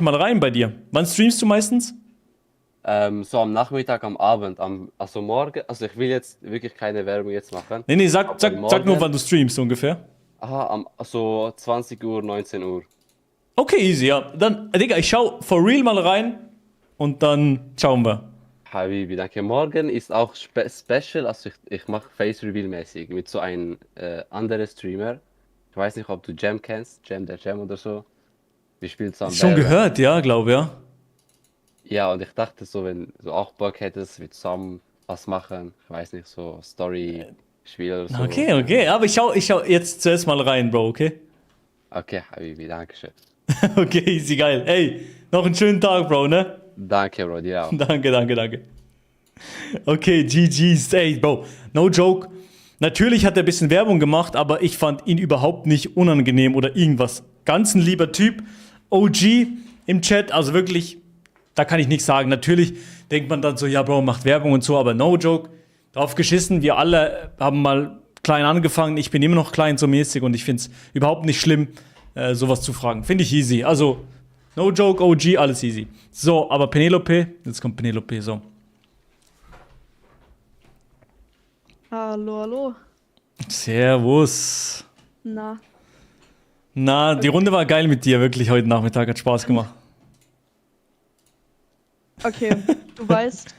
mal rein bei dir. Wann streamst du meistens? So am Nachmittag, am Abend, also morgen, also ich will jetzt wirklich keine Werbung jetzt machen. Nee, sag morgen- nur, wann du streamst ungefähr. Aha, also 20 Uhr, 19 Uhr. Okay, easy, ja. Dann, Digga, ich schau for real mal rein und dann schauen wir. Habibi, danke. Morgen ist auch Special, also ich mache Face Reveal mäßig mit so einem anderen Streamer. Ich weiß nicht, ob du Jam kennst, Jam der Jam oder so. Wir spielen zusammen. Schon Valorant. gehört, ja, glaube ja. Ja, und ich dachte so, wenn du auch Bock hättest, wir zusammen was machen. Ich weiß nicht, so Story-Spiel oder so. Okay, okay. Aber ich schau jetzt zuerst mal rein, Bro, okay? Okay, Habibi, danke schön. Okay, easy, geil. Ey, noch einen schönen Tag, Bro, ne? Danke, Bro, dir auch. Danke. Okay, GG's. Ey, Bro, no joke. Natürlich hat er ein bisschen Werbung gemacht, aber ich fand ihn überhaupt nicht unangenehm oder irgendwas. Ganz ein lieber Typ. OG im Chat, also wirklich, da kann ich nichts sagen. Natürlich denkt man dann so, ja, Bro, macht Werbung und so, aber no joke. Drauf geschissen, wir alle haben mal klein angefangen. Ich bin immer noch klein so mäßig und ich finde es überhaupt nicht schlimm, sowas zu fragen. Finde ich easy. Also, no joke, OG, alles easy. So, aber Penelope, jetzt kommt Penelope, so. Hallo, hallo. Servus. Na, Na, die Runde war geil mit dir, wirklich heute Nachmittag, hat Spaß gemacht. okay, du weißt,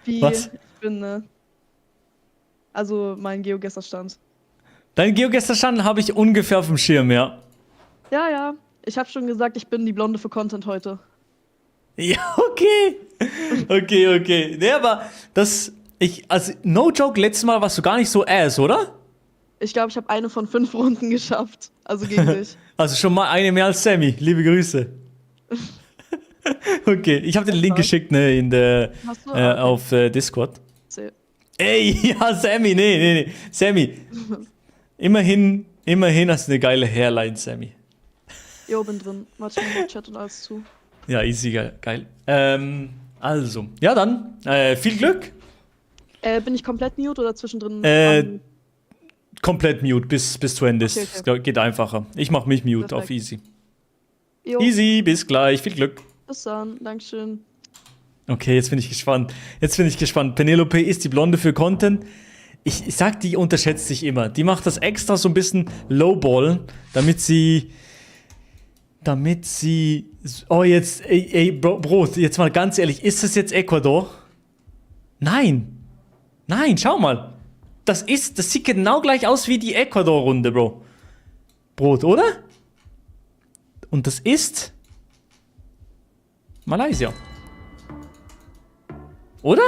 wie Was? ich bin, ne? Also mein GeoGuessr-Stand. Dein GeoGuessr-Stand habe ich ungefähr auf dem Schirm, ja. Ja, ja. Ich habe schon gesagt, ich bin die Blonde für Content heute. Ja, okay. Okay. Nee, aber also, no joke, letztes Mal warst du gar nicht so ass, oder? Ich glaube, ich habe eine von 5 Runden geschafft. Also gegen dich. Also schon mal eine mehr als Sammy. Liebe Grüße. Okay, ich habe den Link geschickt, ne, Hast du? auf Discord. Erzähl. Ey, ja, Sammy, nee. Sammy, immerhin hast du eine geile Hairline, Sammy. Jo, bin drin. Warte, ich mach Chat und alles zu. Ja, easy, geil. Also, ja dann, viel Glück. Bin ich komplett mute oder zwischendrin? Komplett mute, bis zu Ende ist. Okay. Es geht einfacher. Ich mach mich mute auf Perfekt. easy. Jo, Easy, bis gleich, viel Glück. bis dann. Dankeschön. Okay, jetzt bin ich gespannt. Penelope ist die Blonde für Content. Ich sag, die unterschätzt sich immer. Die macht das extra so ein bisschen lowballen, damit sie. Oh, jetzt. Ey, Bro, jetzt mal ganz ehrlich, ist das jetzt Ecuador? Nein, schau mal. Das sieht genau gleich aus wie die Ecuador-Runde, Bro. Brot, oder? Und das ist. Malaysia. Oder?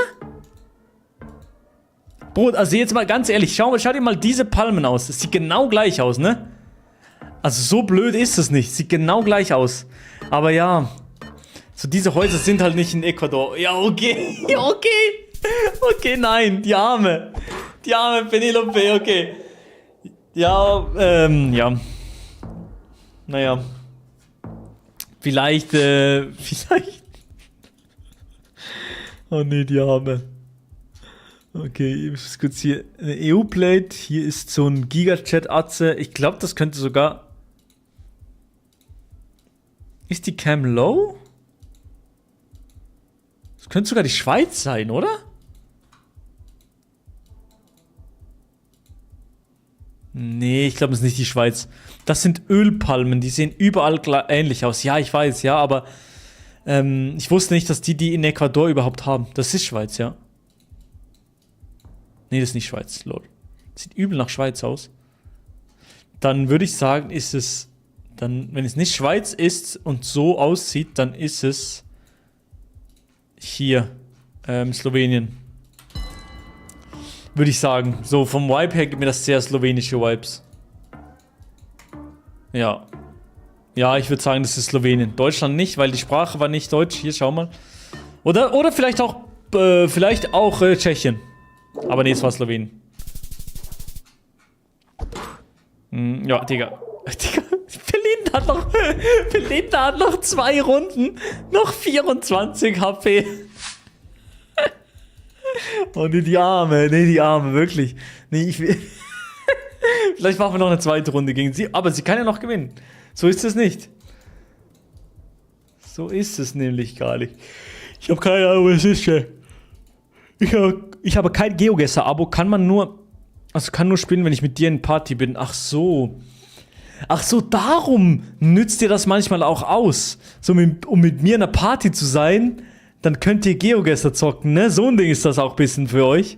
Brot, also jetzt mal ganz ehrlich, schau dir mal diese Palmen aus. Das sieht genau gleich aus, ne? Also so blöd ist es nicht. Sieht genau gleich aus. Aber ja, so diese Häuser sind halt nicht in Ecuador. Ja, okay. Ja, okay. Okay, nein, die arme Penelope, okay. Ja, ja. Naja. Vielleicht. Oh nee, die Arme. Okay, ich muss kurz hier eine EU-Plate. Hier ist so ein Giga-Chat-Atze. Ich glaube, das könnte sogar. Ist die Cam low? Das könnte sogar die Schweiz sein, oder? Nee, ich glaube, das ist nicht die Schweiz. Das sind Ölpalmen, die sehen überall ähnlich aus. Ja, ich weiß, ja, aber ich wusste nicht, dass die in Ecuador überhaupt haben. Das ist Schweiz, ja. Nee, das ist nicht Schweiz, lol. Sieht übel nach Schweiz aus. Dann würde ich sagen, ist es. Dann, wenn es nicht Schweiz ist und so aussieht, dann ist es hier, Slowenien. Würde ich sagen. So, vom Vibe her gibt mir das sehr slowenische Vibes. Ja. Ja, ich würde sagen, das ist Slowenien. Deutschland nicht, weil die Sprache war nicht deutsch. Hier, schau mal. Oder vielleicht auch, Tschechien. Aber nee, es war Slowenien. Ja, Digga. Belinda hat noch 2 Runden. Noch 24 HP. Oh, nee, die Arme, wirklich. Nee, ich will. Vielleicht machen wir noch eine zweite Runde gegen sie, aber sie kann ja noch gewinnen. So ist es nicht. So ist es nämlich gar nicht. Ich habe keine Ahnung, was es ist. Ich habe kein GeoGuessr-Abo, kann nur spielen, wenn ich mit dir in Party bin. Ach so, darum nützt dir das manchmal auch aus. So, um mit mir in einer Party zu sein, dann könnt ihr GeoGuessr zocken, ne? So ein Ding ist das auch ein bisschen für euch.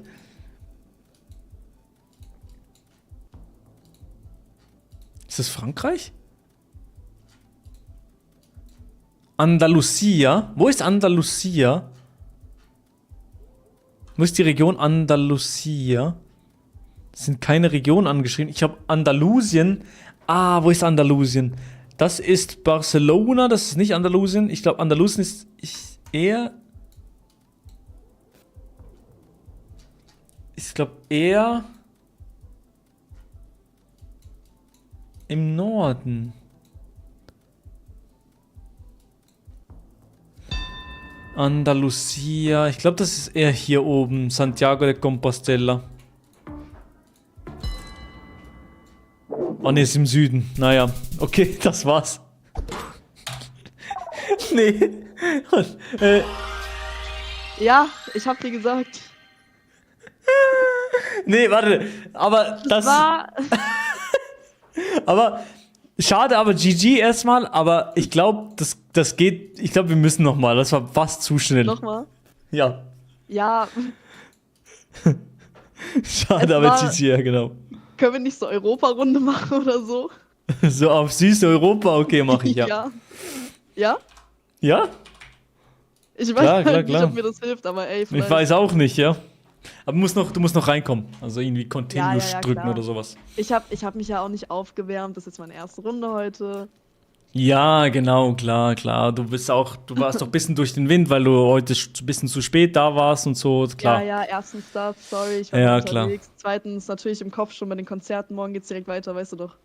Ist das Frankreich? Andalusia? Wo ist Andalusia? Wo ist die Region Andalusia? Es sind keine Regionen angeschrieben. Ich habe Andalusien. Ah, wo ist Andalusien? Das ist Barcelona, das ist nicht Andalusien. Ich glaube, Andalusien ist eher... Ich glaube eher... im Norden. Andalusia. Ich glaube, das ist eher hier oben. Santiago de Compostela. Oh ne, ist im Süden. Naja, okay, das war's. Nee. Ja, ich hab dir gesagt. Nee, warte. Aber das... War. Aber... Schade, aber GG erstmal. Aber ich glaube, das geht... Ich glaube, wir müssen nochmal. Das war fast zu schnell. Nochmal? Ja. Ja, Schade, Es aber war- GG, ja, genau. können wir nicht so Europa-Runde machen oder so? So auf süße Europa, okay, mache ich, ja. Ja? Ja? Ja? Ich weiß Klar, halt klar, nicht, klar. ob mir das hilft, aber ey, Ich vielleicht. weiß auch nicht, ja. Aber du musst noch reinkommen. Also irgendwie Continue Ja, drücken klar. oder sowas. Ich hab mich ja auch nicht aufgewärmt. Das ist jetzt meine erste Runde heute. Ja, genau, klar, klar. Du warst doch ein bisschen durch den Wind, weil du heute ein bisschen zu spät da warst und so, klar. Ja, erstens das, sorry, ich war Ja, unterwegs. Zweitens natürlich im Kopf schon bei den Konzerten. Morgen geht's direkt weiter, weißt du doch.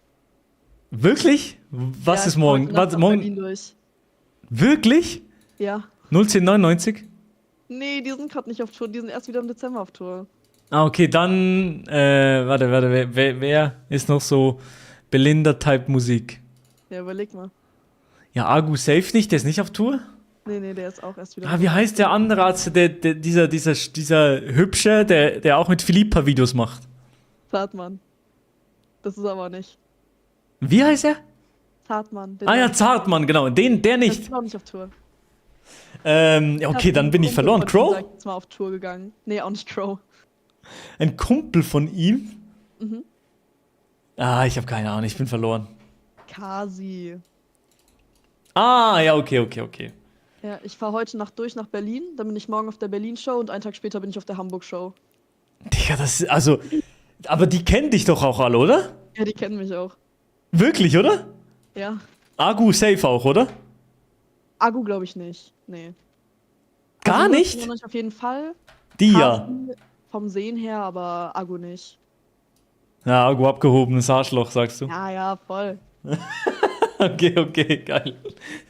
Wirklich? Was Ja, ist ich morgen? wollte nachts Warte, nach morgen? Berlin durch. Wirklich? Ja. 01099? Nee, die sind gerade nicht auf Tour, die sind erst wieder im Dezember auf Tour. Ah, okay, dann, warte, wer ist noch so Belinda-Type-Musik? Ja, überleg mal. Ja, Agu safe nicht, der ist nicht auf Tour? Nee, der ist auch erst wieder. Ah, wie heißt der andere Arzt, dieser Hübsche, der auch mit Philippa Videos macht? Zartmann. Das ist aber nicht. Wie heißt er? Zartmann. Ah ja, Zartmann, genau. Der Der nicht. ist auch nicht auf Tour. Ja, okay, dann bin ich verloren. Crow? Ich bin mal auf Tour gegangen. Nee, auch nicht Crow. Ein Kumpel von ihm? Mhm. Ah, ich habe keine Ahnung, ich bin verloren. Kasi. Ah, ja, okay. Ja, ich fahre heute Nacht durch nach Berlin. Dann bin ich morgen auf der Berlin-Show und einen Tag später bin ich auf der Hamburg-Show. Digga, das ist, also, aber die kennen dich doch auch alle, oder? Ja, die kennen mich auch. Wirklich, oder? Ja. Agu safe auch, oder? Agu glaube ich nicht. Nee. Gar Also, nicht? Leute auf jeden Fall. Die ja. Kasi vom Sehen her, aber Agu nicht. Ja, Agu abgehobenes Arschloch, sagst du. Ja, voll. Okay, geil.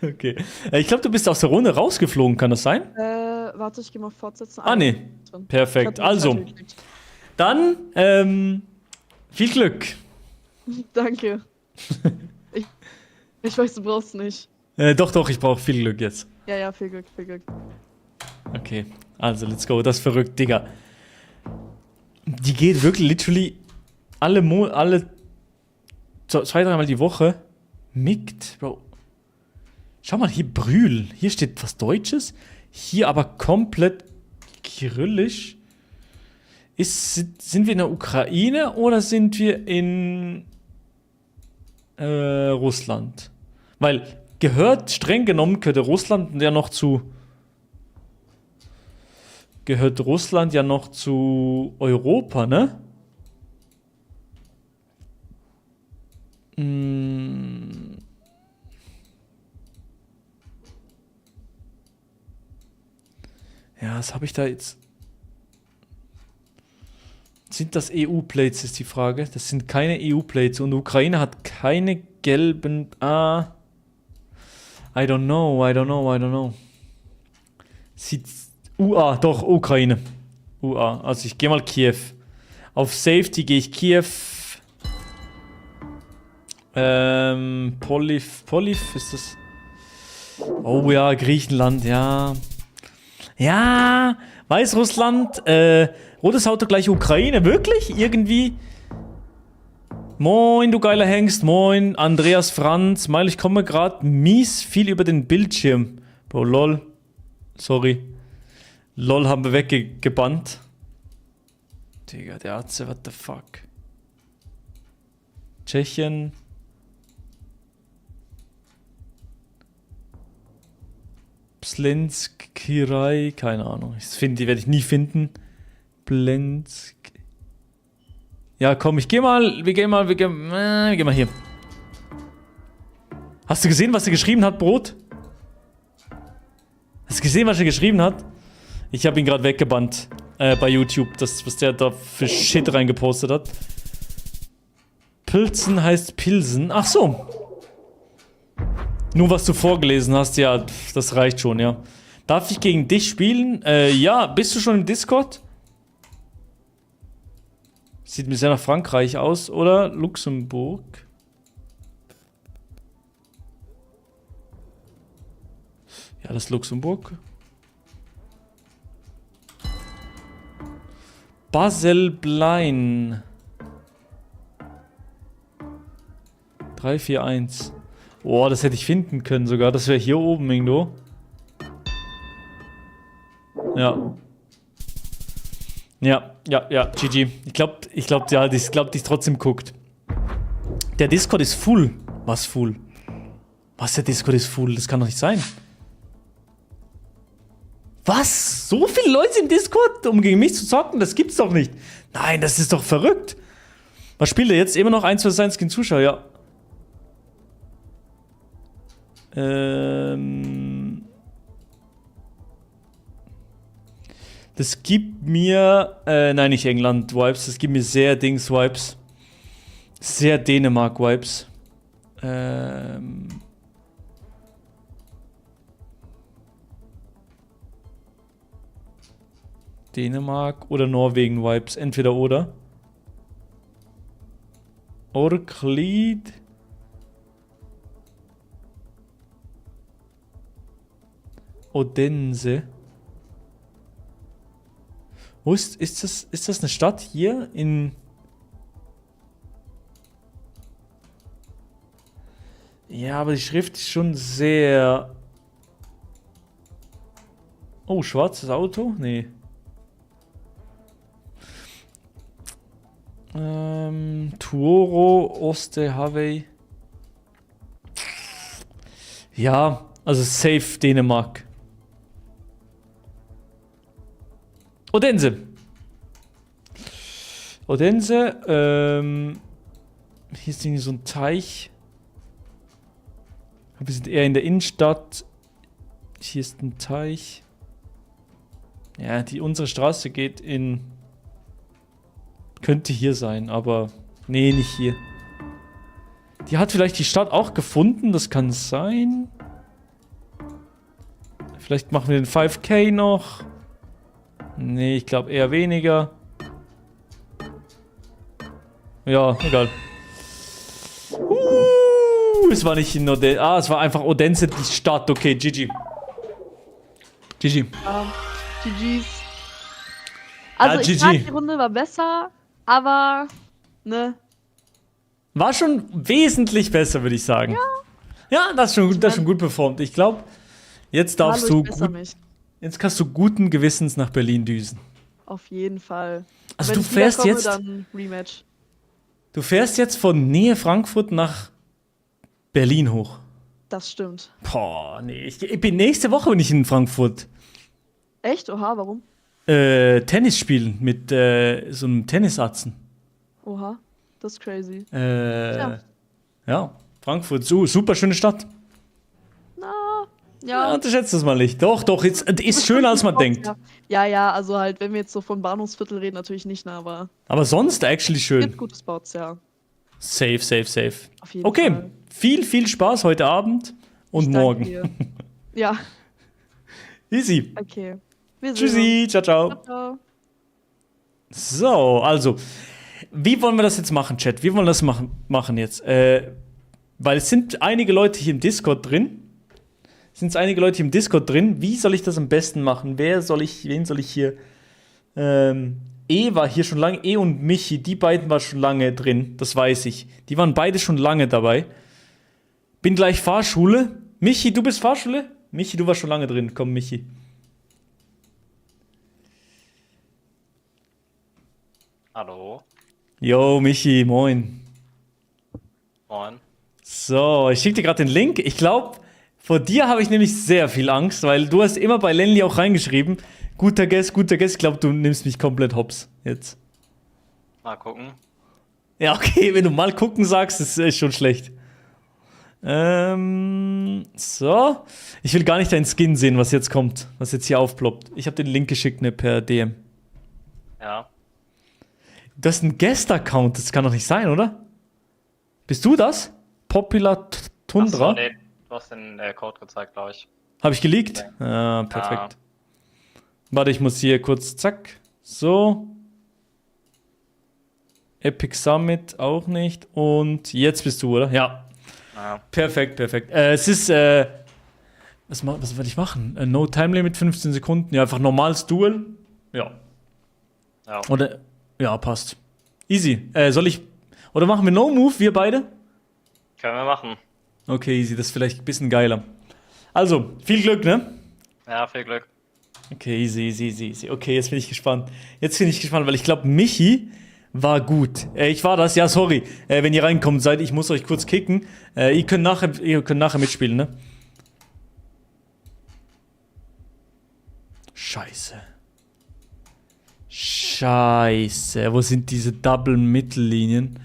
Okay. Ich glaube, du bist aus der Runde rausgeflogen, kann das sein? Warte, ich gehe mal fortsetzen. Ah, nee. Drin. Perfekt. Ich hab die Also, Zeit gekriegt. dann, viel Glück. Danke. ich weiß, du brauchst nicht. Doch, ich brauche viel Glück jetzt. Ja, viel Glück. Okay, also let's go. Das ist verrückt, Digga. Die geht wirklich literally alle 2-3 Mal die Woche. Mickt, Bro. Schau mal, hier Brühl. Hier steht was Deutsches. Hier aber komplett kyrillisch. Sind wir in der Ukraine oder sind wir in Russland? Weil gehört, streng genommen, gehört Russland ja noch zu Europa, ne? Ja, was habe ich da jetzt? Sind das EU-Plates, ist die Frage. Das sind keine EU-Plates und Ukraine hat keine gelben... I don't know. Sieht... UA, doch, Ukraine. UA, also ich gehe mal Kiew. Auf Safety gehe ich Kiew. Poliv ist das... Oh ja, Griechenland, ja. Ja, Weißrussland, rotes Auto gleich Ukraine, wirklich? Irgendwie? Moin, du geiler Hengst, moin, Andreas Franz, Meil, ich komme gerade mies viel über den Bildschirm. Bro, lol, sorry. LOL haben wir weggebannt. Digga, der Atze, what the fuck. Tschechien, Slenskirai, keine Ahnung. Die werde ich nie finden. Blensk. Ja, komm, wir gehen mal hier. Hast du gesehen, was er geschrieben hat, Brot? Hast du gesehen, was er geschrieben hat? Ich habe ihn gerade weggebannt bei YouTube, was der da für Shit reingepostet hat. Pilzen heißt Pilsen. Ach so. Nur was du vorgelesen hast, ja, das reicht schon, ja. Darf ich gegen dich spielen? Ja, bist du schon im Discord? Sieht mir sehr nach Frankreich aus, oder? Luxemburg. Ja, das ist Luxemburg. Baselblein. 341. Oh, das hätte ich finden können sogar. Das wäre hier oben irgendwo. Ja. Ja, GG. Ich glaube, die ist trotzdem guckt. Der Discord ist full. Was full? Was, der Discord ist full? Das kann doch nicht sein. Was? So viele Leute im Discord, um gegen mich zu zocken? Das gibt's doch nicht. Nein, das ist doch verrückt. Was spielt er jetzt? Immer noch 1 vs 1 gegen Zuschauer, ja. Das gibt mir, nein, nicht England-Vibes, das gibt mir sehr Dings-Vibes. Sehr Dänemark-Vibes. Dänemark oder Norwegen-Vibes, entweder oder. Orklid. Odense. Wo ist das eine Stadt hier in... Ja, aber die Schrift ist schon sehr... Oh, schwarzes Auto? Nee. Tuoro, Osterhavey. Ja, also safe Dänemark. Odense. Odense, hier ist irgendwie so ein Teich. Wir sind eher in der Innenstadt. Hier ist ein Teich. Ja, unsere Straße geht in... Könnte hier sein, aber... Nee, nicht hier. Die hat vielleicht die Stadt auch gefunden, das kann sein. Vielleicht machen wir den 5K noch. Nee, ich glaube eher weniger. Ja, egal. Es war nicht in Odense. Ah, es war einfach Odense, die Stadt. Okay, GG. GG. GG's. Also, Ja, ich GG. sag, die Runde war besser, aber, ne. War schon wesentlich besser, würde ich sagen. Ja, das ist schon gut performt. Ich glaube, jetzt darfst Hallo, du ich besser gut, mich. jetzt kannst du guten Gewissens nach Berlin düsen. Auf jeden Fall. Also Wenn du ich fährst wiederkomme, jetzt, dann Rematch. du fährst jetzt von Nähe Frankfurt nach Berlin hoch. Das stimmt. Boah, nee, ich bin nächste Woche bin ich in Frankfurt. Echt? Oha, warum? Tennis spielen mit so einem Tennisatzen. Oha, das ist crazy. Ja, Frankfurt, super schöne Stadt. Na, Ja, ja. unterschätzt das mal nicht. Doch, ist schöner als man denkt. Ja, also halt, wenn wir jetzt so von Bahnhofsviertel reden, natürlich nicht, ne, aber Aber sonst actually schön. gibt gute Spots, ja. Safe. Auf jeden Okay, Fall. viel Spaß heute Abend und Ich danke morgen. dir. Ja, Easy. okay. Wir sehen Tschüssi, ciao. uns. Ciao. So, also, wie wollen wir das jetzt machen, Chat? Wie wollen wir das machen jetzt? Weil es sind einige Leute hier im Discord drin. Wie soll ich das am besten machen? Wen soll ich hier? War hier schon lange. Und Michi, die beiden waren schon lange drin. Das weiß ich. Die waren beide schon lange dabei. Bin gleich Fahrschule. Michi, du bist Fahrschule? Michi, du warst schon lange drin. Komm, Michi. Hallo. Yo, Michi, moin. Moin. So, ich schicke dir gerade den Link. Ich glaube, Vor dir habe ich nämlich sehr viel Angst, weil du hast immer bei Lenny auch reingeschrieben, guter Guess, guter Guess. Ich glaube, du nimmst mich komplett hops jetzt. Mal gucken. Ja, okay, wenn du mal gucken sagst, ist schon schlecht. So. Ich will gar nicht deinen Skin sehen, was jetzt kommt, was jetzt hier aufploppt. Ich habe den Link geschickt, ne, per DM. Ja. Du hast einen Guest-Account, das kann doch nicht sein, oder? Bist du das? Popular Tundra? Achso, nee, du hast den Code gezeigt, glaube ich. Habe ich geleakt? Ah, perfekt. Warte, ich muss hier kurz, zack. So. Epic Summit auch nicht. Und jetzt bist du, oder? Ja. Ja. Perfekt, perfekt. Es ist, was werde ich machen? No Time Limit, 15 Sekunden. Ja, einfach normales Duel. Ja. Ja. Oder, ja, passt. Easy. Soll ich, oder machen wir No Move, wir beide? Können wir machen. Okay, easy, das ist vielleicht ein bisschen geiler. Also, viel Glück, ne? Ja, viel Glück. Okay, easy, easy, easy, easy. Okay, jetzt bin ich gespannt. Weil ich glaube, Michi war gut. Ich war das, ja, sorry. Wenn ihr reinkommt seid, ich muss euch kurz kicken. Ihr könnt nachher mitspielen, ne? Scheiße. Scheiße. Wo sind diese Double-Mittellinien?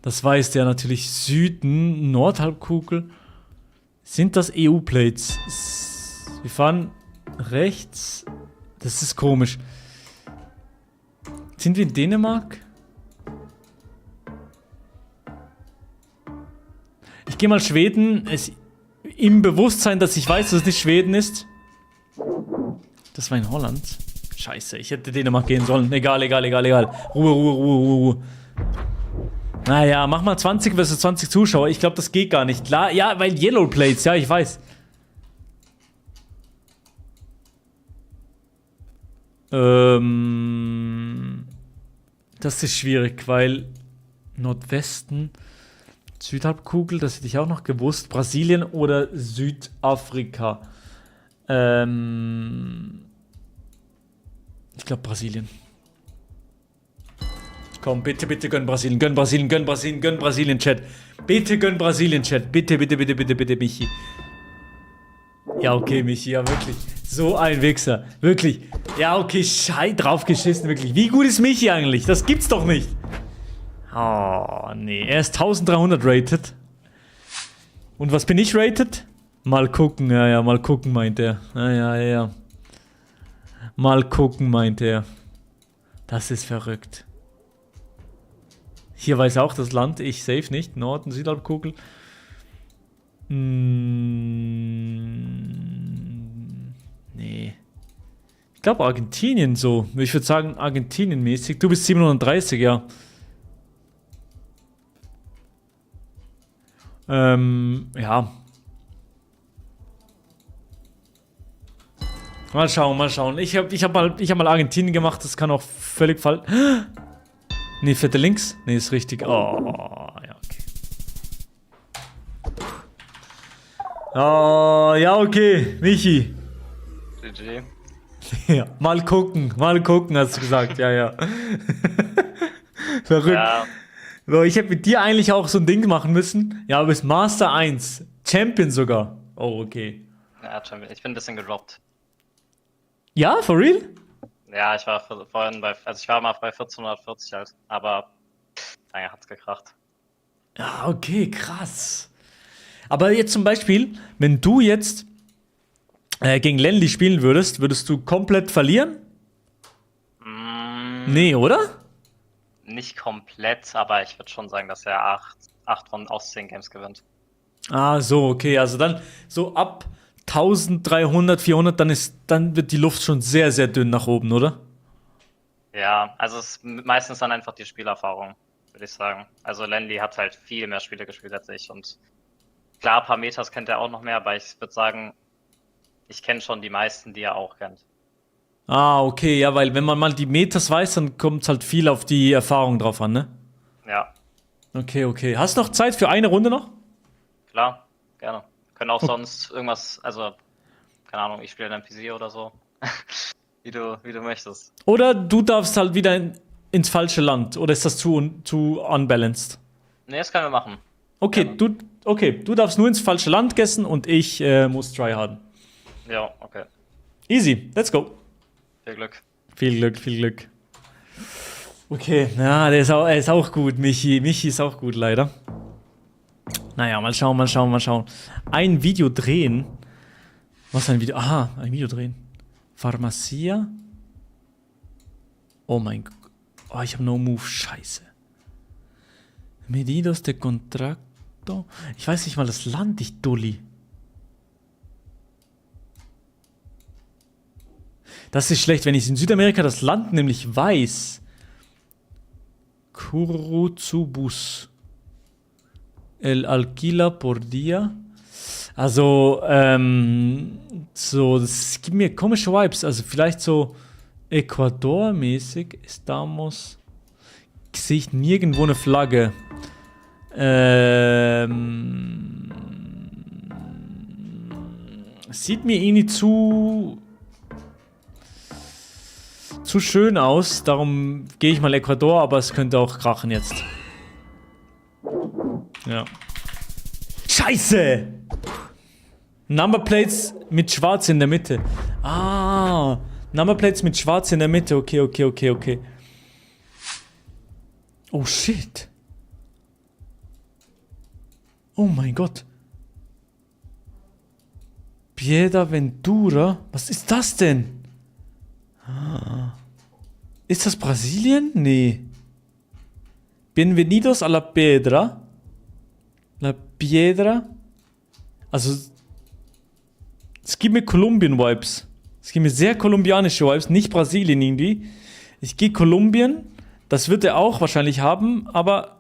Das weiß der natürlich. Süden, Nordhalbkugel. Sind das EU-Plates? Wir fahren rechts. Das ist komisch. Sind wir in Dänemark? Ich gehe mal Schweden. Im Bewusstsein, dass ich weiß, dass es nicht Schweden ist. Das war in Holland. Scheiße, ich hätte Dänemark gehen sollen. Egal. Ruhe. Naja, mach mal 20 versus 20 Zuschauer. Ich glaube, das geht gar nicht. Klar, ja, weil Yellow Plates, ja, ich weiß. Das ist schwierig, weil Nordwesten, Südhalbkugel, das hätte ich auch noch gewusst. Brasilien oder Südafrika? Ich glaube Brasilien. Komm, bitte gönn Brasilien, Chat. Bitte gönn Brasilien, Chat. Bitte, Michi. Ja, okay, Michi, ja, wirklich. So ein Wichser. Wirklich. Ja, okay, drauf geschissen, wirklich. Wie gut ist Michi eigentlich? Das gibt's doch nicht. Oh, nee. Er ist 1300 rated. Und was bin ich rated? Mal gucken, ja, mal gucken, meint er. Ja. Mal gucken, meint er. Das ist verrückt. Hier weiß auch das Land, ich safe nicht. Norden, Südhalbkugel. Nee. Ich glaube Argentinien so. Ich würde sagen Argentinien mäßig. Du bist 730, ja. Ja. Mal schauen. Ich hab mal Argentinien gemacht, das kann auch völlig falsch. Nee, fette links? Nee, ist richtig. Oh, ja, okay. Oh, ja, okay. Michi. GG. Ja, mal gucken, hast du gesagt. Ja. Verrückt. Ja. So, ich hätte mit dir eigentlich auch so ein Ding machen müssen. Ja, du bist Master 1. Champion sogar. Oh, okay. Ja, Champion. Ich bin ein bisschen gedroppt. Ja, for real? Ja, ich war vorhin ich war mal bei 1440 halt, aber naja, hat's gekracht. Ja, okay, krass. Aber jetzt zum Beispiel, wenn du jetzt gegen Lenny spielen würdest du komplett verlieren? Nee, oder? Nicht komplett, aber ich würde schon sagen, dass er 8 von aus 10 Games gewinnt. Ah, so, okay. Also dann so ab 1300, 400, dann wird die Luft schon sehr, sehr dünn nach oben, oder? Ja, also es ist meistens dann einfach die Spielerfahrung, würde ich sagen. Also Lenny hat halt viel mehr Spiele gespielt als ich und klar, ein paar Metas kennt er auch noch mehr, aber ich würde sagen, ich kenne schon die meisten, die er auch kennt. Ah, okay, ja, weil wenn man mal die Metas weiß, dann kommt es halt viel auf die Erfahrung drauf an, ne? Ja. Okay. Hast du noch Zeit für eine Runde noch? Klar, gerne. Können auch sonst irgendwas, also, keine Ahnung, ich spiele dann PC oder so. wie du möchtest. Oder du darfst halt wieder ins falsche Land. Oder ist das zu unbalanced? Ne, das können wir machen. Okay, Gerne. Okay, du darfst nur ins falsche Land guessen und ich muss tryharden. Ja, okay. Easy, let's go. Viel Glück. Viel Glück, viel Glück. Okay, ja, er ist auch gut, Michi. Michi ist auch gut, leider. Naja, mal schauen, mal schauen, mal schauen. Ein Video drehen. Was ein Video? Aha, ein Video drehen. Pharmacia. Oh mein Gott. Oh, ich habe no move. Scheiße. Medidos de Contracto. Ich weiß nicht mal das Land, ich Dulli. Das ist schlecht, wenn ich in Südamerika das Land nämlich weiß. Curuzubus. El Alquila por Dia. Also, so, das gibt mir komische Vibes. Also vielleicht so Ecuador-mäßig. Estamos. Sehe ich nirgendwo eine Flagge. Sieht mir irgendwie zu schön aus. Darum gehe ich mal Ecuador, aber es könnte auch krachen jetzt. Ja. Scheiße! Numberplates mit Schwarz in der Mitte. Ah, Numberplates mit Schwarz in der Mitte. Okay, okay, okay, okay. Oh shit. Oh mein Gott. Piedaventura? Was ist das denn? Ist das Brasilien? Nee. Bienvenidos a la Piedra. La Piedra. Also, es gibt mir Kolumbien-Vibes. Es gibt mir sehr kolumbianische Vibes, nicht Brasilien irgendwie. Ich gehe Kolumbien. Das wird er auch wahrscheinlich haben, aber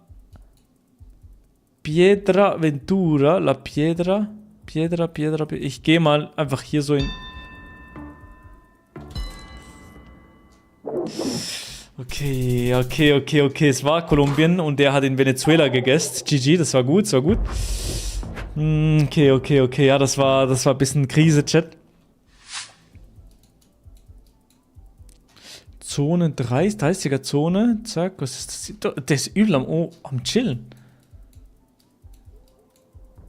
Piedra Ventura, La Piedra. Piedra. Ich gehe mal einfach hier so in. Okay. Es war Kolumbien und der hat in Venezuela gegessen. GG, das war gut, Okay. Ja, das war ein bisschen Krise, Chat. Zone 30er Zone. Zack, was ist das? Der ist übel am Chillen.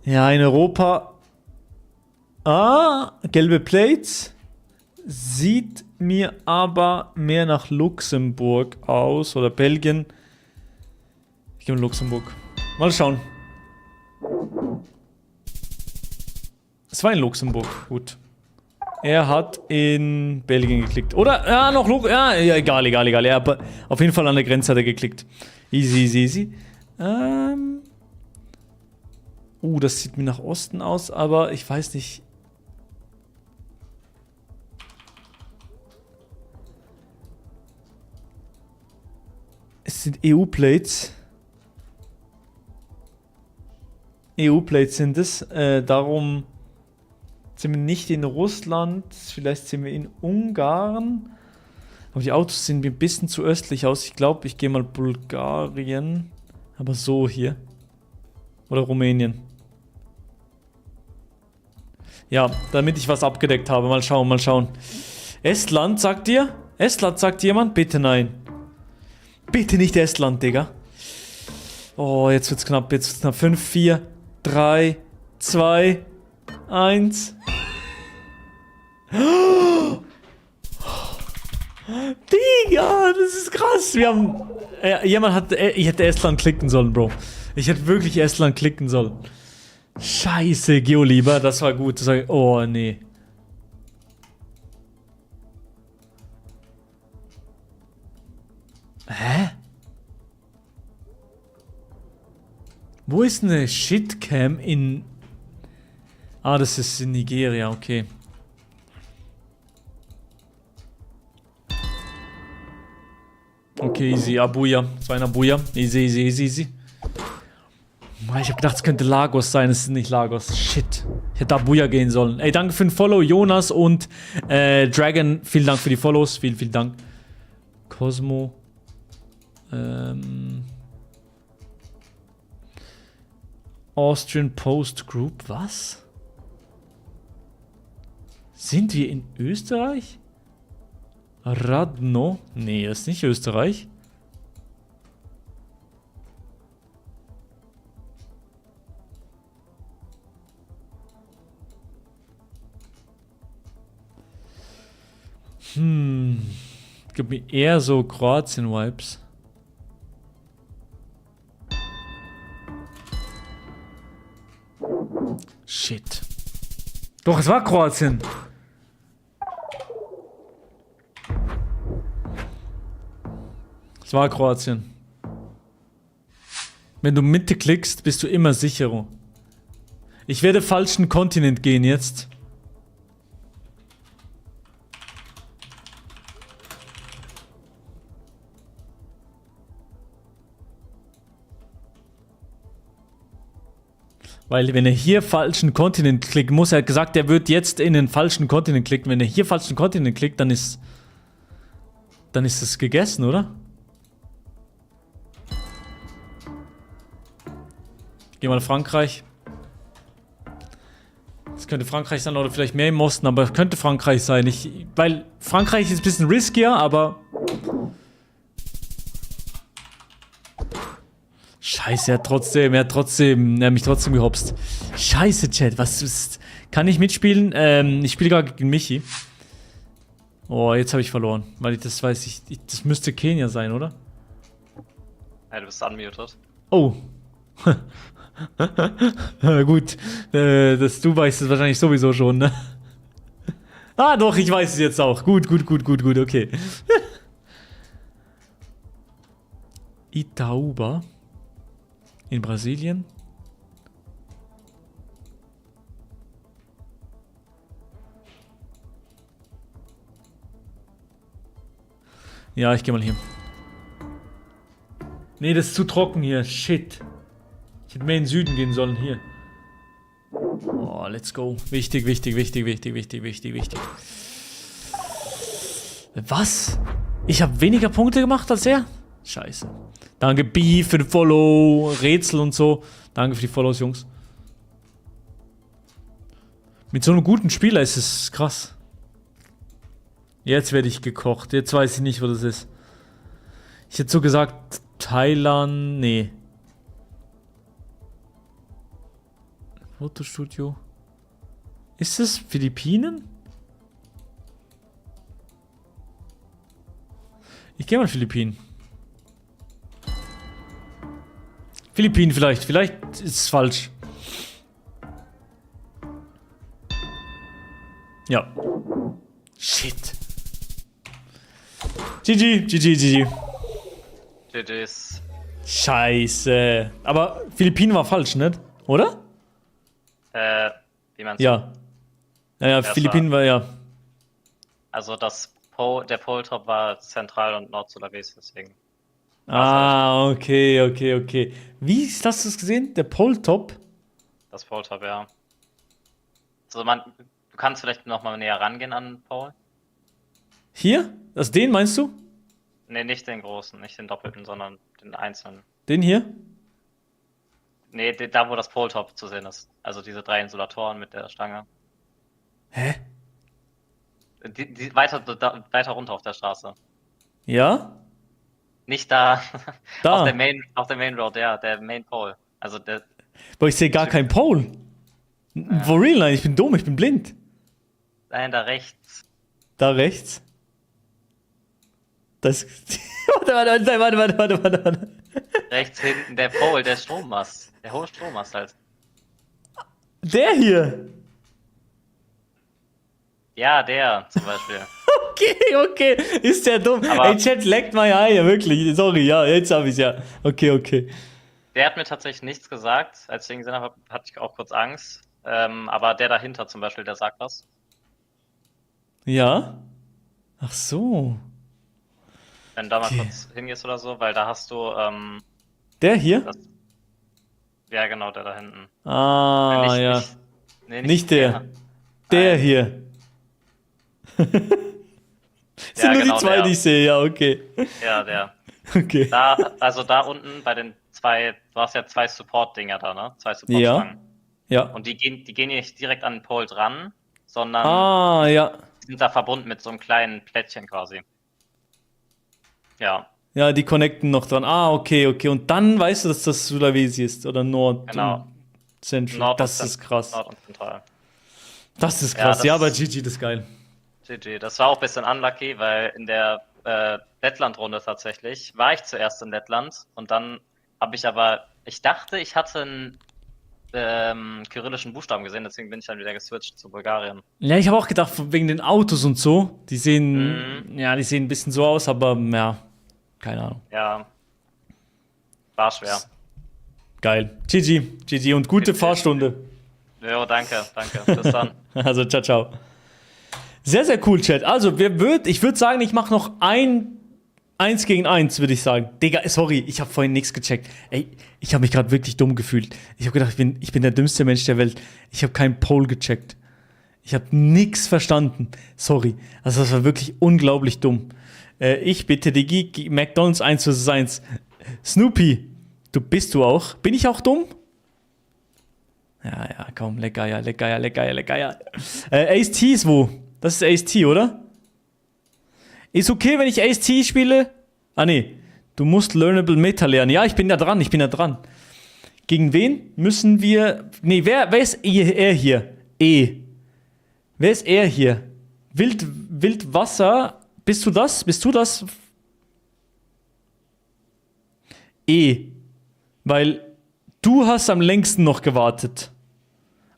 Ja, in Europa. Gelbe Plates. Sieht mir aber mehr nach Luxemburg aus. Oder Belgien. Ich gehe mal Luxemburg. Mal schauen. Es war in Luxemburg. Gut. Er hat in Belgien geklickt. Oder? Ja, noch ja, egal. Er hat auf jeden Fall an der Grenze hat er geklickt. Easy. Das sieht mir nach Osten aus, aber ich weiß nicht. Es sind EU-Plates. EU-Plates sind es. Darum sind wir nicht in Russland. Vielleicht sind wir in Ungarn. Aber die Autos sehen mir ein bisschen zu östlich aus. Ich glaube, ich gehe mal Bulgarien. Aber so hier. Oder Rumänien. Ja, damit ich was abgedeckt habe. Mal schauen. Estland, sagt ihr? Estland, sagt jemand? Bitte nein. Bitte nicht Estland, Digga. Oh, jetzt wird's knapp. 5, 4, 3, 2, 1. Digga, das ist krass. Wir haben. Ich hätte Estland klicken sollen, Bro. Ich hätte wirklich Estland klicken sollen. Scheiße, Geolieber, das war gut. Oh, nee. Hä? Wo ist eine Shitcam in... das ist in Nigeria, okay. Okay, easy. Abuja. Das war ein Abuja. Easy. Ich hab gedacht, es könnte Lagos sein. Es ist nicht Lagos. Shit. Ich hätte Abuja gehen sollen. Ey, danke für den Follow, Jonas und Dragon. Vielen Dank für die Follows. Vielen Dank. Cosmo. Austrian Post Group. Was? Sind wir in Österreich? Radno? Nee, das ist nicht Österreich. Gibt mir eher so Kroatien-Vibes. Shit. Doch, es war Kroatien. Es war Kroatien. Wenn du Mitte klickst, bist du immer sicherer. Ich werde falschen Kontinent gehen jetzt. Weil wenn er hier falschen Kontinent klickt, muss er gesagt, er wird jetzt in den falschen Kontinent klicken. Wenn er hier falschen Kontinent klickt, dann ist es gegessen, oder? Geh mal nach Frankreich. Das könnte Frankreich sein oder vielleicht mehr im Osten, aber es könnte Frankreich sein. Weil Frankreich ist ein bisschen riskier, aber... Scheiße, er hat mich trotzdem gehopst. Scheiße, Chat, was ist... Kann ich mitspielen? Ich spiele gerade gegen Michi. Oh, jetzt habe ich verloren. Weil das weiß ich... Das müsste Kenia sein, oder? Ja, du bist unmuted. Oh. Gut. Du weißt es wahrscheinlich sowieso schon, ne? Ah, doch, ich weiß es jetzt auch. Gut, okay. Itaúba. In Brasilien. Ja, ich gehe mal hier. Nee, das ist zu trocken hier. Shit. Ich hätte mehr in den Süden gehen sollen. Hier. Oh, let's go. Wichtig. Was? Ich habe weniger Punkte gemacht als er? Scheiße. Danke, B, für den Follow, Rätsel und so. Danke für die Follows, Jungs. Mit so einem guten Spieler ist es krass. Jetzt werde ich gekocht. Jetzt weiß ich nicht, wo das ist. Ich hätte so gesagt, Thailand. Nee. Fotostudio. Ist es Philippinen? Ich gehe mal Philippinen. Philippinen vielleicht. Vielleicht ist es falsch. Ja. Shit. GG. GG's. Scheiße. Aber Philippinen war falsch, nicht? Oder? Wie meinst du? Ja. Naja, Philippinen war ja. Also der Pole-Top war Zentral- und Nord-Sulawesi, deswegen. Ah, okay. Wie hast du es gesehen? Der Pole-Top? Das Pole-Top, ja. Also du kannst vielleicht noch mal näher rangehen an den Pole. Hier? Das den meinst du? Nee, nicht den großen, nicht den doppelten, sondern den einzelnen. Den hier? Nee, da wo das Pole-Top zu sehen ist. Also diese 3 Insulatoren mit der Stange. Hä? Die weiter runter auf der Straße. Ja? Nicht da. Da. Auf der Main Road, ja, der Main Pole. Also der. Boah, ich sehe gar keinen Pole. For real, nein, ich bin dumm, ich bin blind. Nein, da rechts. Da rechts? Das. Warte. Rechts hinten der Pole, der Strommast. Der hohe Strommast halt. Der hier! Ja, der zum Beispiel. Okay. Ist der dumm? Aber ey, Chat, leckt meine Eier, wirklich. Sorry, ja, jetzt hab ich's ja. Okay. der hat mir tatsächlich nichts gesagt. Als ich ihn gesehen habe, hatte ich auch kurz Angst. Aber der dahinter zum Beispiel, der sagt was. Ja? Ach so. Wenn du da mal kurz hingehst oder so, weil da hast du. Der hier? Ja, genau, der da hinten. Ah, ja. Nicht der. Der hier. Sind nur genau, die zwei, die ich sehe, ja, okay. Ja, der. Okay. Da unten bei den zwei, du hast ja 2 Support-Dinger da, ne? 2 Support-Stangen. Ja. Und die gehen nicht direkt an den Pole dran, sondern die sind da verbunden mit so einem kleinen Plättchen quasi. Ja. Ja, die connecten noch dran. Ah, okay. Und dann weißt du, dass das Sulawesi ist oder Nord. Genau. Central. Das ist krass. Nord und Zentral. Das ist krass. Ja, aber GG, das ist geil. GG. Das war auch ein bisschen unlucky, weil in der Lettland-Runde tatsächlich war ich zuerst in Lettland und dann habe ich aber, ich dachte, ich hatte einen kyrillischen Buchstaben gesehen, deswegen bin ich dann wieder geswitcht zu Bulgarien. Ja, ich habe auch gedacht, wegen den Autos und so. Die sehen, ja, die sehen ein bisschen so aus, aber ja, keine Ahnung. Ja. War schwer. Geil. GG, GG und gute GG. Fahrstunde. Jo, danke. Bis dann. Also, ciao, ciao. Sehr, sehr cool, Chat. Also, ich würde sagen, ich mache noch 1 gegen 1, würde ich sagen. Digga, sorry, ich habe vorhin nichts gecheckt. Ey, ich habe mich gerade wirklich dumm gefühlt. Ich habe gedacht, ich bin der dümmste Mensch der Welt. Ich habe keinen Poll gecheckt. Ich habe nichts verstanden. Sorry. Also, das war wirklich unglaublich dumm. Ich bitte Digi, McDonald's 1 vs 1. Snoopy, bist du auch? Bin ich auch dumm? Ja, komm, lecker. Ace T ist wo? Das ist Ace T, oder? Ist okay, wenn ich Ace T spiele? Ah, nee. Du musst Learnable Meta lernen. Ja, ich bin da dran. Gegen wen müssen wir... Nee, wer ist er hier? E. Wer ist er hier? Wildwasser. Bist du das? E. Weil du hast am längsten noch gewartet.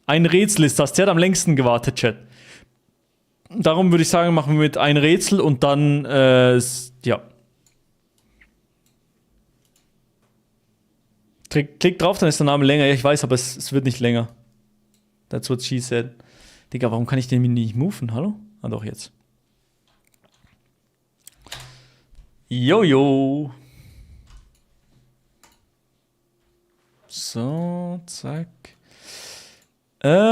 Ein Rätsel ist das. Der hat am längsten gewartet, Chat. Darum würde ich sagen, machen wir mit ein Rätsel und dann, ja. Klick drauf, dann ist der Name länger. Ja, ich weiß, aber es wird nicht länger. That's what she said. Digga, warum kann ich den nicht moven? Hallo? Ah, doch, jetzt. Jojo. So, zack.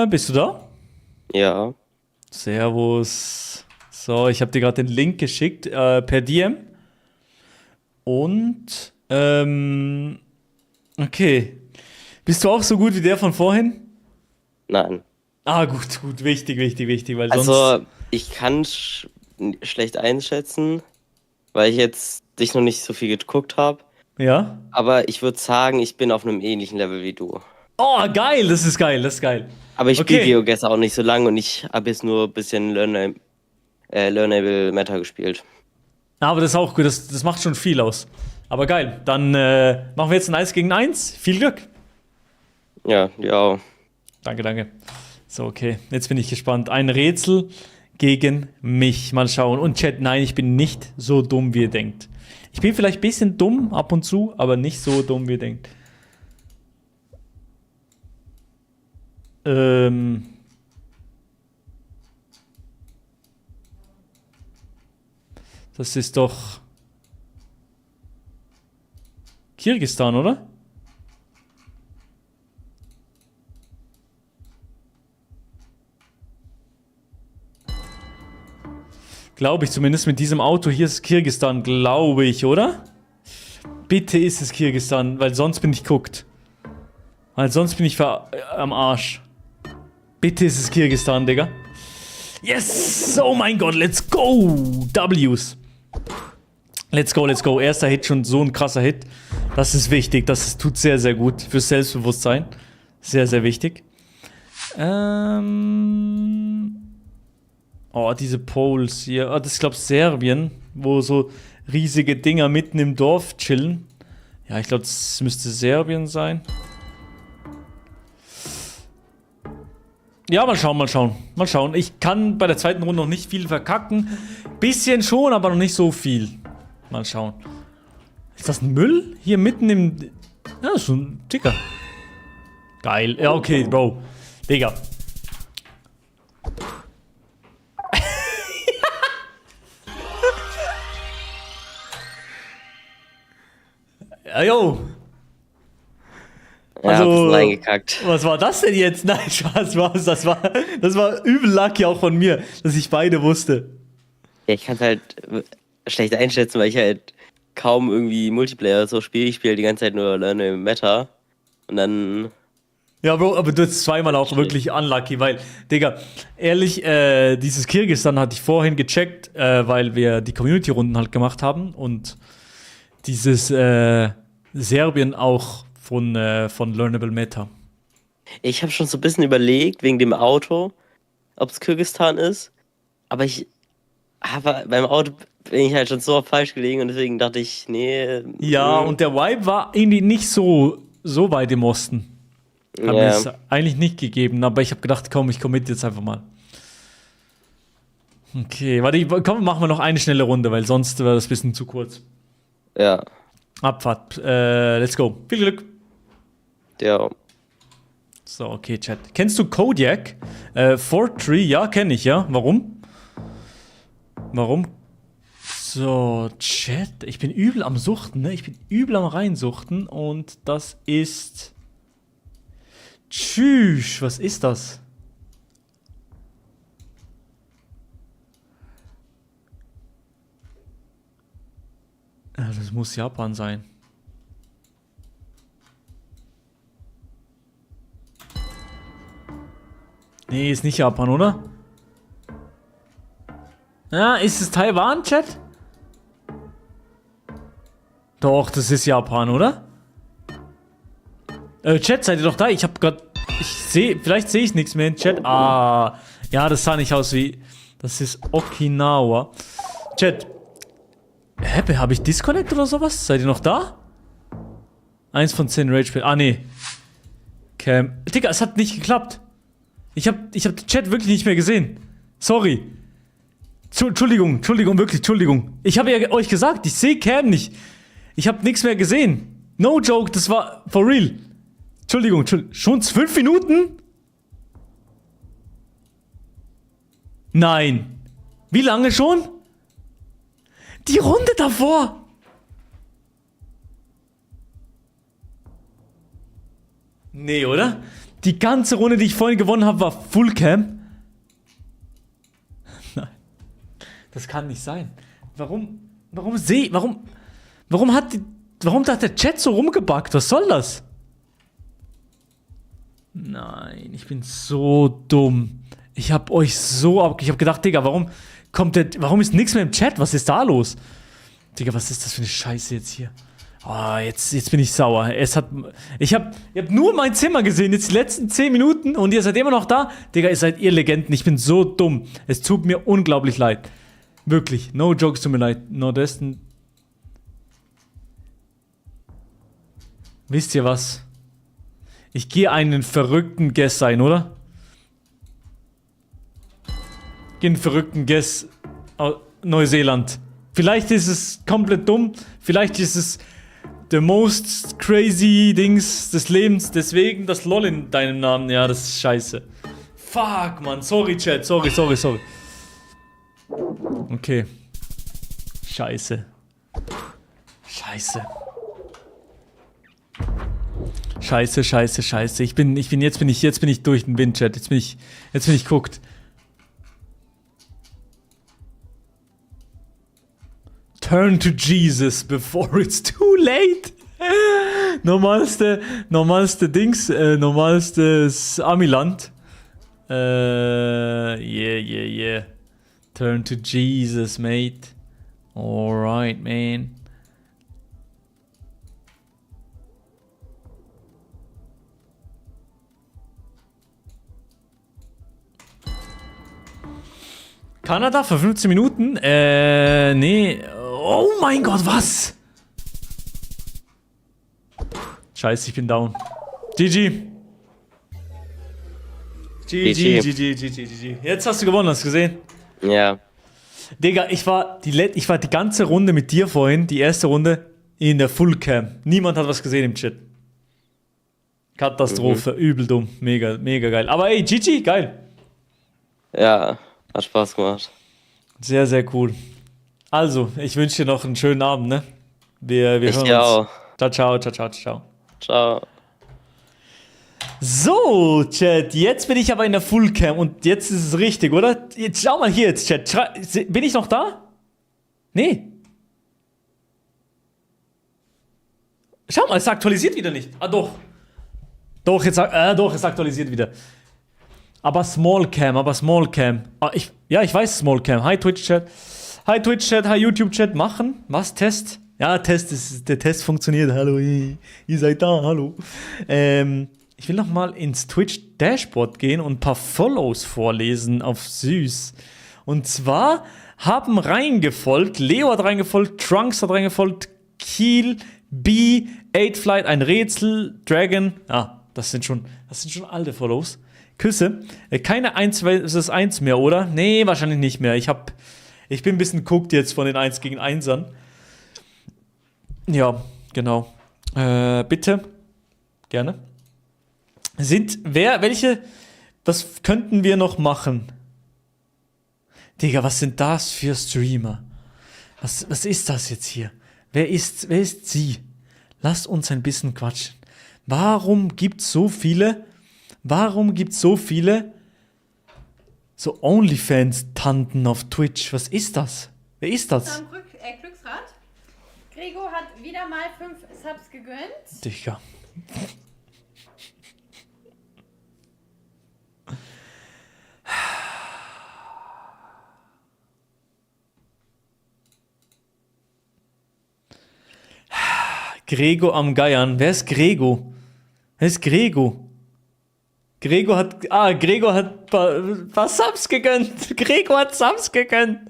Bist du da? Ja. Servus. So, ich habe dir gerade den Link geschickt per DM. Und, okay. Bist du auch so gut wie der von vorhin? Nein. Ah, gut, wichtig, weil sonst... Also, ich kann schlecht einschätzen, weil ich jetzt dich noch nicht so viel geguckt habe. Ja? Aber ich würde sagen, ich bin auf einem ähnlichen Level wie du. Oh, geil, das ist geil. Aber ich spiele Okay. GeoGuessr auch nicht so lange und ich habe jetzt nur ein bisschen Learnable Meta gespielt. Aber das ist auch gut, das macht schon viel aus. Aber geil, dann machen wir jetzt ein 1 gegen 1. Viel Glück. Ja, ja. Danke. So, okay, jetzt bin ich gespannt. Ein Rätsel gegen mich. Mal schauen. Und Chat, nein, ich bin nicht so dumm, wie ihr denkt. Ich bin vielleicht ein bisschen dumm ab und zu, aber nicht so dumm, wie ihr denkt. Das ist doch Kirgisistan, oder? Glaube ich zumindest mit diesem Auto. Hier ist Kirgisistan, glaube ich, oder? Bitte ist es Kirgisistan, weil sonst bin ich guckt. Weil sonst bin ich am Arsch. Bitte ist es Kirgisistan, Digga. Yes! Oh mein Gott, let's go! W's. Let's go. Erster Hit, schon so ein krasser Hit. Das ist wichtig. Tut sehr, sehr gut fürs Selbstbewusstsein. Sehr, sehr wichtig. Oh, diese Poles hier. Oh, das ist, glaube ich, Serbien, wo so riesige Dinger mitten im Dorf chillen. Ja, ich glaube, das müsste Serbien sein. Ja, mal schauen. Ich kann bei der zweiten Runde noch nicht viel verkacken. Bisschen schon, aber noch nicht so viel. Mal schauen. Ist das ein Müll? Hier mitten im... Ja, das ist so ein Ticker. Geil. Ja, okay, Bro. Digga. Ja, yo. Ja, Also, ein bisschen eingekackt. Was war das denn jetzt? Nein, Spaß. Das war übel lucky auch von mir, dass ich beide wusste. Ja, ich kann es halt schlecht einschätzen, weil ich halt kaum irgendwie Multiplayer so spiele. Ich spiele die ganze Zeit nur Learnable Meta. Und dann... Ja, Bro, aber du hast zweimal auch wirklich unlucky, weil, Digga, ehrlich, dieses Kirgisistan hatte ich vorhin gecheckt, weil wir die Community-Runden halt gemacht haben und dieses Serbien auch von Learnable Meta. Ich habe schon so ein bisschen überlegt, wegen dem Auto, ob es Kirgisistan ist. Aber ich Aber beim Auto bin ich halt schon so oft falsch gelegen und deswegen dachte ich, nee. Ja, und der Vibe war irgendwie nicht so weit im Osten. Hat mir es eigentlich nicht gegeben, aber ich habe gedacht, komm, ich komme mit jetzt einfach mal. Okay, warte, komm, machen wir noch eine schnelle Runde, weil sonst wäre das ein bisschen zu kurz. Ja. Abfahrt, let's go. Viel Glück. Ja. So, okay, Chat. Kennst du Kodiak? Fortree, ja, kenne ich, ja. Warum? Warum? So, Chat. Ich bin übel am Suchten, ne? Ich bin übel am Reinsuchten und das ist... Tschüss, was ist das? Ja, das muss Japan sein. Nee, ist nicht Japan, oder? Ja, ist es Taiwan, Chat? Doch, das ist Japan, oder? Chat, seid ihr doch da? Ich hab grad... vielleicht sehe ich nichts mehr in Chat. Ah, ja, das sah nicht aus wie... Das ist Okinawa. Chat. Habe ich Disconnect oder sowas? Seid ihr noch da? 1 von 10 Rage-Spiel. Ah, nee. Cam. Digga, es hat nicht geklappt. Ich hab den Chat wirklich nicht mehr gesehen. Sorry. Entschuldigung, wirklich, Entschuldigung. Ich habe ja euch gesagt, ich sehe Cam nicht. Ich habe nichts mehr gesehen. No joke, das war for real. Entschuldigung. Schon 5 Minuten? Nein. Wie lange schon? Die Runde davor. Nee, oder? Die ganze Runde, die ich vorhin gewonnen habe, war Full Cam. Nein. Das kann nicht sein. Warum hat der Chat so rumgebackt? Was soll das? Nein, ich bin so dumm. Ich hab euch so ich hab gedacht, Digga, warum ist nichts mehr im Chat? Was ist da los? Digga, was ist das für eine Scheiße jetzt hier? Oh, jetzt bin ich sauer. Ich hab nur mein Zimmer gesehen, jetzt die letzten 10 Minuten und ihr seid immer noch da. Digga, ihr seid ihr Legenden. Ich bin so dumm. Es tut mir unglaublich leid. Wirklich. No jokes, tut mir leid. Nordwesten. Wisst ihr was? Ich gehe einen verrückten Guess ein, oder? Gehe einen verrückten Guess aus Neuseeland. Vielleicht ist es komplett dumm. Vielleicht ist es the most crazy Dings des Lebens. Deswegen das LOL in deinem Namen. Ja, das ist scheiße. Fuck, Mann. Sorry, Chat. Sorry. Okay. Scheiße. Jetzt bin ich durch den Wind, Chat. Jetzt bin ich guckt. Turn to Jesus before it's too late. Normalste Dings, normalstes Amiland. Yeah. Turn to Jesus, mate. Alright, man. Kanada für 15 Minuten? Nee. Oh mein Gott, was? Scheiße, ich bin down. GG. Jetzt hast du gewonnen, hast du gesehen? Ja. Digga, ich war die ganze Runde mit dir vorhin, die erste Runde, in der Fullcam. Niemand hat was gesehen im Chat. Katastrophe, übel dumm. Mega geil. Aber ey, GG, geil. Ja, hat Spaß gemacht. Sehr, sehr cool. Also, ich wünsche dir noch einen schönen Abend, ne? Wir hören uns. Auch. Ciao. Ciao. So, Chat, jetzt bin ich aber in der Fullcam und jetzt ist es richtig, oder? Jetzt schau mal hier jetzt, Chat. Bin ich noch da? Nee. Schau mal, es aktualisiert wieder nicht. Ah, doch. Doch, es aktualisiert wieder. Aber Small Cam. Ah, ich weiß Small Cam. Hi Twitch-Chat, hi YouTube-Chat. Machen? Was? Test? Ja, der Test funktioniert. Hallo, ihr seid da, hallo. Ich will noch mal ins Twitch-Dashboard gehen und ein paar Follows vorlesen auf süß. Und zwar haben reingefolgt. Leo hat reingefolgt, Trunks hat reingefolgt, Kiel, B, 8flight, ein Rätsel, Dragon. Das sind schon alte Follows. Küsse. Keine 1 vs 1 mehr, oder? Nee, wahrscheinlich nicht mehr. Ich bin ein bisschen guckt jetzt von den 1 gegen 1ern. Ja, genau. Bitte. Gerne. Was könnten wir noch machen? Digga, was sind das für Streamer? Was ist das jetzt hier? Wer ist sie? Lasst uns ein bisschen quatschen. Warum gibt's so viele so OnlyFans-Tanten auf Twitch? Was ist das? Wer ist das? Glücksrad. Gregor hat wieder mal 5 Subs gegönnt. Digga. Grego am Geiern. Wer ist Grego? Wer ist Grego? Gregor hat ein paar Subs gegönnt. Gregor hat Subs gegönnt.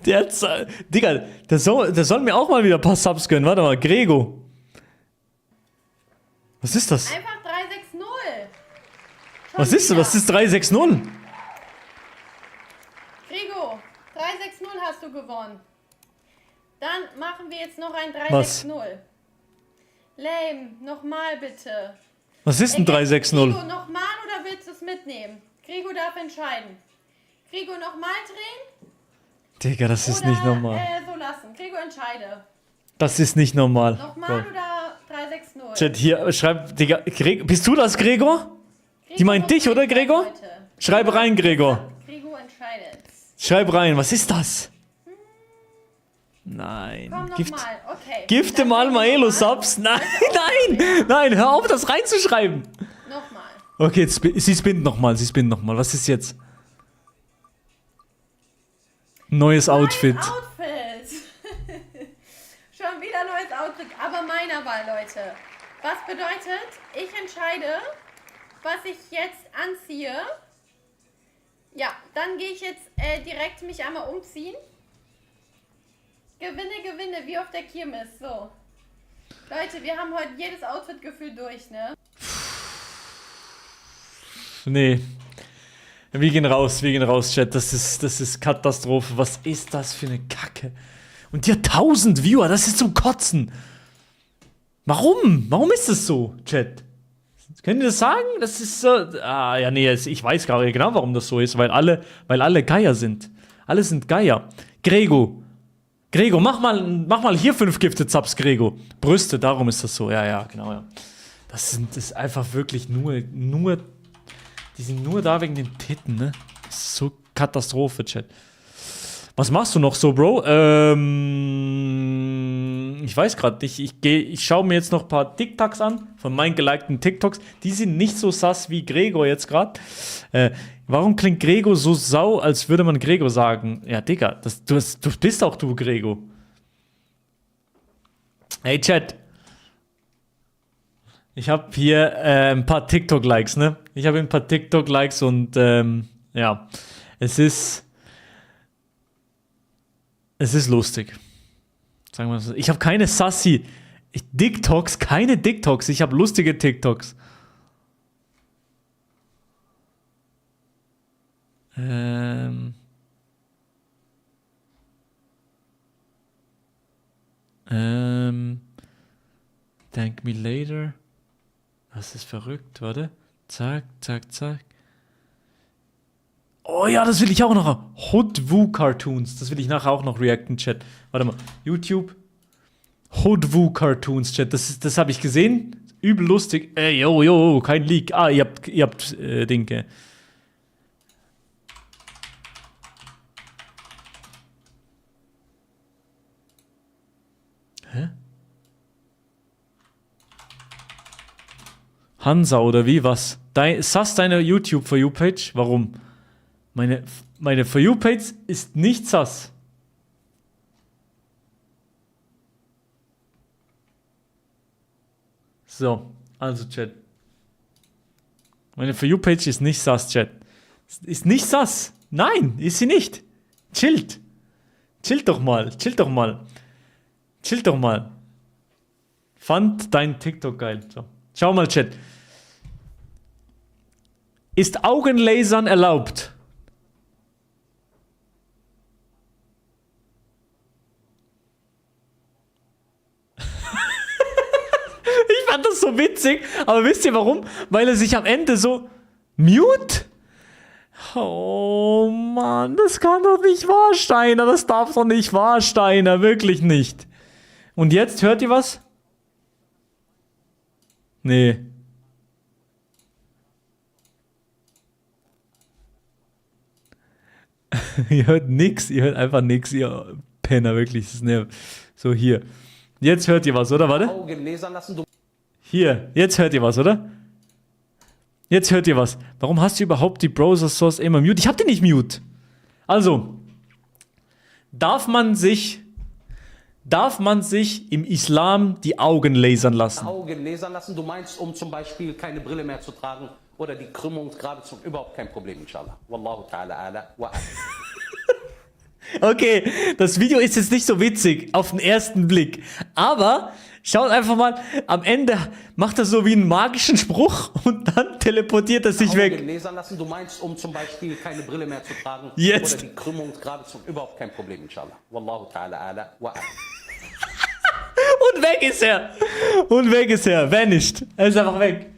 Digga, der soll mir auch mal wieder ein paar Subs gönnen. Warte mal, Grego. Was ist das? Einfach 360. Was ist das? Was ist 360? Gregor, 360 hast du gewonnen. Dann machen wir jetzt noch ein 360. Was? Lame, nochmal bitte. Was ist ein 360? Gregor, nochmal oder willst du es mitnehmen? Gregor darf entscheiden. Gregor, nochmal drehen? Digga, das ist nicht normal. So lassen. Gregor, entscheide. Das ist nicht normal. Nochmal oder 360? Chat, hier, schreib, Digga, bist du das, Gregor? Die meint dich, oder, Gregor? Leute. Schreib rein, Gregor. Gregor entscheidet. Schreib rein, was ist das? Nein. Komm nochmal, okay. Gifte mal Maelo-Subs. Nein, hör auf, das reinzuschreiben. Nochmal. Okay, jetzt, sie spinnt nochmal. Was ist jetzt? Neues Outfit. Schon wieder neues Outfit, aber meiner Wahl, Leute. Was bedeutet, ich entscheide, was ich jetzt anziehe. Ja, dann gehe ich jetzt direkt mich einmal umziehen. Gewinne, wie auf der Kirmes, so. Leute, wir haben heute jedes Outfit gefühlt durch, ne? Nee. Wir gehen raus, Chat. Das ist Katastrophe. Was ist das für eine Kacke? Und die hat 1000 Viewer, das ist zum Kotzen. Warum? Warum ist das so, Chat? Könnt ihr das sagen? Das ist so. Ja, nee, ich weiß gar nicht genau, warum das so ist, weil alle Geier sind. Alle sind Geier. Gregor, mach mal hier 5 Gifted Subs, Gregor. Brüste, darum ist das so. Ja, genau, ja. Das ist einfach wirklich nur. Die sind nur da wegen den Titten, ne? Das ist so Katastrophe, Chat. Was machst du noch so, Bro? Ich weiß gerade nicht. Ich schaue mir jetzt noch ein paar TikToks an, von meinen gelikten TikToks. Die sind nicht so sass wie Gregor jetzt gerade. Warum klingt Gregor so sau, als würde man Gregor sagen? Ja, Digga, du bist auch du, Gregor. Hey, Chat. Ich habe hier ein paar TikTok-Likes, ne? Ich habe ein paar TikTok-Likes und ja, es ist lustig. Sagen wir so. Ich habe keine Sassy TikToks, keine TikToks. Ich habe lustige TikToks. Thank me later. Das ist verrückt, warte. Zack. Oh ja, das will ich auch noch. Hoodwoo Cartoons. Das will ich nachher auch noch reacten, Chat. Warte mal. YouTube. Hoodwoo Cartoons, Chat. Das habe ich gesehen. Übel lustig. Yo, kein Leak. Ihr habt Dinge. Hä? Hansa oder wie, was? Sass deine YouTube For You Page? Warum? Meine For You Page ist nicht sass. So, also Chat. Meine For You Page ist nicht sass, Chat. Ist nicht sass. Nein, ist sie nicht. Chillt. Chillt doch mal, chillt doch mal. Chillt doch mal. Fand dein TikTok geil. So. Schau mal, Chat. Ist Augenlasern erlaubt? Ich fand das so witzig, aber wisst ihr warum? Weil er sich am Ende so mute? Oh Mann, das kann doch nicht wahr, Steiner. Das darf doch nicht wahr, Steiner. Wirklich nicht. Und jetzt, hört ihr was? Nee. Ihr hört nix, ihr hört einfach nix, ihr Penner, wirklich. Das ist so, hier. Jetzt hört ihr was, oder? Warte. Hier, jetzt hört ihr was, oder? Jetzt hört ihr was. Warum hast du überhaupt die Browser Source immer mute? Ich hab die nicht mute. Also, darf man sich im Islam die Augen lasern lassen? Augen lasern lassen, du meinst, um zum Beispiel keine Brille mehr zu tragen oder die Krümmung gerade zu, überhaupt kein Problem, inshallah. Wallahu ta'ala ala wa ala. Okay, das Video ist jetzt nicht so witzig auf den ersten Blick, aber schaut einfach mal, am Ende macht er so wie einen magischen Spruch und dann teleportiert er sich weg. Augen lasern lassen, du meinst, um zum Beispiel keine Brille mehr zu tragen Jetzt. oder die Krümmung gerade zu, überhaupt kein Problem, inshallah. Wallahu ta'ala ala wa ala. Und weg ist er. Und weg ist er. Vanished. Er ist einfach weg.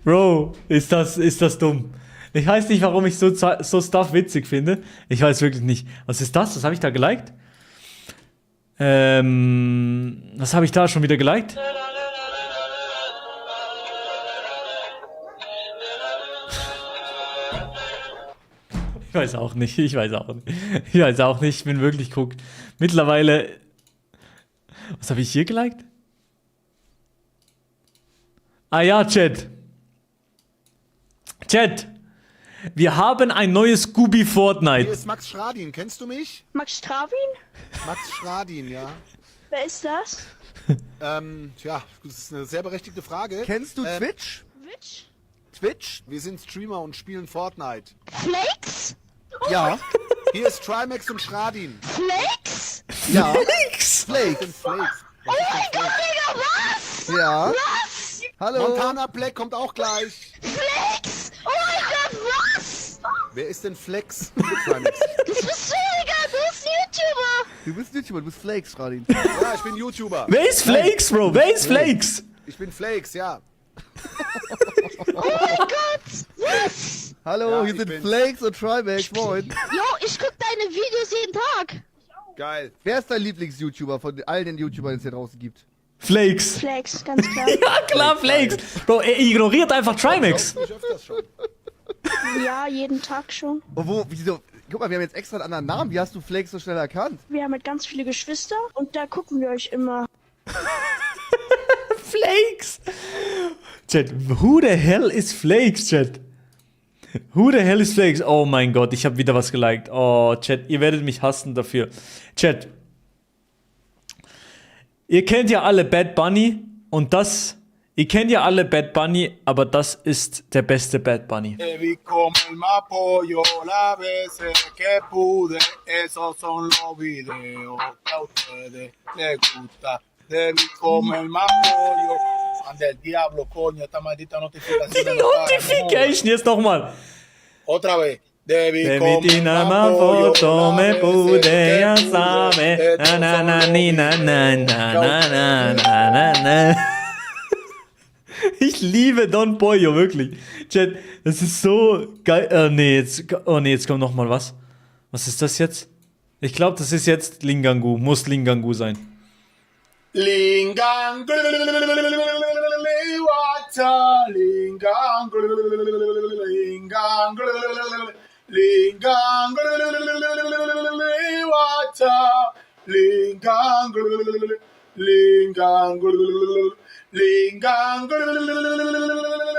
Bro, ist das dumm. Ich weiß nicht, warum ich so Stuff witzig finde. Ich weiß wirklich nicht. Was ist das? Was habe ich da geliked? Was habe ich da schon wieder geliked? Ich weiß auch nicht. Ich weiß auch nicht. Ich bin wirklich guckt. Mittlerweile. Was habe ich hier geliked? Ah ja, Chat. Wir haben ein neues Scooby Fortnite. Hier ist Max Schradin, kennst du mich? Max Stravin? Max Schradin, ja. Wer ist das? Tja, das ist eine sehr berechtigte Frage. Kennst du Twitch? Twitch? Wir sind Streamer und spielen Fortnite. Flakes? Ja. Hier ist Trimax und Schradin. Flakes? Ja. Flakes? Flakes. Oh mein Gott, Digga, was? Ja. Was? Hallo. Montana Black kommt auch gleich. Flex? Oh mein Gott, was? Wer ist denn Flex? Trimax. Das bist du, Digga, du bist YouTuber. Du bist YouTuber, du bist Flakes, Radin. Ja, ich bin YouTuber. Wer ist Flakes, Bro? Wer ist Flakes? Ich bin Flakes, ja. Oh mein Gott, was? Hallo, Ja, hier ich sind bin- Flakes und Trimax, moin. Jo, ich guck deine Videos jeden Tag. Geil. Wer ist dein Lieblings-YouTuber von all den YouTubern, die es hier draußen gibt? Flakes. Flex, ganz klar. Ja, klar, Flakes. Bro, er ignoriert einfach Trimax. Ich öfters schon. Ja, jeden Tag schon. Und wieso? Guck mal, wir haben jetzt extra einen anderen Namen. Wie hast du Flakes so schnell erkannt? Wir haben halt ganz viele Geschwister und da gucken wir euch immer. Flakes. Chat, who the hell is Flakes, Chat? Who the hell is Flakes? Oh mein Gott, ich habe wieder was geliked. Oh, Chat, ihr werdet mich hassen dafür. Chat. Ihr kennt ja alle Bad Bunny und das... Ihr kennt ja alle Bad Bunny, aber das ist der beste Bad Bunny. Debí comer más pollo las veces que pude. Esos son los videos que a ustedes les gusta. Debí comer más pollo. Ande el diablo, coño, esta maldita notificación. Die Notification, jetzt nochmal. Otra vez. Debí Devitina ma foto me pude asame. Na na na ni na na na na na na na. Ich liebe Don Pollo, wirklich. Chat, das ist so geil. Jetzt kommt noch mal was. Was ist das jetzt? Ich glaube, das ist jetzt Lingangu. Muss Lingangu sein. Lingang, Liwata, Lingang, Lingang, Lingang, Liwata, Lingang, Lingang, Lingang,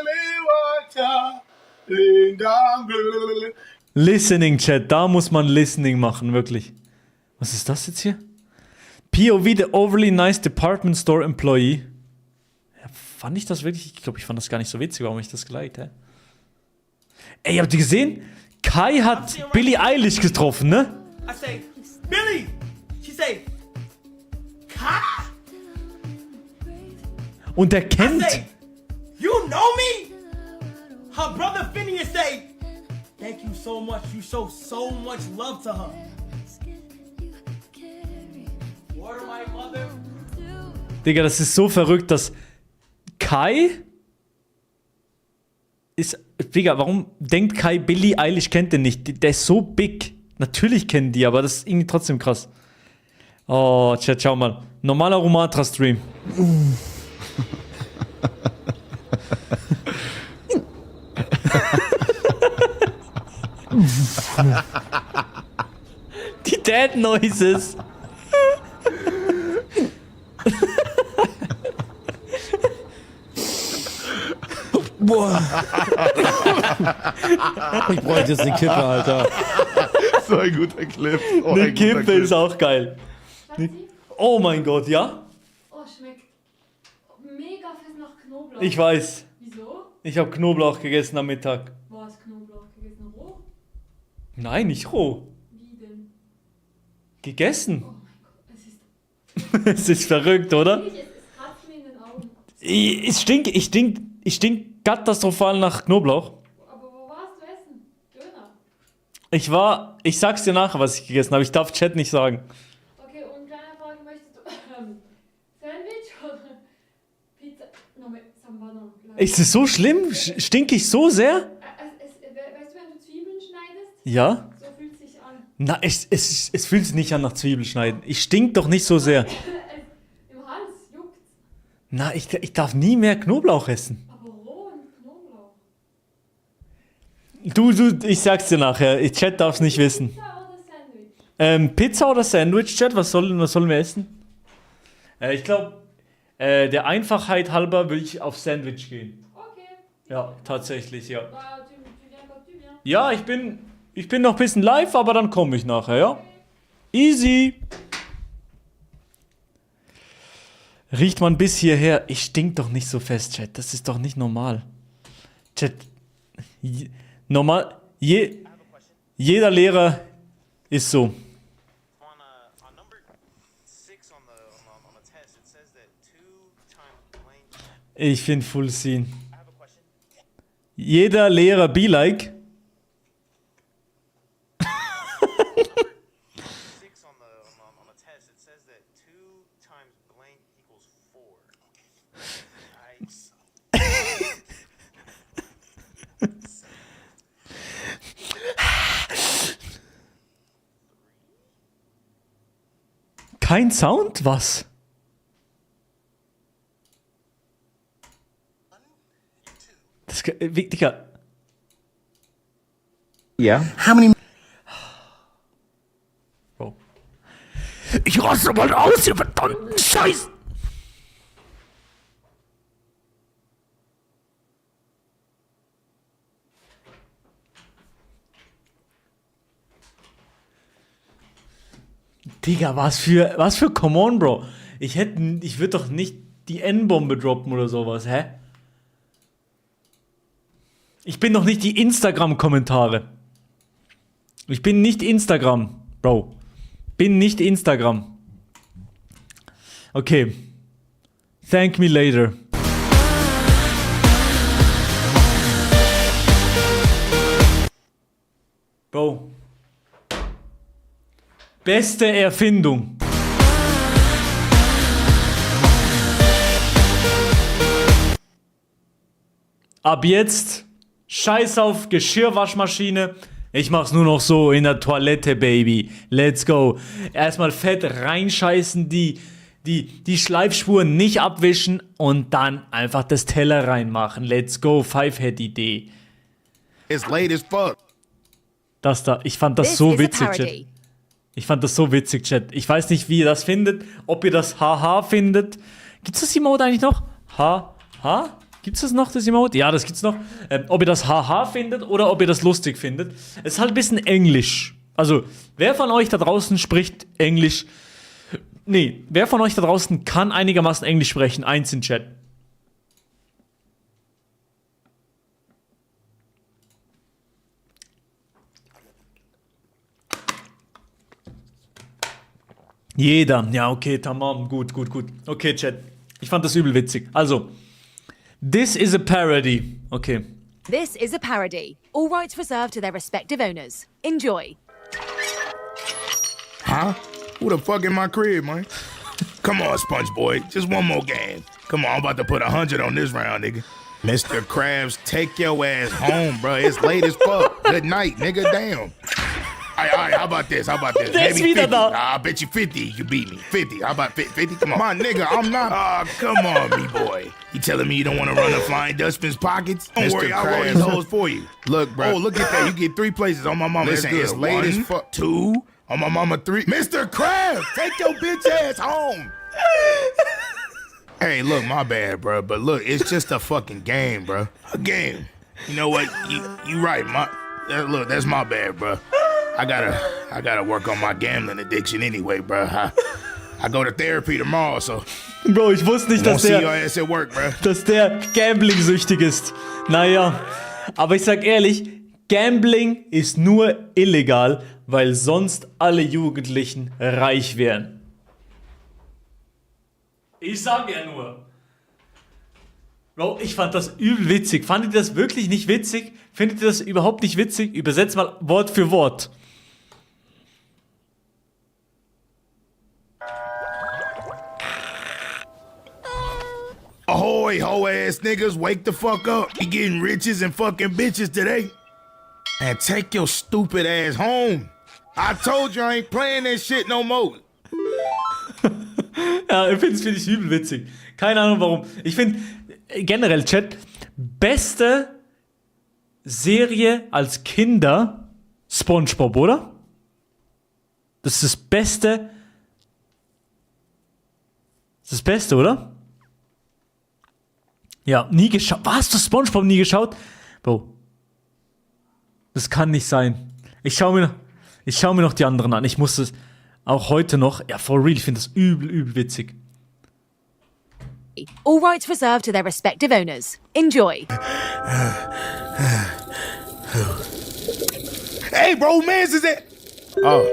Liwata, Lingang. Listening, Chat. Da muss man Listening machen, wirklich. Was ist das jetzt hier? POV, the overly nice department store employee. Ja, fand ich das wirklich? Ich glaube, ich fand das gar nicht so witzig, warum ich das geliked habe. Ey, habt ihr gesehen? Kai hat Billie Eilish getroffen, ne? I say, Billy, Und er kennt. You know me? Her brother Phineas say, thank you so much. You show so much love to her. Word of my mother. Digga, das ist so verrückt, dass Kai ist. Digga, warum denkt Kai, Billie Eilish kennt den nicht? Der ist so big. Natürlich kennen die, aber das ist irgendwie trotzdem krass. Oh, Chat, schau mal. Normaler Romatra-Stream. Die Dad Noises. Boah. Ich bräuchte jetzt eine Kippe, Alter. So ein guter Clip. Oh, Eine ein guter Kippe Clip. ist auch geil. Oh mein Gott, ja? Oh, schmeckt mega fest nach Knoblauch. Ich weiß. Wieso? Ich habe Knoblauch gegessen am Mittag. Wo hast Knoblauch gegessen? Roh? Nein, nicht roh. Wie denn? Gegessen. Oh mein Gott, es ist... Es ist verrückt, oder? Es kratzt mir in den Augen. Ich stink katastrophal nach Knoblauch. Aber wo warst du essen? Döner? Ich sag's dir nachher, was ich gegessen habe. Ich darf Chat nicht sagen. Okay, und kleine Frage, möchtest du Sandwich oder Pizza? No, mit Sambano. Ist es so schlimm? Stink ich so sehr? Weißt du, wenn du Zwiebeln schneidest? Ja. So fühlt es sich an. Na, es fühlt sich nicht an nach Zwiebelschneiden. Ich stink doch nicht so sehr. Im Hals juckt's. Na, ich darf nie mehr Knoblauch essen. Aber roh und Knoblauch. Ich sag's dir nachher. Chat darf's nicht wissen. Pizza oder Sandwich? Pizza oder Sandwich, Chat? Was sollen wir essen? Ich glaube, der Einfachheit halber will ich auf Sandwich gehen. Okay. Ja, tatsächlich, ja. Bah, tu viens quand tu viens. Ja, ich bin noch ein bisschen live, aber dann komme ich nachher, ja? Easy. Riecht man bis hierher. Ich stink doch nicht so fest, Chat. Das ist doch nicht normal. Chat. Normal. Jeder Lehrer ist so. Ich finde Full Scene. Jeder Lehrer be like. Kein Sound? Was? Das, Digga. Ja. Bro. Ich raste mal aus, ihr verdammten Scheiß! Digga, was für Come on, Bro. Ich würde doch nicht die N-Bombe droppen oder sowas, hä? Ich bin doch nicht die Instagram-Kommentare. Ich bin nicht Instagram, Bro. Bin nicht Instagram. Okay. Thank me later. Bro. Beste Erfindung. Ab jetzt scheiß auf Geschirrwaschmaschine. Ich mach's nur noch so in der Toilette, Baby. Let's go. Erstmal fett reinscheißen, die Schleifspuren nicht abwischen und dann einfach das Teller reinmachen. Let's go. Five-Head-Idee. It's late as fuck. Das da. Ich fand das so witzig, Chat. Ich fand das so witzig, Chat. Ich weiß nicht, wie ihr das findet. Ob ihr das Haha findet. Gibt's das Emote eigentlich noch? Ha? Gibt's das noch, das Emote? Ja, das gibt's noch. Ob ihr das Haha findet oder ob ihr das lustig findet. Es ist halt ein bisschen Englisch. Also, wer von euch da draußen spricht Englisch? Nee, wer von euch da draußen kann einigermaßen Englisch sprechen? Eins in Chat. Jeder. Ja, okay, tamam. Gut. Okay, Chat. Ich fand das übel witzig. Also, this is a parody. Okay. This is a parody. All rights reserved to their respective owners. Enjoy. Huh? Who the fuck in my crib, man? Come on, SpongeBob. Just one more game. Come on, I'm about to put 100 on this round, nigga. Mr. Krabs, take your ass home, bro. It's late as fuck. Good night, nigga. Damn. All right, how about this? Maybe 50. I bet you 50 you can beat me. 50. How about 50? Come on. My nigga, I'm not. Come on, me boy. You telling me you don't want to run a Flying Dutchman's pockets? Don't worry, I'll roll these hoes for you. Look, bro. Oh, look at that. You get 3 places on my mama. Listen, it's late as fuck. 2. On my mama 3. Mr. Krabs, take your bitch ass home. Hey, look, my bad, bro. But look, it's just a fucking game, bro. A game. You know what? You right. Look, that's my bad, bro. I gotta work on my gambling addiction anyway, bro. I go to therapy tomorrow, so. Bro, ich wusste nicht, dass der Gambling-süchtig ist. Naja, aber ich sag ehrlich, Gambling ist nur illegal, weil sonst alle Jugendlichen reich wären. Ich sag ja nur. Bro, ich fand das übel witzig. Fandet ihr das wirklich nicht witzig? Findet ihr das überhaupt nicht witzig? Übersetzt mal Wort für Wort. Ahoy, hoe-ass niggas, wake the fuck up. You getting riches and fucking bitches today. And take your stupid ass home. I told you I ain't playing that shit no more. Ja, find ich übel witzig. Keine Ahnung warum. Ich finde generell, Chat, beste Serie als Kinder SpongeBob, oder? Das ist das Beste. Das ist das Beste, oder? Ja, nie geschaut. Was? Hast du SpongeBob nie geschaut? Bro. Das kann nicht sein. Ich schau mir noch die anderen an. Ich muss es auch heute noch. Ja, for real. Ich finde das übel witzig. All rights reserved to their respective owners. Enjoy. Hey, bro, man's is it? Oh.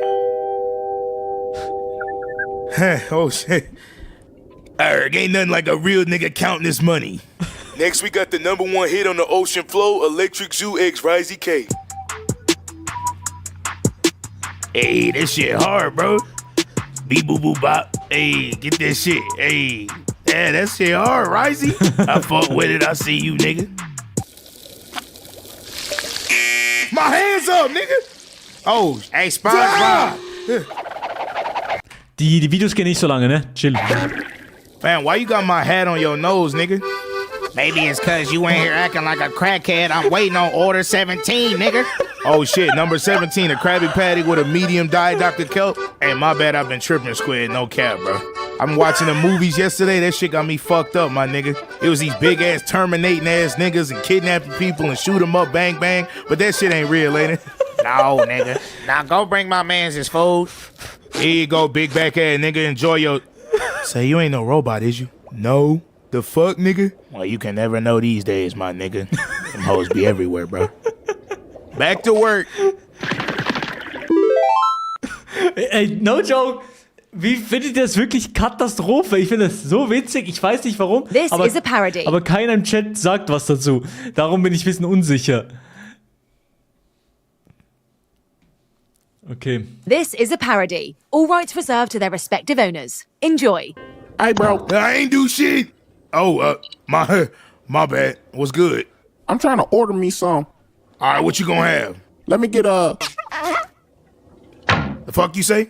Oh, shit. Erg, ain't nothing like a real nigga counting this money. Next, we got the #1 hit on the ocean floor, Electric Zoo X Rise K. Hey, that shit hard, bro. Beep boo boo bop. Hey, get that shit. Hey, yeah, that shit hard, Risey. I fuck with it. I see you, nigga. My hands up, nigga. Oh, hey, SpongeBob. Die Videos gehen nicht so lange, ne? Chill. Man, why you got my hat on your nose, nigga? Maybe it's cause you ain't here acting like a crackhead. I'm waiting on order 17, nigga. Oh shit, number 17, a Krabby Patty with a medium Diet Dr. Kelp. Hey, my bad, I've been tripping, Squid, no cap, bro. I'm watching the movies yesterday, that shit got me fucked up, my nigga. It was these big ass terminating ass niggas and kidnapping people and shoot them up, bang bang. But that shit ain't real, ain't it? No, nigga. Now go bring my mans his food. Here you go, big back ass nigga, enjoy your... Say, you ain't no robot, is you? No. The fuck, nigga? Well, you can never know these days, my nigga. Them hoes be everywhere, bro. Back to work. Ey, no joke. Wie findet ihr das wirklich Katastrophe? Ich finde das so witzig. Ich weiß nicht warum. This is a parody. Aber keiner im Chat sagt was dazu. Darum bin ich ein bisschen unsicher. Okay. This is a parody. All rights reserved to their respective owners. Enjoy. Hey, bro. I ain't do shit. Oh, my bad. What's good? I'm trying to order me some. All right, what you gonna have? Let me get The fuck you say?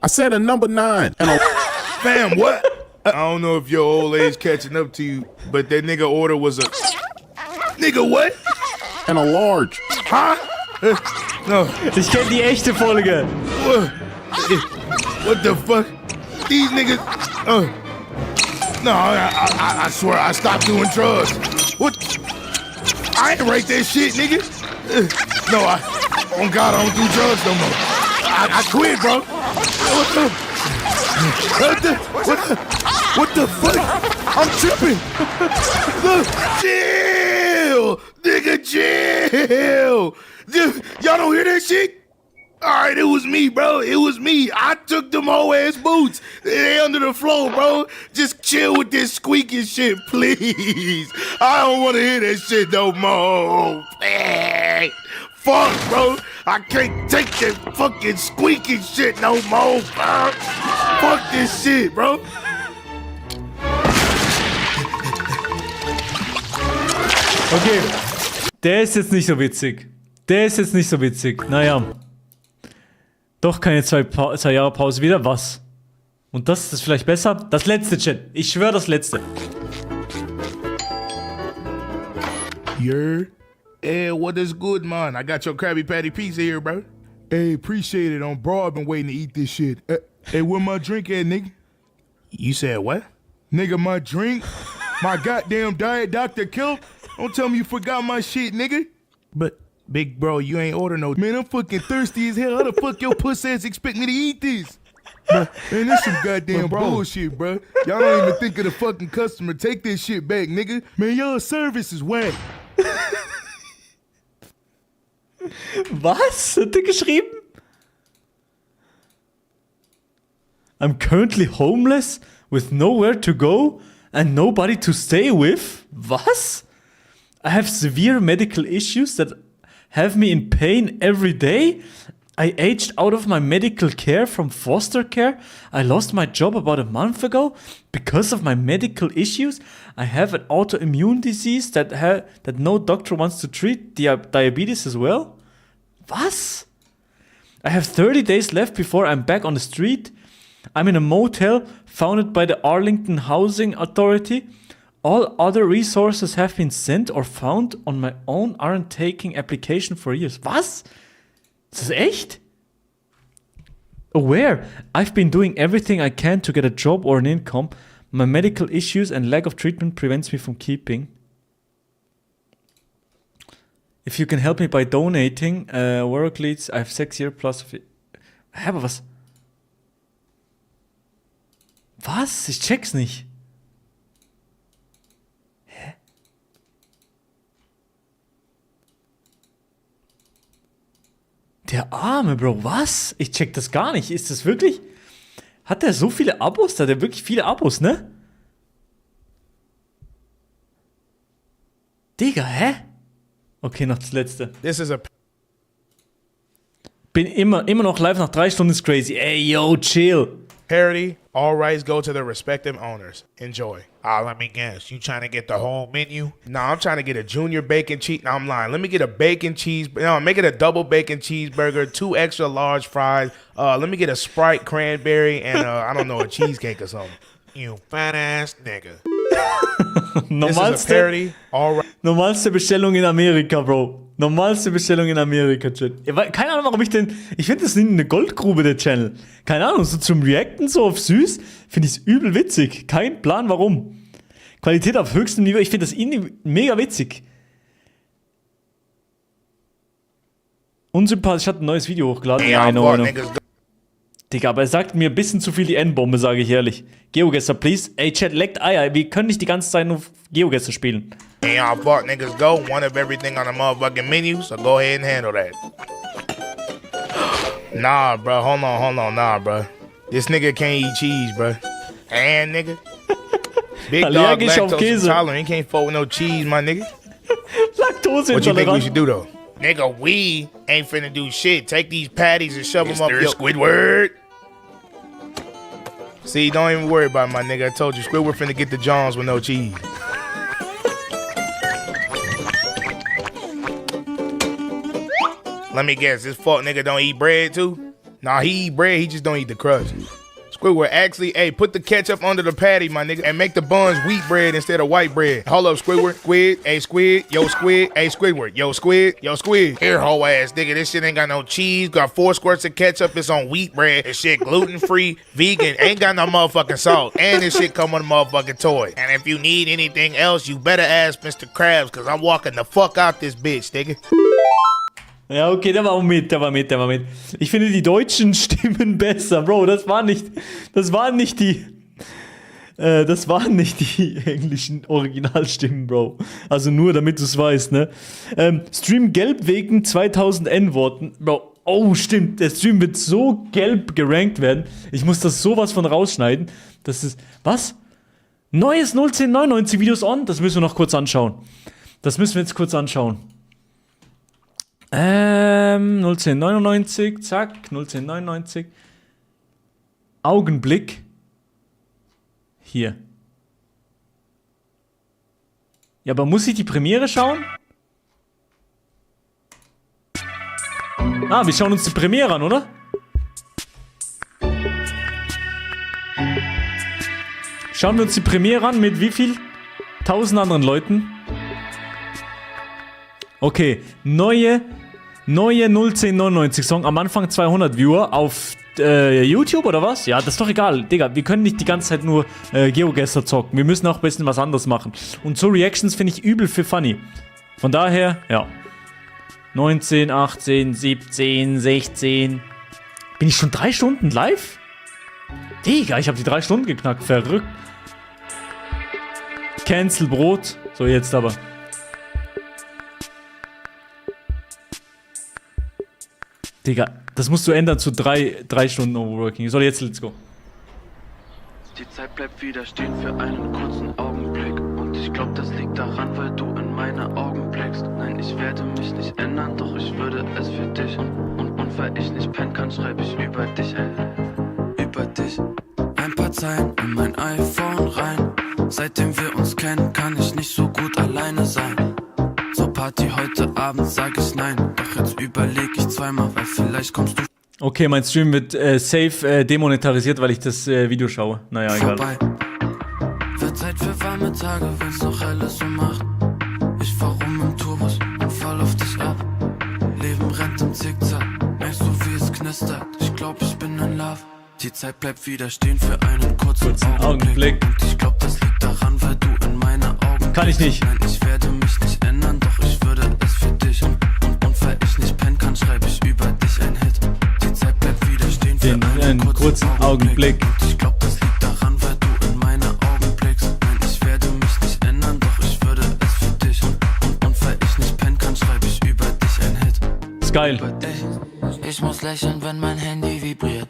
I said a #9 and a... Fam, what? I don't know if your old age catching up to you, but that nigga order was a... Nigga what? And a large. Huh? No. Ich kenn die echte Folge. What the fuck? These niggas... No, I swear I stopped doing drugs. What? I ain't write that shit, nigga. No, on God, I don't do drugs no more. I quit, bro. What the fuck? I'm tripping. Look, chill, nigga, chill. Y'all don't hear that shit? Alright, it was me, bro. It was me. I took them whole ass boots. They under the floor, bro. Just chill with this squeaky shit, please. I don't want to hear that shit no more. Hey, fuck, bro. I can't take that fucking squeaky shit no more, bro. Fuck this shit, bro. Okay. Der ist jetzt nicht so witzig. Der ist jetzt nicht so witzig. Naja. Doch keine 2 Jahre Pause wieder. Was? Und das ist vielleicht besser? Das letzte, Chat. Ich schwöre, das letzte. Yeah. Hey, what is good, man? I got your Krabby Patty pizza here, bro. Hey, appreciate it. On bro, I've been waiting to eat this shit. Hey, where my drink at, nigga? You said what? Nigga, my drink? My goddamn diet Dr. Kill? Don't tell me you forgot my shit, nigga. But, big bro, you ain't order no. Man, I'm fucking thirsty as hell. How the fuck your pussy ass expect me to eat this? Bruh, man, this some goddamn bullshit, bro. Y'all don't even think of the fucking customer. Take this shit back, nigga. Man, your service is whack. Was? Hat der geschrieben? I'm currently homeless with nowhere to go and nobody to stay with. Was? I have severe medical issues that have me in pain every day. I aged out of my medical care from foster care. I lost my job about a month ago because of my medical issues. I have an autoimmune disease that no doctor wants to treat. Diabetes as well. Was? I have 30 days left before I'm back on the street. I'm in a motel founded by the Arlington Housing Authority. All other resources have been sent or found on my own, aren't taking application for years. Was? Ist das echt? Aware, I've been doing everything I can to get a job or an income. My medical issues and lack of treatment prevents me from keeping. If you can help me by donating, work leads, I have 6 years plus of it. Hä, aber was? Was? Ich check's nicht. Hä? Der arme Bro, was? Ich check das gar nicht. Ist das wirklich? Hat der so viele Abos? Da hat er wirklich viele Abos, ne? Digga, hä? Okay, noch das letzte. This is a Bin immer noch live nach 3 Stunden, ist crazy. Ey, yo, chill. parody. All rights go to their respective owners. Enjoy. Let me guess. You trying to get the whole menu? No, I'm trying to get a junior bacon cheese. No, I'm lying. Let me get a bacon cheese. No, make it a double bacon cheeseburger, 2 extra large fries. Let me get a Sprite cranberry and I don't know, a cheesecake or something. You fat ass nigga. Normalste Bestellung in Amerika, Bro. Normalste Bestellung in Amerika, Chat. Keine Ahnung, warum ich denn. Ich finde das eine Goldgrube, der Channel. Keine Ahnung, so zum Reacten, so auf süß, finde ich es übel witzig. Kein Plan, warum. Qualität auf höchstem Niveau, ich finde das mega witzig. Unsympathisch, hat ein neues Video hochgeladen. Ja, I know. Digga, aber er sagt mir ein bisschen zu viel die N-Bombe, sage ich ehrlich. GeoGuessr, please. Ey, Chat, leckt Eier. Wir können nicht die ganze Zeit nur GeoGuessr spielen. Hey, y'all fuck niggas go. One of everything on the motherfucking menu, so go ahead and handle that. Nah, bro. Hold on. Nah, bro. This nigga can't eat cheese, bro. And nigga. Big dog lactose intolerant. He can't fuck with no cheese, my nigga. Lactose What you think we should do, though? Nigga, we ain't finna do shit. Take these patties and shove them up your Squidward. See, don't even worry about it, my nigga. I told you, Squidward finna get the Johns with no cheese. Let me guess, this fuck nigga don't eat bread too? Nah, he eat bread, he just don't eat the crust. Squidward, actually, hey, put the ketchup under the patty, my nigga, and make the buns wheat bread instead of white bread. Hold up, Squidward. Squid, hey, Squid, yo, Squid, hey, Squidward, yo, Squid, yo, Squid. Here, hoe ass nigga, this shit ain't got no cheese, got 4 squirts of ketchup, it's on wheat bread, this shit gluten-free, vegan, ain't got no motherfucking salt, and this shit come on a motherfucking toy. And if you need anything else, you better ask Mr. Krabs, cause I'm walking the fuck out this bitch, nigga. Ja, okay, der war mit. Ich finde die deutschen Stimmen besser, Bro. Das waren nicht die englischen Originalstimmen, Bro. Also nur, damit du es weißt, ne? Stream gelb wegen 2000 N-Worten. Bro, Oh, stimmt. Der Stream wird so gelb gerankt werden. Ich muss das sowas von rausschneiden. Das ist... Was? Neues 01099 Videos on? Das müssen wir noch kurz anschauen. Das müssen wir jetzt kurz anschauen. 01099, zack, 01099. Augenblick. Hier. Ja, aber muss ich die Premiere schauen? Ah, wir schauen uns die Premiere an, oder? Schauen wir uns die Premiere an mit wie viel? 1000 anderen Leuten. Okay, neue 01099 Song. Am Anfang 200 Viewer auf YouTube oder was? Ja, das ist doch egal. Digga, wir können nicht die ganze Zeit nur GeoGuessr zocken. Wir müssen auch ein bisschen was anderes machen. Und so Reactions finde ich übel für funny. Von daher, ja. 19, 18, 17, 16. Bin ich schon 3 Stunden live? Digga, ich habe die 3 Stunden geknackt. Verrückt. Cancel Brot. So, jetzt aber. Digga, das musst du ändern zu 3 Stunden Overworking. So, jetzt let's go. Die Zeit bleibt wieder stehen für einen kurzen Augenblick. Und ich glaub, das liegt daran, weil du in meine Augen blickst. Nein, ich werde mich nicht ändern, doch ich würde es für dich. Und weil ich nicht pennen kann, schreibe ich über dich, über dich. Ein paar Zeilen in mein iPhone rein. Seitdem wir uns kennen, kann ich nicht so gut alleine sein. Zur Party heute Abend sag ich nein. Doch jetzt überleg ich zweimal, weil vielleicht kommst du. Okay, mein Stream wird safe demonetarisiert, weil ich das Video schaue. Naja, egal. Vorbei. Wird Zeit für warme Tage, wenn's noch alles so macht. Ich fahr rum im Tourbus und fall auf dich ab. Leben rennt im Zickzack, merkst du wie es knistert. Ich glaub, ich bin in Love. Die Zeit bleibt wieder stehen für einen kurzen Augenblick. Und ich glaub, das liegt daran, weil du in meine Augen. Kann ich nicht. Nein, ich werde mich nicht ändern, doch ich würde es für dich. Und weil ich nicht pennen kann, schreib ich über dich ein Hit. Die Zeit bleibt wieder stehen für einen kurzen Augenblick. Und ich glaub, das liegt daran, weil du in meine Augen blickst. Nein, ich werde mich nicht ändern, doch ich würde es für dich. Und weil ich nicht pennen kann, schreib ich über dich ein Hit. Ist geil. Ich muss lächeln, wenn mein Handy vibriert.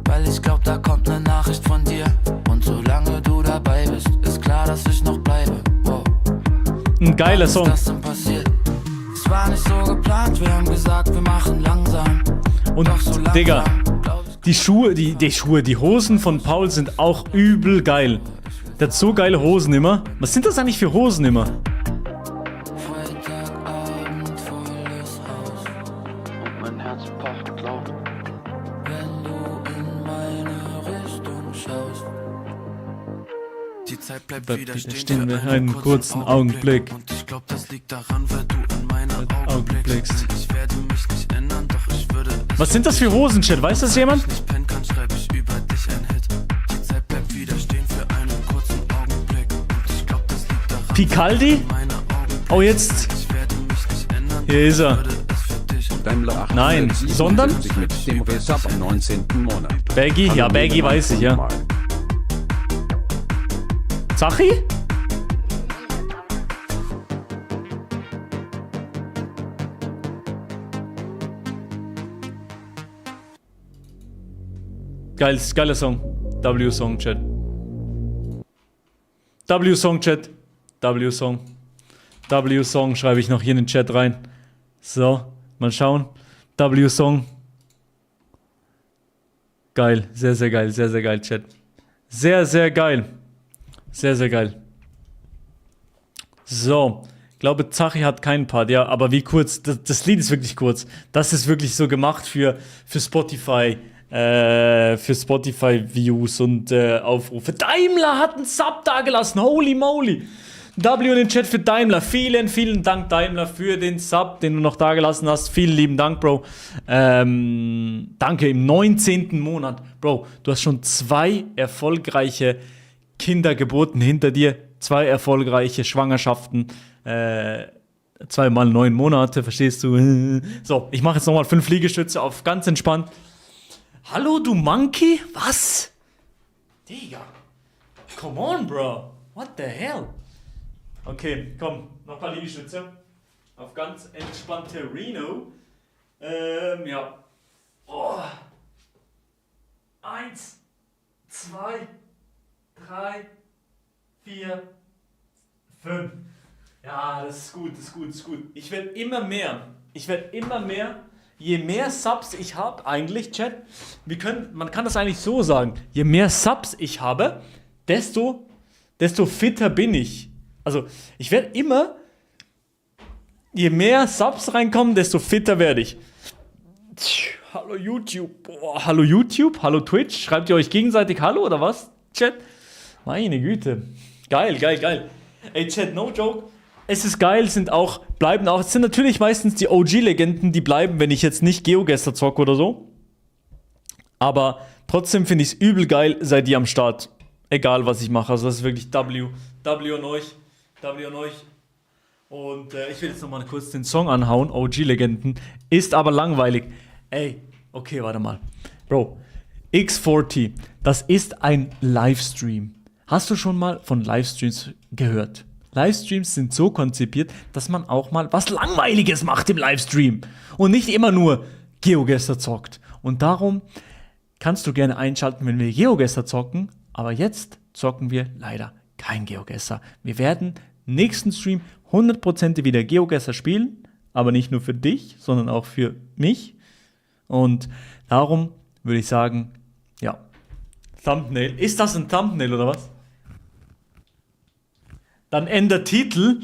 Weil ich glaub, da kommt ne Nachricht von dir. Und solange du dabei bist, ist klar, dass ich noch bleibe. Wow. Ein geiler Song. Was ist denn passiert? Es war nicht so geplant, wir haben gesagt, wir machen langsam. Und Doch so langsam, Digga, die Hosen von Paul sind auch übel geil. Der hat so geile Hosen immer. Was sind das eigentlich für Hosen immer? Freitagabend, volles Haus. Und mein Herz pocht laut, wenn du in meine Richtung schaust. Die Zeit bleibt wieder stehen für einen kurzen Augenblick. Und ich glaub, das liegt daran, weil du in meine Augen blickst. Ich werde mich nicht ändern, doch ich würde es. Was sind das für Hosen, Chat? Weiß das jemand? Wenn ich nicht pennen kann, schreib ich über dich ein Hit. Die Zeit bleibt wieder stehen für einen kurzen Augenblick. Und ich glaub, das liegt daran, Picaldi? Oh, jetzt. Hier ist er. Daimler Nein, sondern? Mit dem Resub am 19. Monat. Baggy? Ja, Baggy weiß ich, ja. Zachi? Geiler Song. W-Song, Chat. W-Song, Chat. W-Song. W-Song schreibe ich noch hier in den Chat rein. So, mal schauen. W-Song. Geil, sehr, sehr geil, sehr, sehr geil, Chat. Sehr, sehr geil. Sehr, sehr geil. So, ich glaube, Zachi hat keinen Part, ja, aber wie kurz, das Lied ist wirklich kurz. Das ist wirklich so gemacht für Spotify, Views und Aufrufe. Daimler hat einen Sub da gelassen, holy moly. W in den Chat für Daimler. Vielen, vielen Dank, Daimler, für den Sub, den du noch da gelassen hast. Vielen lieben Dank, Bro. Danke, im 19. Monat. Bro, du hast schon 2 erfolgreiche Kindergeburten hinter dir. 2 erfolgreiche Schwangerschaften. 2 mal 9 Monate, verstehst du? So, ich mache jetzt nochmal 5 Liegestütze auf ganz entspannt. Hallo, du Monkey? Was? Digga. Come on, Bro. What the hell? Okay, komm, noch ein paar Liegestütze. Auf ganz entspannte Reno. Ja. Oh. 1, 2, 3, 4, 5. Ja, das ist gut, das ist gut, das ist gut. Ich werde immer mehr. Je mehr Subs ich habe, eigentlich, Chat, man kann das eigentlich so sagen, je mehr Subs ich habe, desto fitter bin ich. Also, ich werde immer, je mehr Subs reinkommen, desto fitter werde ich. Hallo YouTube. Boah, hallo YouTube, hallo Twitch. Schreibt ihr euch gegenseitig Hallo oder was, Chat? Meine Güte. Geil, geil, geil. Ey, Chat, no joke. Es ist geil, es sind natürlich meistens die OG-Legenden, die bleiben, wenn ich jetzt nicht GeoGuessr zocke oder so. Aber trotzdem finde ich es übel geil, seid ihr am Start. Egal, was ich mache. Also das ist wirklich W an euch. Und ich will jetzt nochmal kurz den Song anhauen, OG-Legenden. Ist aber langweilig. Ey, okay, warte mal. Bro, X40, das ist ein Livestream. Hast du schon mal von Livestreams gehört? Livestreams sind so konzipiert, dass man auch mal was Langweiliges macht im Livestream. Und nicht immer nur GeoGuessr zockt. Und darum kannst du gerne einschalten, wenn wir GeoGuessr zocken. Aber jetzt zocken wir leider kein GeoGuessr. Wir werden nächsten Stream 100% wieder GeoGuessr spielen. Aber nicht nur für dich, sondern auch für mich. Und darum würde ich sagen, ja, Thumbnail. Ist das ein Thumbnail oder was? Dann ändert Titel.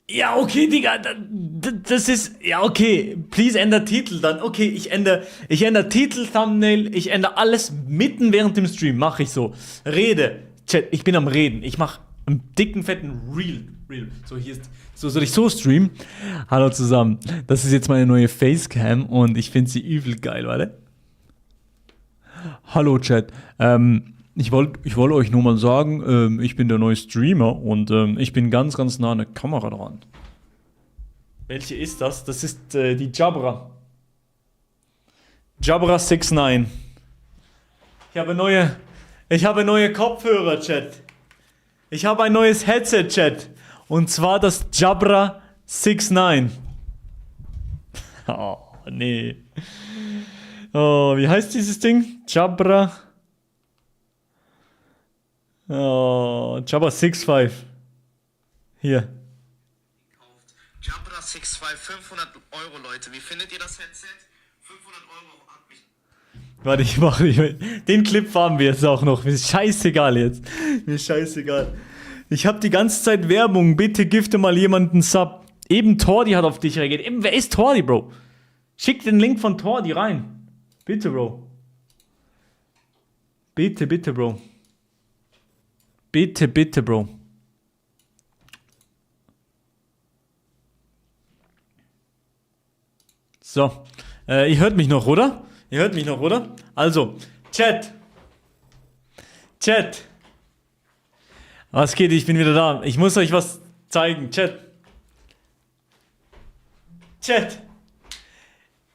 Ja, okay, Digga, das ist, ja, okay, please ändert Titel dann. Okay, ich ändere Titel, Thumbnail, ich ändere alles mitten während dem Stream, mache ich so. Rede, Chat, ich bin am Reden, ich mache einen dicken, fetten Reel. So, soll ich so streamen? Hallo zusammen, das ist jetzt meine neue Facecam und ich finde sie übel geil, warte. Hallo Chat, ich wollte euch nur mal sagen, ich bin der neue Streamer und ich bin ganz, ganz nah an der Kamera dran. Welche ist das? Das ist die Jabra. Jabra 69. Ich habe neue Kopfhörer, Chat. Ich habe ein neues Headset, Chat. Und zwar das Jabra 69. Oh, nee. Oh, wie heißt dieses Ding? Jabra 65. Hier. Jabra 65, 500 Euro, Leute. Wie findet ihr das Headset? 500 Euro hat mich. Warte, ich mache den Clip haben wir jetzt auch noch. Mir ist scheißegal jetzt. Mir ist scheißegal. Ich habe die ganze Zeit Werbung. Bitte gifte mal jemanden Sub. Eben Tordi hat auf dich reagiert. Eben, wer ist Tordi, Bro? Schick den Link von Tordi rein. Bitte, Bro. Bitte, bitte, Bro. Bitte, bitte, Bro. So. Ihr hört mich noch, oder? Also, Chat. Was geht? Ich bin wieder da. Ich muss euch was zeigen. Chat.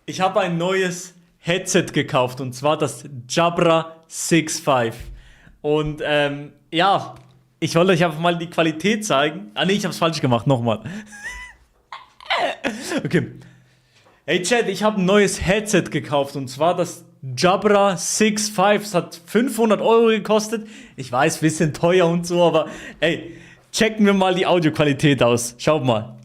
Ich habe ein neues Headset gekauft und zwar das Jabra 65. Und ja, ich wollte euch einfach mal die Qualität zeigen. Ah ne, ich habe es falsch gemacht. Nochmal. Okay. Hey Chat, ich habe ein neues Headset gekauft und zwar das Jabra 65. Es hat 500 Euro gekostet. Ich weiß, bisschen teuer und so, aber ey, checken wir mal die Audioqualität aus. Schaut mal.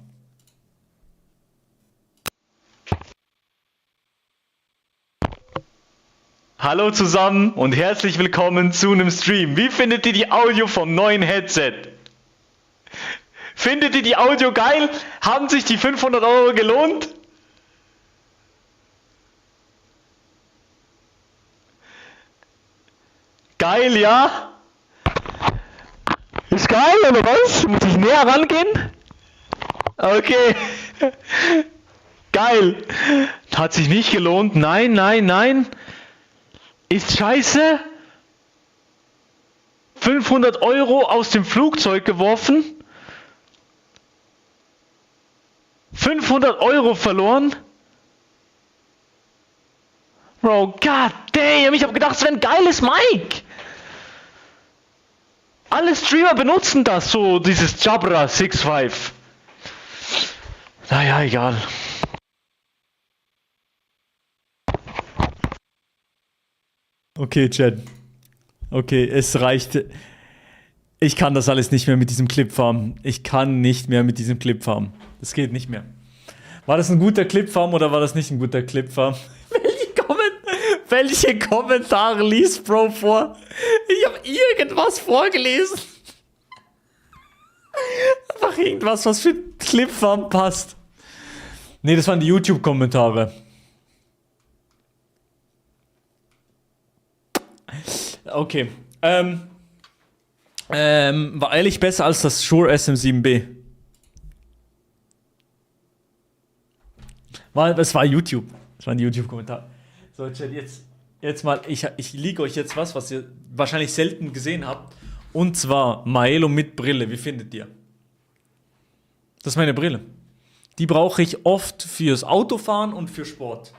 Hallo zusammen und herzlich willkommen zu einem Stream. Wie findet ihr die Audio vom neuen Headset? Findet ihr die Audio geil? Haben sich die 500 Euro gelohnt? Geil, ja? Ist geil, oder was? Muss ich näher rangehen? Okay. Geil. Hat sich nicht gelohnt. Nein. Ist scheiße. 500 Euro aus dem Flugzeug geworfen. 500 Euro verloren. Bro, god damn, ich hab gedacht, es wäre ein geiles Mic. Alle Streamer benutzen das, so dieses Jabra 65. Naja, egal. Okay, Chat. Okay, es reicht. Ich kann das alles nicht mehr mit diesem Clip farmen. Ich kann nicht mehr mit diesem Clip farmen. Das geht nicht mehr. War das ein guter Clip farm oder war das nicht ein guter Clip farm? Welche Kommentare liest Bro vor? Ich habe irgendwas vorgelesen. Einfach irgendwas, was für Clip farm passt. Nee, das waren die YouTube-Kommentare. Okay. War ehrlich besser als das Shure SM7B. Es war YouTube. Das waren die YouTube-Kommentare. So, Chat, jetzt mal, ich liege euch jetzt was ihr wahrscheinlich selten gesehen habt. Und zwar Maelo mit Brille. Wie findet ihr? Das ist meine Brille. Die brauche ich oft fürs Autofahren und für Sport.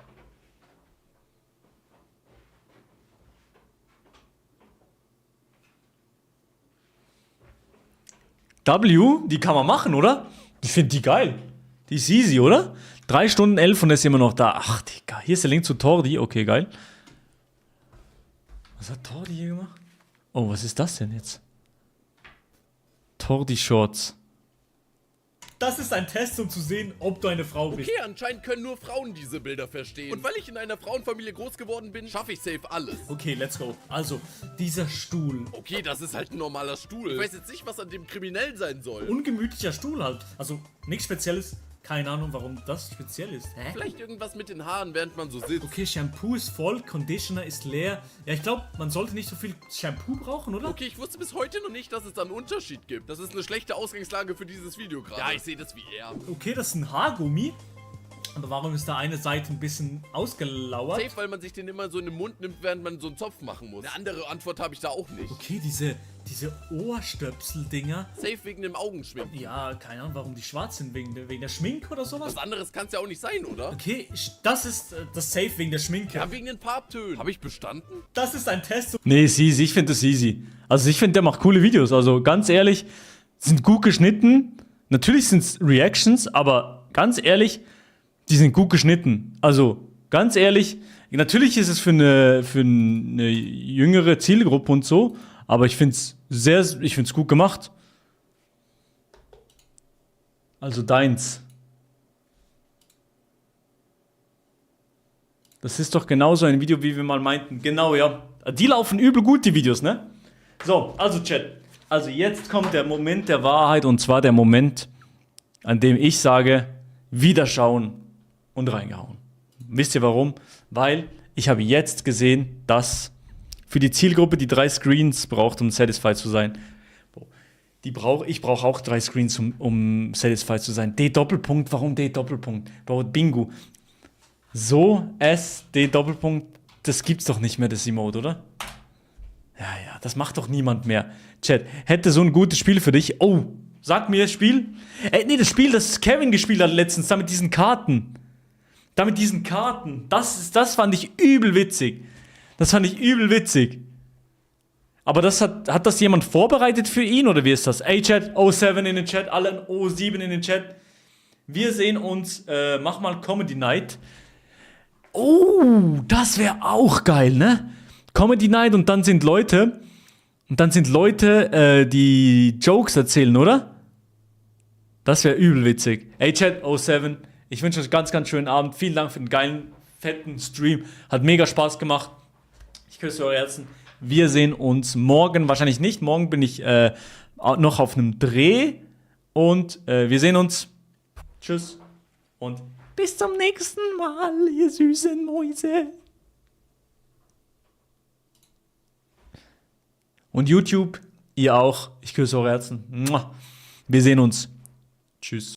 Die kann man machen, oder? Ich finde die geil. Die ist easy, oder? 3 Stunden 11 und ist immer noch da. Ach, Digga. Hier ist der Link zu Tordi. Okay, geil. Was hat Tordi hier gemacht? Oh, was ist das denn jetzt? Tordi Shorts. Das ist ein Test, um zu sehen, ob du eine Frau bist. Okay, anscheinend können nur Frauen diese Bilder verstehen. Und weil ich in einer Frauenfamilie groß geworden bin, schaffe ich safe alles. Okay, let's go. Also, dieser Stuhl. Okay, das ist halt ein normaler Stuhl. Ich weiß jetzt nicht, was an dem kriminell sein soll. Ungemütlicher Stuhl halt. Also, nichts Spezielles. Keine Ahnung, warum das speziell ist. Hä? Vielleicht irgendwas mit den Haaren, während man so sitzt. Okay, Shampoo ist voll, Conditioner ist leer. Ja, ich glaube, man sollte nicht so viel Shampoo brauchen, oder? Okay, ich wusste bis heute noch nicht, dass es da einen Unterschied gibt. Das ist eine schlechte Ausgangslage für dieses Video gerade. Ja, ich sehe das wie er. Okay, das ist ein Haargummi. Aber warum ist da eine Seite ein bisschen ausgelauert? Safe, weil man sich den immer so in den Mund nimmt, während man so einen Zopf machen muss. Eine andere Antwort habe ich da auch nicht. Okay, diese Ohrstöpsel-Dinger. Safe wegen dem Augenschminken. Ja, keine Ahnung, warum die schwarz sind. Wegen der Schminke oder sowas? Was anderes kann es ja auch nicht sein, oder? Okay, das ist das Safe wegen der Schminke. Ja, wegen den Farbtönen. Habe ich bestanden? Das ist ein Test. Nee, ist easy. Ich finde das easy. Also ich finde, der macht coole Videos. Also ganz ehrlich, sind gut geschnitten. Natürlich sind es Reactions, aber ganz ehrlich, die sind gut geschnitten. Also, ganz ehrlich, natürlich ist es für eine jüngere Zielgruppe und so, aber ich finde es gut gemacht. Also deins. Das ist doch genauso ein Video, wie wir mal meinten. Genau, ja. Die laufen übel gut, die Videos, ne? So, also Chat. Also jetzt kommt der Moment der Wahrheit und zwar der Moment, an dem ich sage, wiederschauen und reingehauen. Wisst ihr warum? Weil ich habe jetzt gesehen, dass für die Zielgruppe, die 3 Screens braucht, um satisfied zu sein, ich brauche auch 3 Screens, um satisfied zu sein. D-Doppelpunkt, warum D-Doppelpunkt? Bro, Bingo. So, S, D-Doppelpunkt, das gibt's doch nicht mehr, das Emote, oder? Ja, das macht doch niemand mehr. Chat, hätte so ein gutes Spiel für dich. Oh, sag mir das Spiel. Nee, das Spiel, das Kevin gespielt hat letztens, da mit diesen Karten. Das fand ich übel witzig. Aber hat das jemand vorbereitet für ihn oder wie ist das? Ey, Chat, O7 in den Chat, alle O7 in den Chat. Wir sehen uns, mach mal Comedy Night. Oh, das wäre auch geil, ne? Comedy Night und dann sind Leute, die Jokes erzählen, oder? Das wäre übel witzig. Ey, Chat, O7, ich wünsche euch einen ganz, ganz schönen Abend. Vielen Dank für den geilen, fetten Stream. Hat mega Spaß gemacht. Ich küsse eure Herzen. Wir sehen uns morgen, wahrscheinlich nicht. Morgen bin ich noch auf einem Dreh. Und wir sehen uns. Tschüss. Und bis zum nächsten Mal, ihr süßen Mäuse. Und YouTube, ihr auch. Ich küsse eure Herzen. Wir sehen uns. Tschüss.